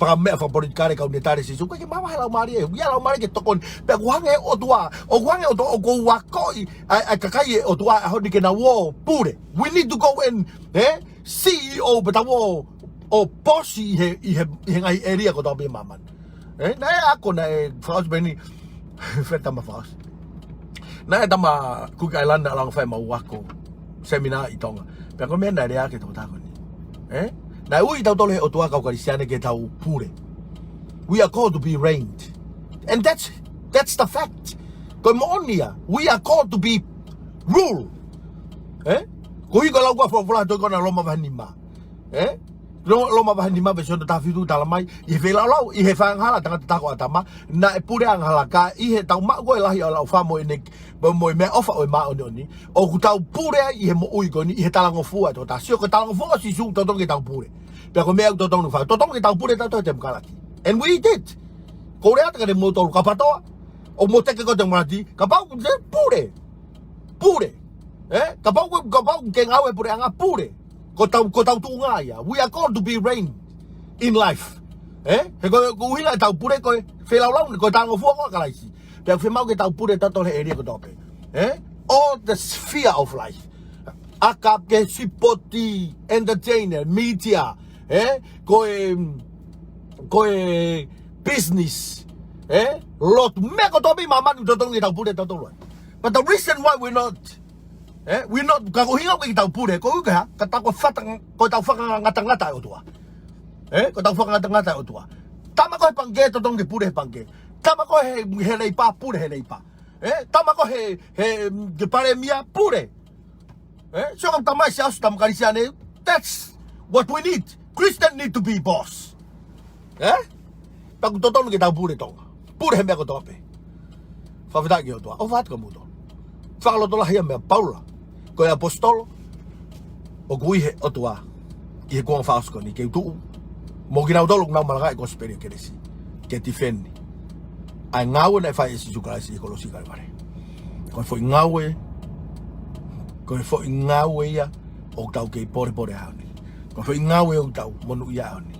fakameʻa fakapolitikale kae ʻoua naʻa tali ʻe Sīsū, ʻikai ke mahavahē e Laumālie, ʻoku ʻi ai e Laumālie ke tokoni, pea ʻoku hanga ʻe he ʻOtua, ʻoku hanga ʻe he ʻOtua, ʻoku ou akoʻi ʻa e, ʻa e kakai ʻo e ʻOtua he ʻaho ni ke nau ō pule. We need to go and, ē? C E O pea tau ō, ō boss ʻi he, ʻi he, ʻi he ngaahi area kotoa pē ʻi māmani. Ē, naʻe ako, naʻe fakaʻosi pē eni, Fred Tama fakaʻosi. Naʻe tama Cook Island naʻa ku langa ʻo fai ʻemau ako semina ʻi Tonga. Pea ko e meʻa naʻe lea ki ai e tokotaha ko eni. Ē? Naʻe ui kitautolu ʻe he ʻOtua kau Kalisitiane ke tau pule. We are called to be reigned. And that's, that's the fact. Ko e moʻoni ia. We are called to be rule. Ē? Ko e ʻuhi ko e lau ko ē ʻa e folofola he tohi ko ena Loma vahe nima. Ē? Lo-, Loma vahe nima veesi hono taha fitu talamai, ʻi he feilaulau, ʻi he fai angahala ʻa e tangata taha ko ʻĀtama, naʻe pule angahala ka ʻi heʻetau maʻu ko ē e lahi ʻo e lauʻifā mo ʻene, mo, mo e meʻaʻofa ʻo e māʻoniʻoni, ʻoku tau pule ai ʻi he moʻui ko eni, ʻi he talangofua ʻa e tokotaha. Sio, ko e talangofua ʻo Sīsū ʻoku totonu ke tau pule. Pea ko e meʻa ʻoku totonu ke fai, totonu ke tau pule tautolu he temokalati. And we did. ʻOku ou lea atu kiate kimoutolu, kapau te tau ʻO moteke ko e temokalati, kapau te pule. Pule. Ē? Kapau, kapau ke ngāue puleʻanga, pule. Ko tau, ko tau tuʻunga ia. We are called to be reign in life. Ē? He ko, ko e ʻuhinga ʻetau pule ko e feilaulau, ko e talangofua ko ē ʻa Kalaisi. Pea fiemaʻu ke tau pule tautolu he ʻēlia kotoa pē. Ē? All the sphere of life. ʻAka ke sipoti, entertainer, media, ē? Ko e, ko e business, ē? Lotu, meʻa kotoa pē ʻi māmani totonu ke tau pule tautolu ai. But the reason why we're not, ē? We're not, ka ko e ʻuhinga ʻoku ʻikai ke tau pule, ko e ʻuhinga, ka tau ko fata, ko tau fakangatangata e ʻOtua. Ē? Ko tau fakangatangata e ʻOtua. Tama ko ē he pangikē, totonu ke pule he pangikē. Tama ko ē he, he leipā, pule he leipā. Ē? Tama ko ē he, he, ke palēmia, pule. Ē? Sio, ka tau mai Siasi, tau Kalisitiane, that's what we need. Christian need to be boss. Ē? Pea ʻoku totonu ke tau pule Tonga. Pule he meʻa kotoa pē. Fakafetaʻi ki he ʻOtua. ʻOfa atu kia moutolu. Fakalotolahi ia meia Paula, ko e ʻaposetolo, ʻoku ui he ʻOtua ʻi he kuonga fakaʻosi ko eni ke u tuʻu mo kinautolu ʻoku nau malangaʻi e kosipeli ʻo Kelisi, ke tifeni ʻa e ngāue naʻe fai ʻe Sīsū Kalaisi ʻi he kolosi ʻi Kalevale. Ko e foʻi ngāue, ko e foʻi ngāue ia ʻoku tau kei polepole ai he ʻaho ni. Ko e foʻi ngāue ʻoku tau monūʻia ai he ʻaho ni.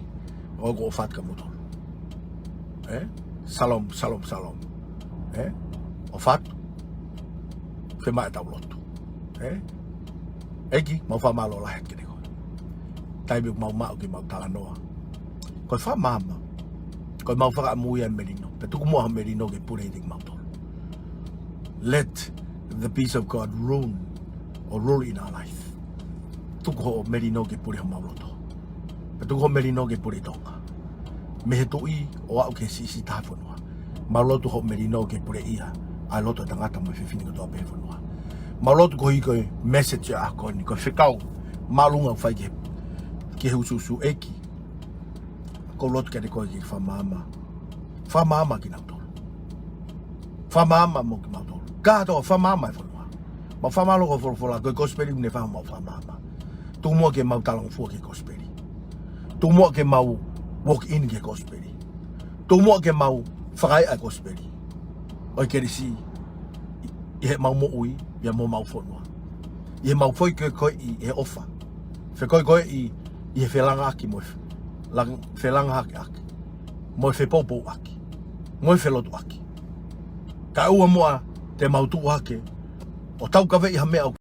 ʻOku ou ʻofa atu kia moutolu. Ē? Shalom, shalom, shalom. Ē? ʻOfa atu. Fiemaʻu ʻetau lotu. Ē? ʻEiki, mau fakamālō lahi atu kiate koe. Taimi ʻoku mau maʻu ke mau talanoa. Ko e fakamaama. Ko ʻemau fakaʻamu ia ʻa e melino. Pea tuku muʻa hoʻo melino ke pule ʻiate kimautolu. Let the peace of God rule or rule in our life. Tuku hoʻo melino ke pule homau loto. Pea tuku hoʻo melino ke pule Tonga. Mei he tuʻi ʻo aʻu ki he siʻisiʻi taha fonua. Mau lotu hoʻo melino ke puleʻia ʻa e loto ʻo e tangata mo e fefine kotoa pē he fonua. Mau lotu koeʻuhi ko e message ʻo e ʻaho ko eni, ko e fekau māʻolunga ʻoku fai ki he, ki he usuusu, ʻEiki. ʻOku ou lotu kiate koe ke fakamaama. Fakamaama kinautolu. Fakamaama mo kimautolu. Kātoa, fakamaama e fonua. Mau fakamālō ko e folofola, ko e kosipeli ʻoku ne fai homau fakamaama. Tuku muʻa ke mau talangofua ki he kosipeli. Tuku muʻa ke mau walk in ki he kosipeli. Tuku muʻa ke mau fakaeʻa e kosipeli ʻo e Kelisi ʻi, ʻi heʻemau moʻui, pea mo homau fonua. ʻI heʻemau fekoekoeʻi ʻi he ʻofa. Fekoekoeʻi ʻi, ʻi he felangaʻaki mo e fe-, lang-, felangaʻaki. Mo e fepoupouʻaki. Mo e felotuʻaki. Kae ʻoua muʻa te mau tuʻu hake ʻo taukaveʻi ha meʻa ʻoku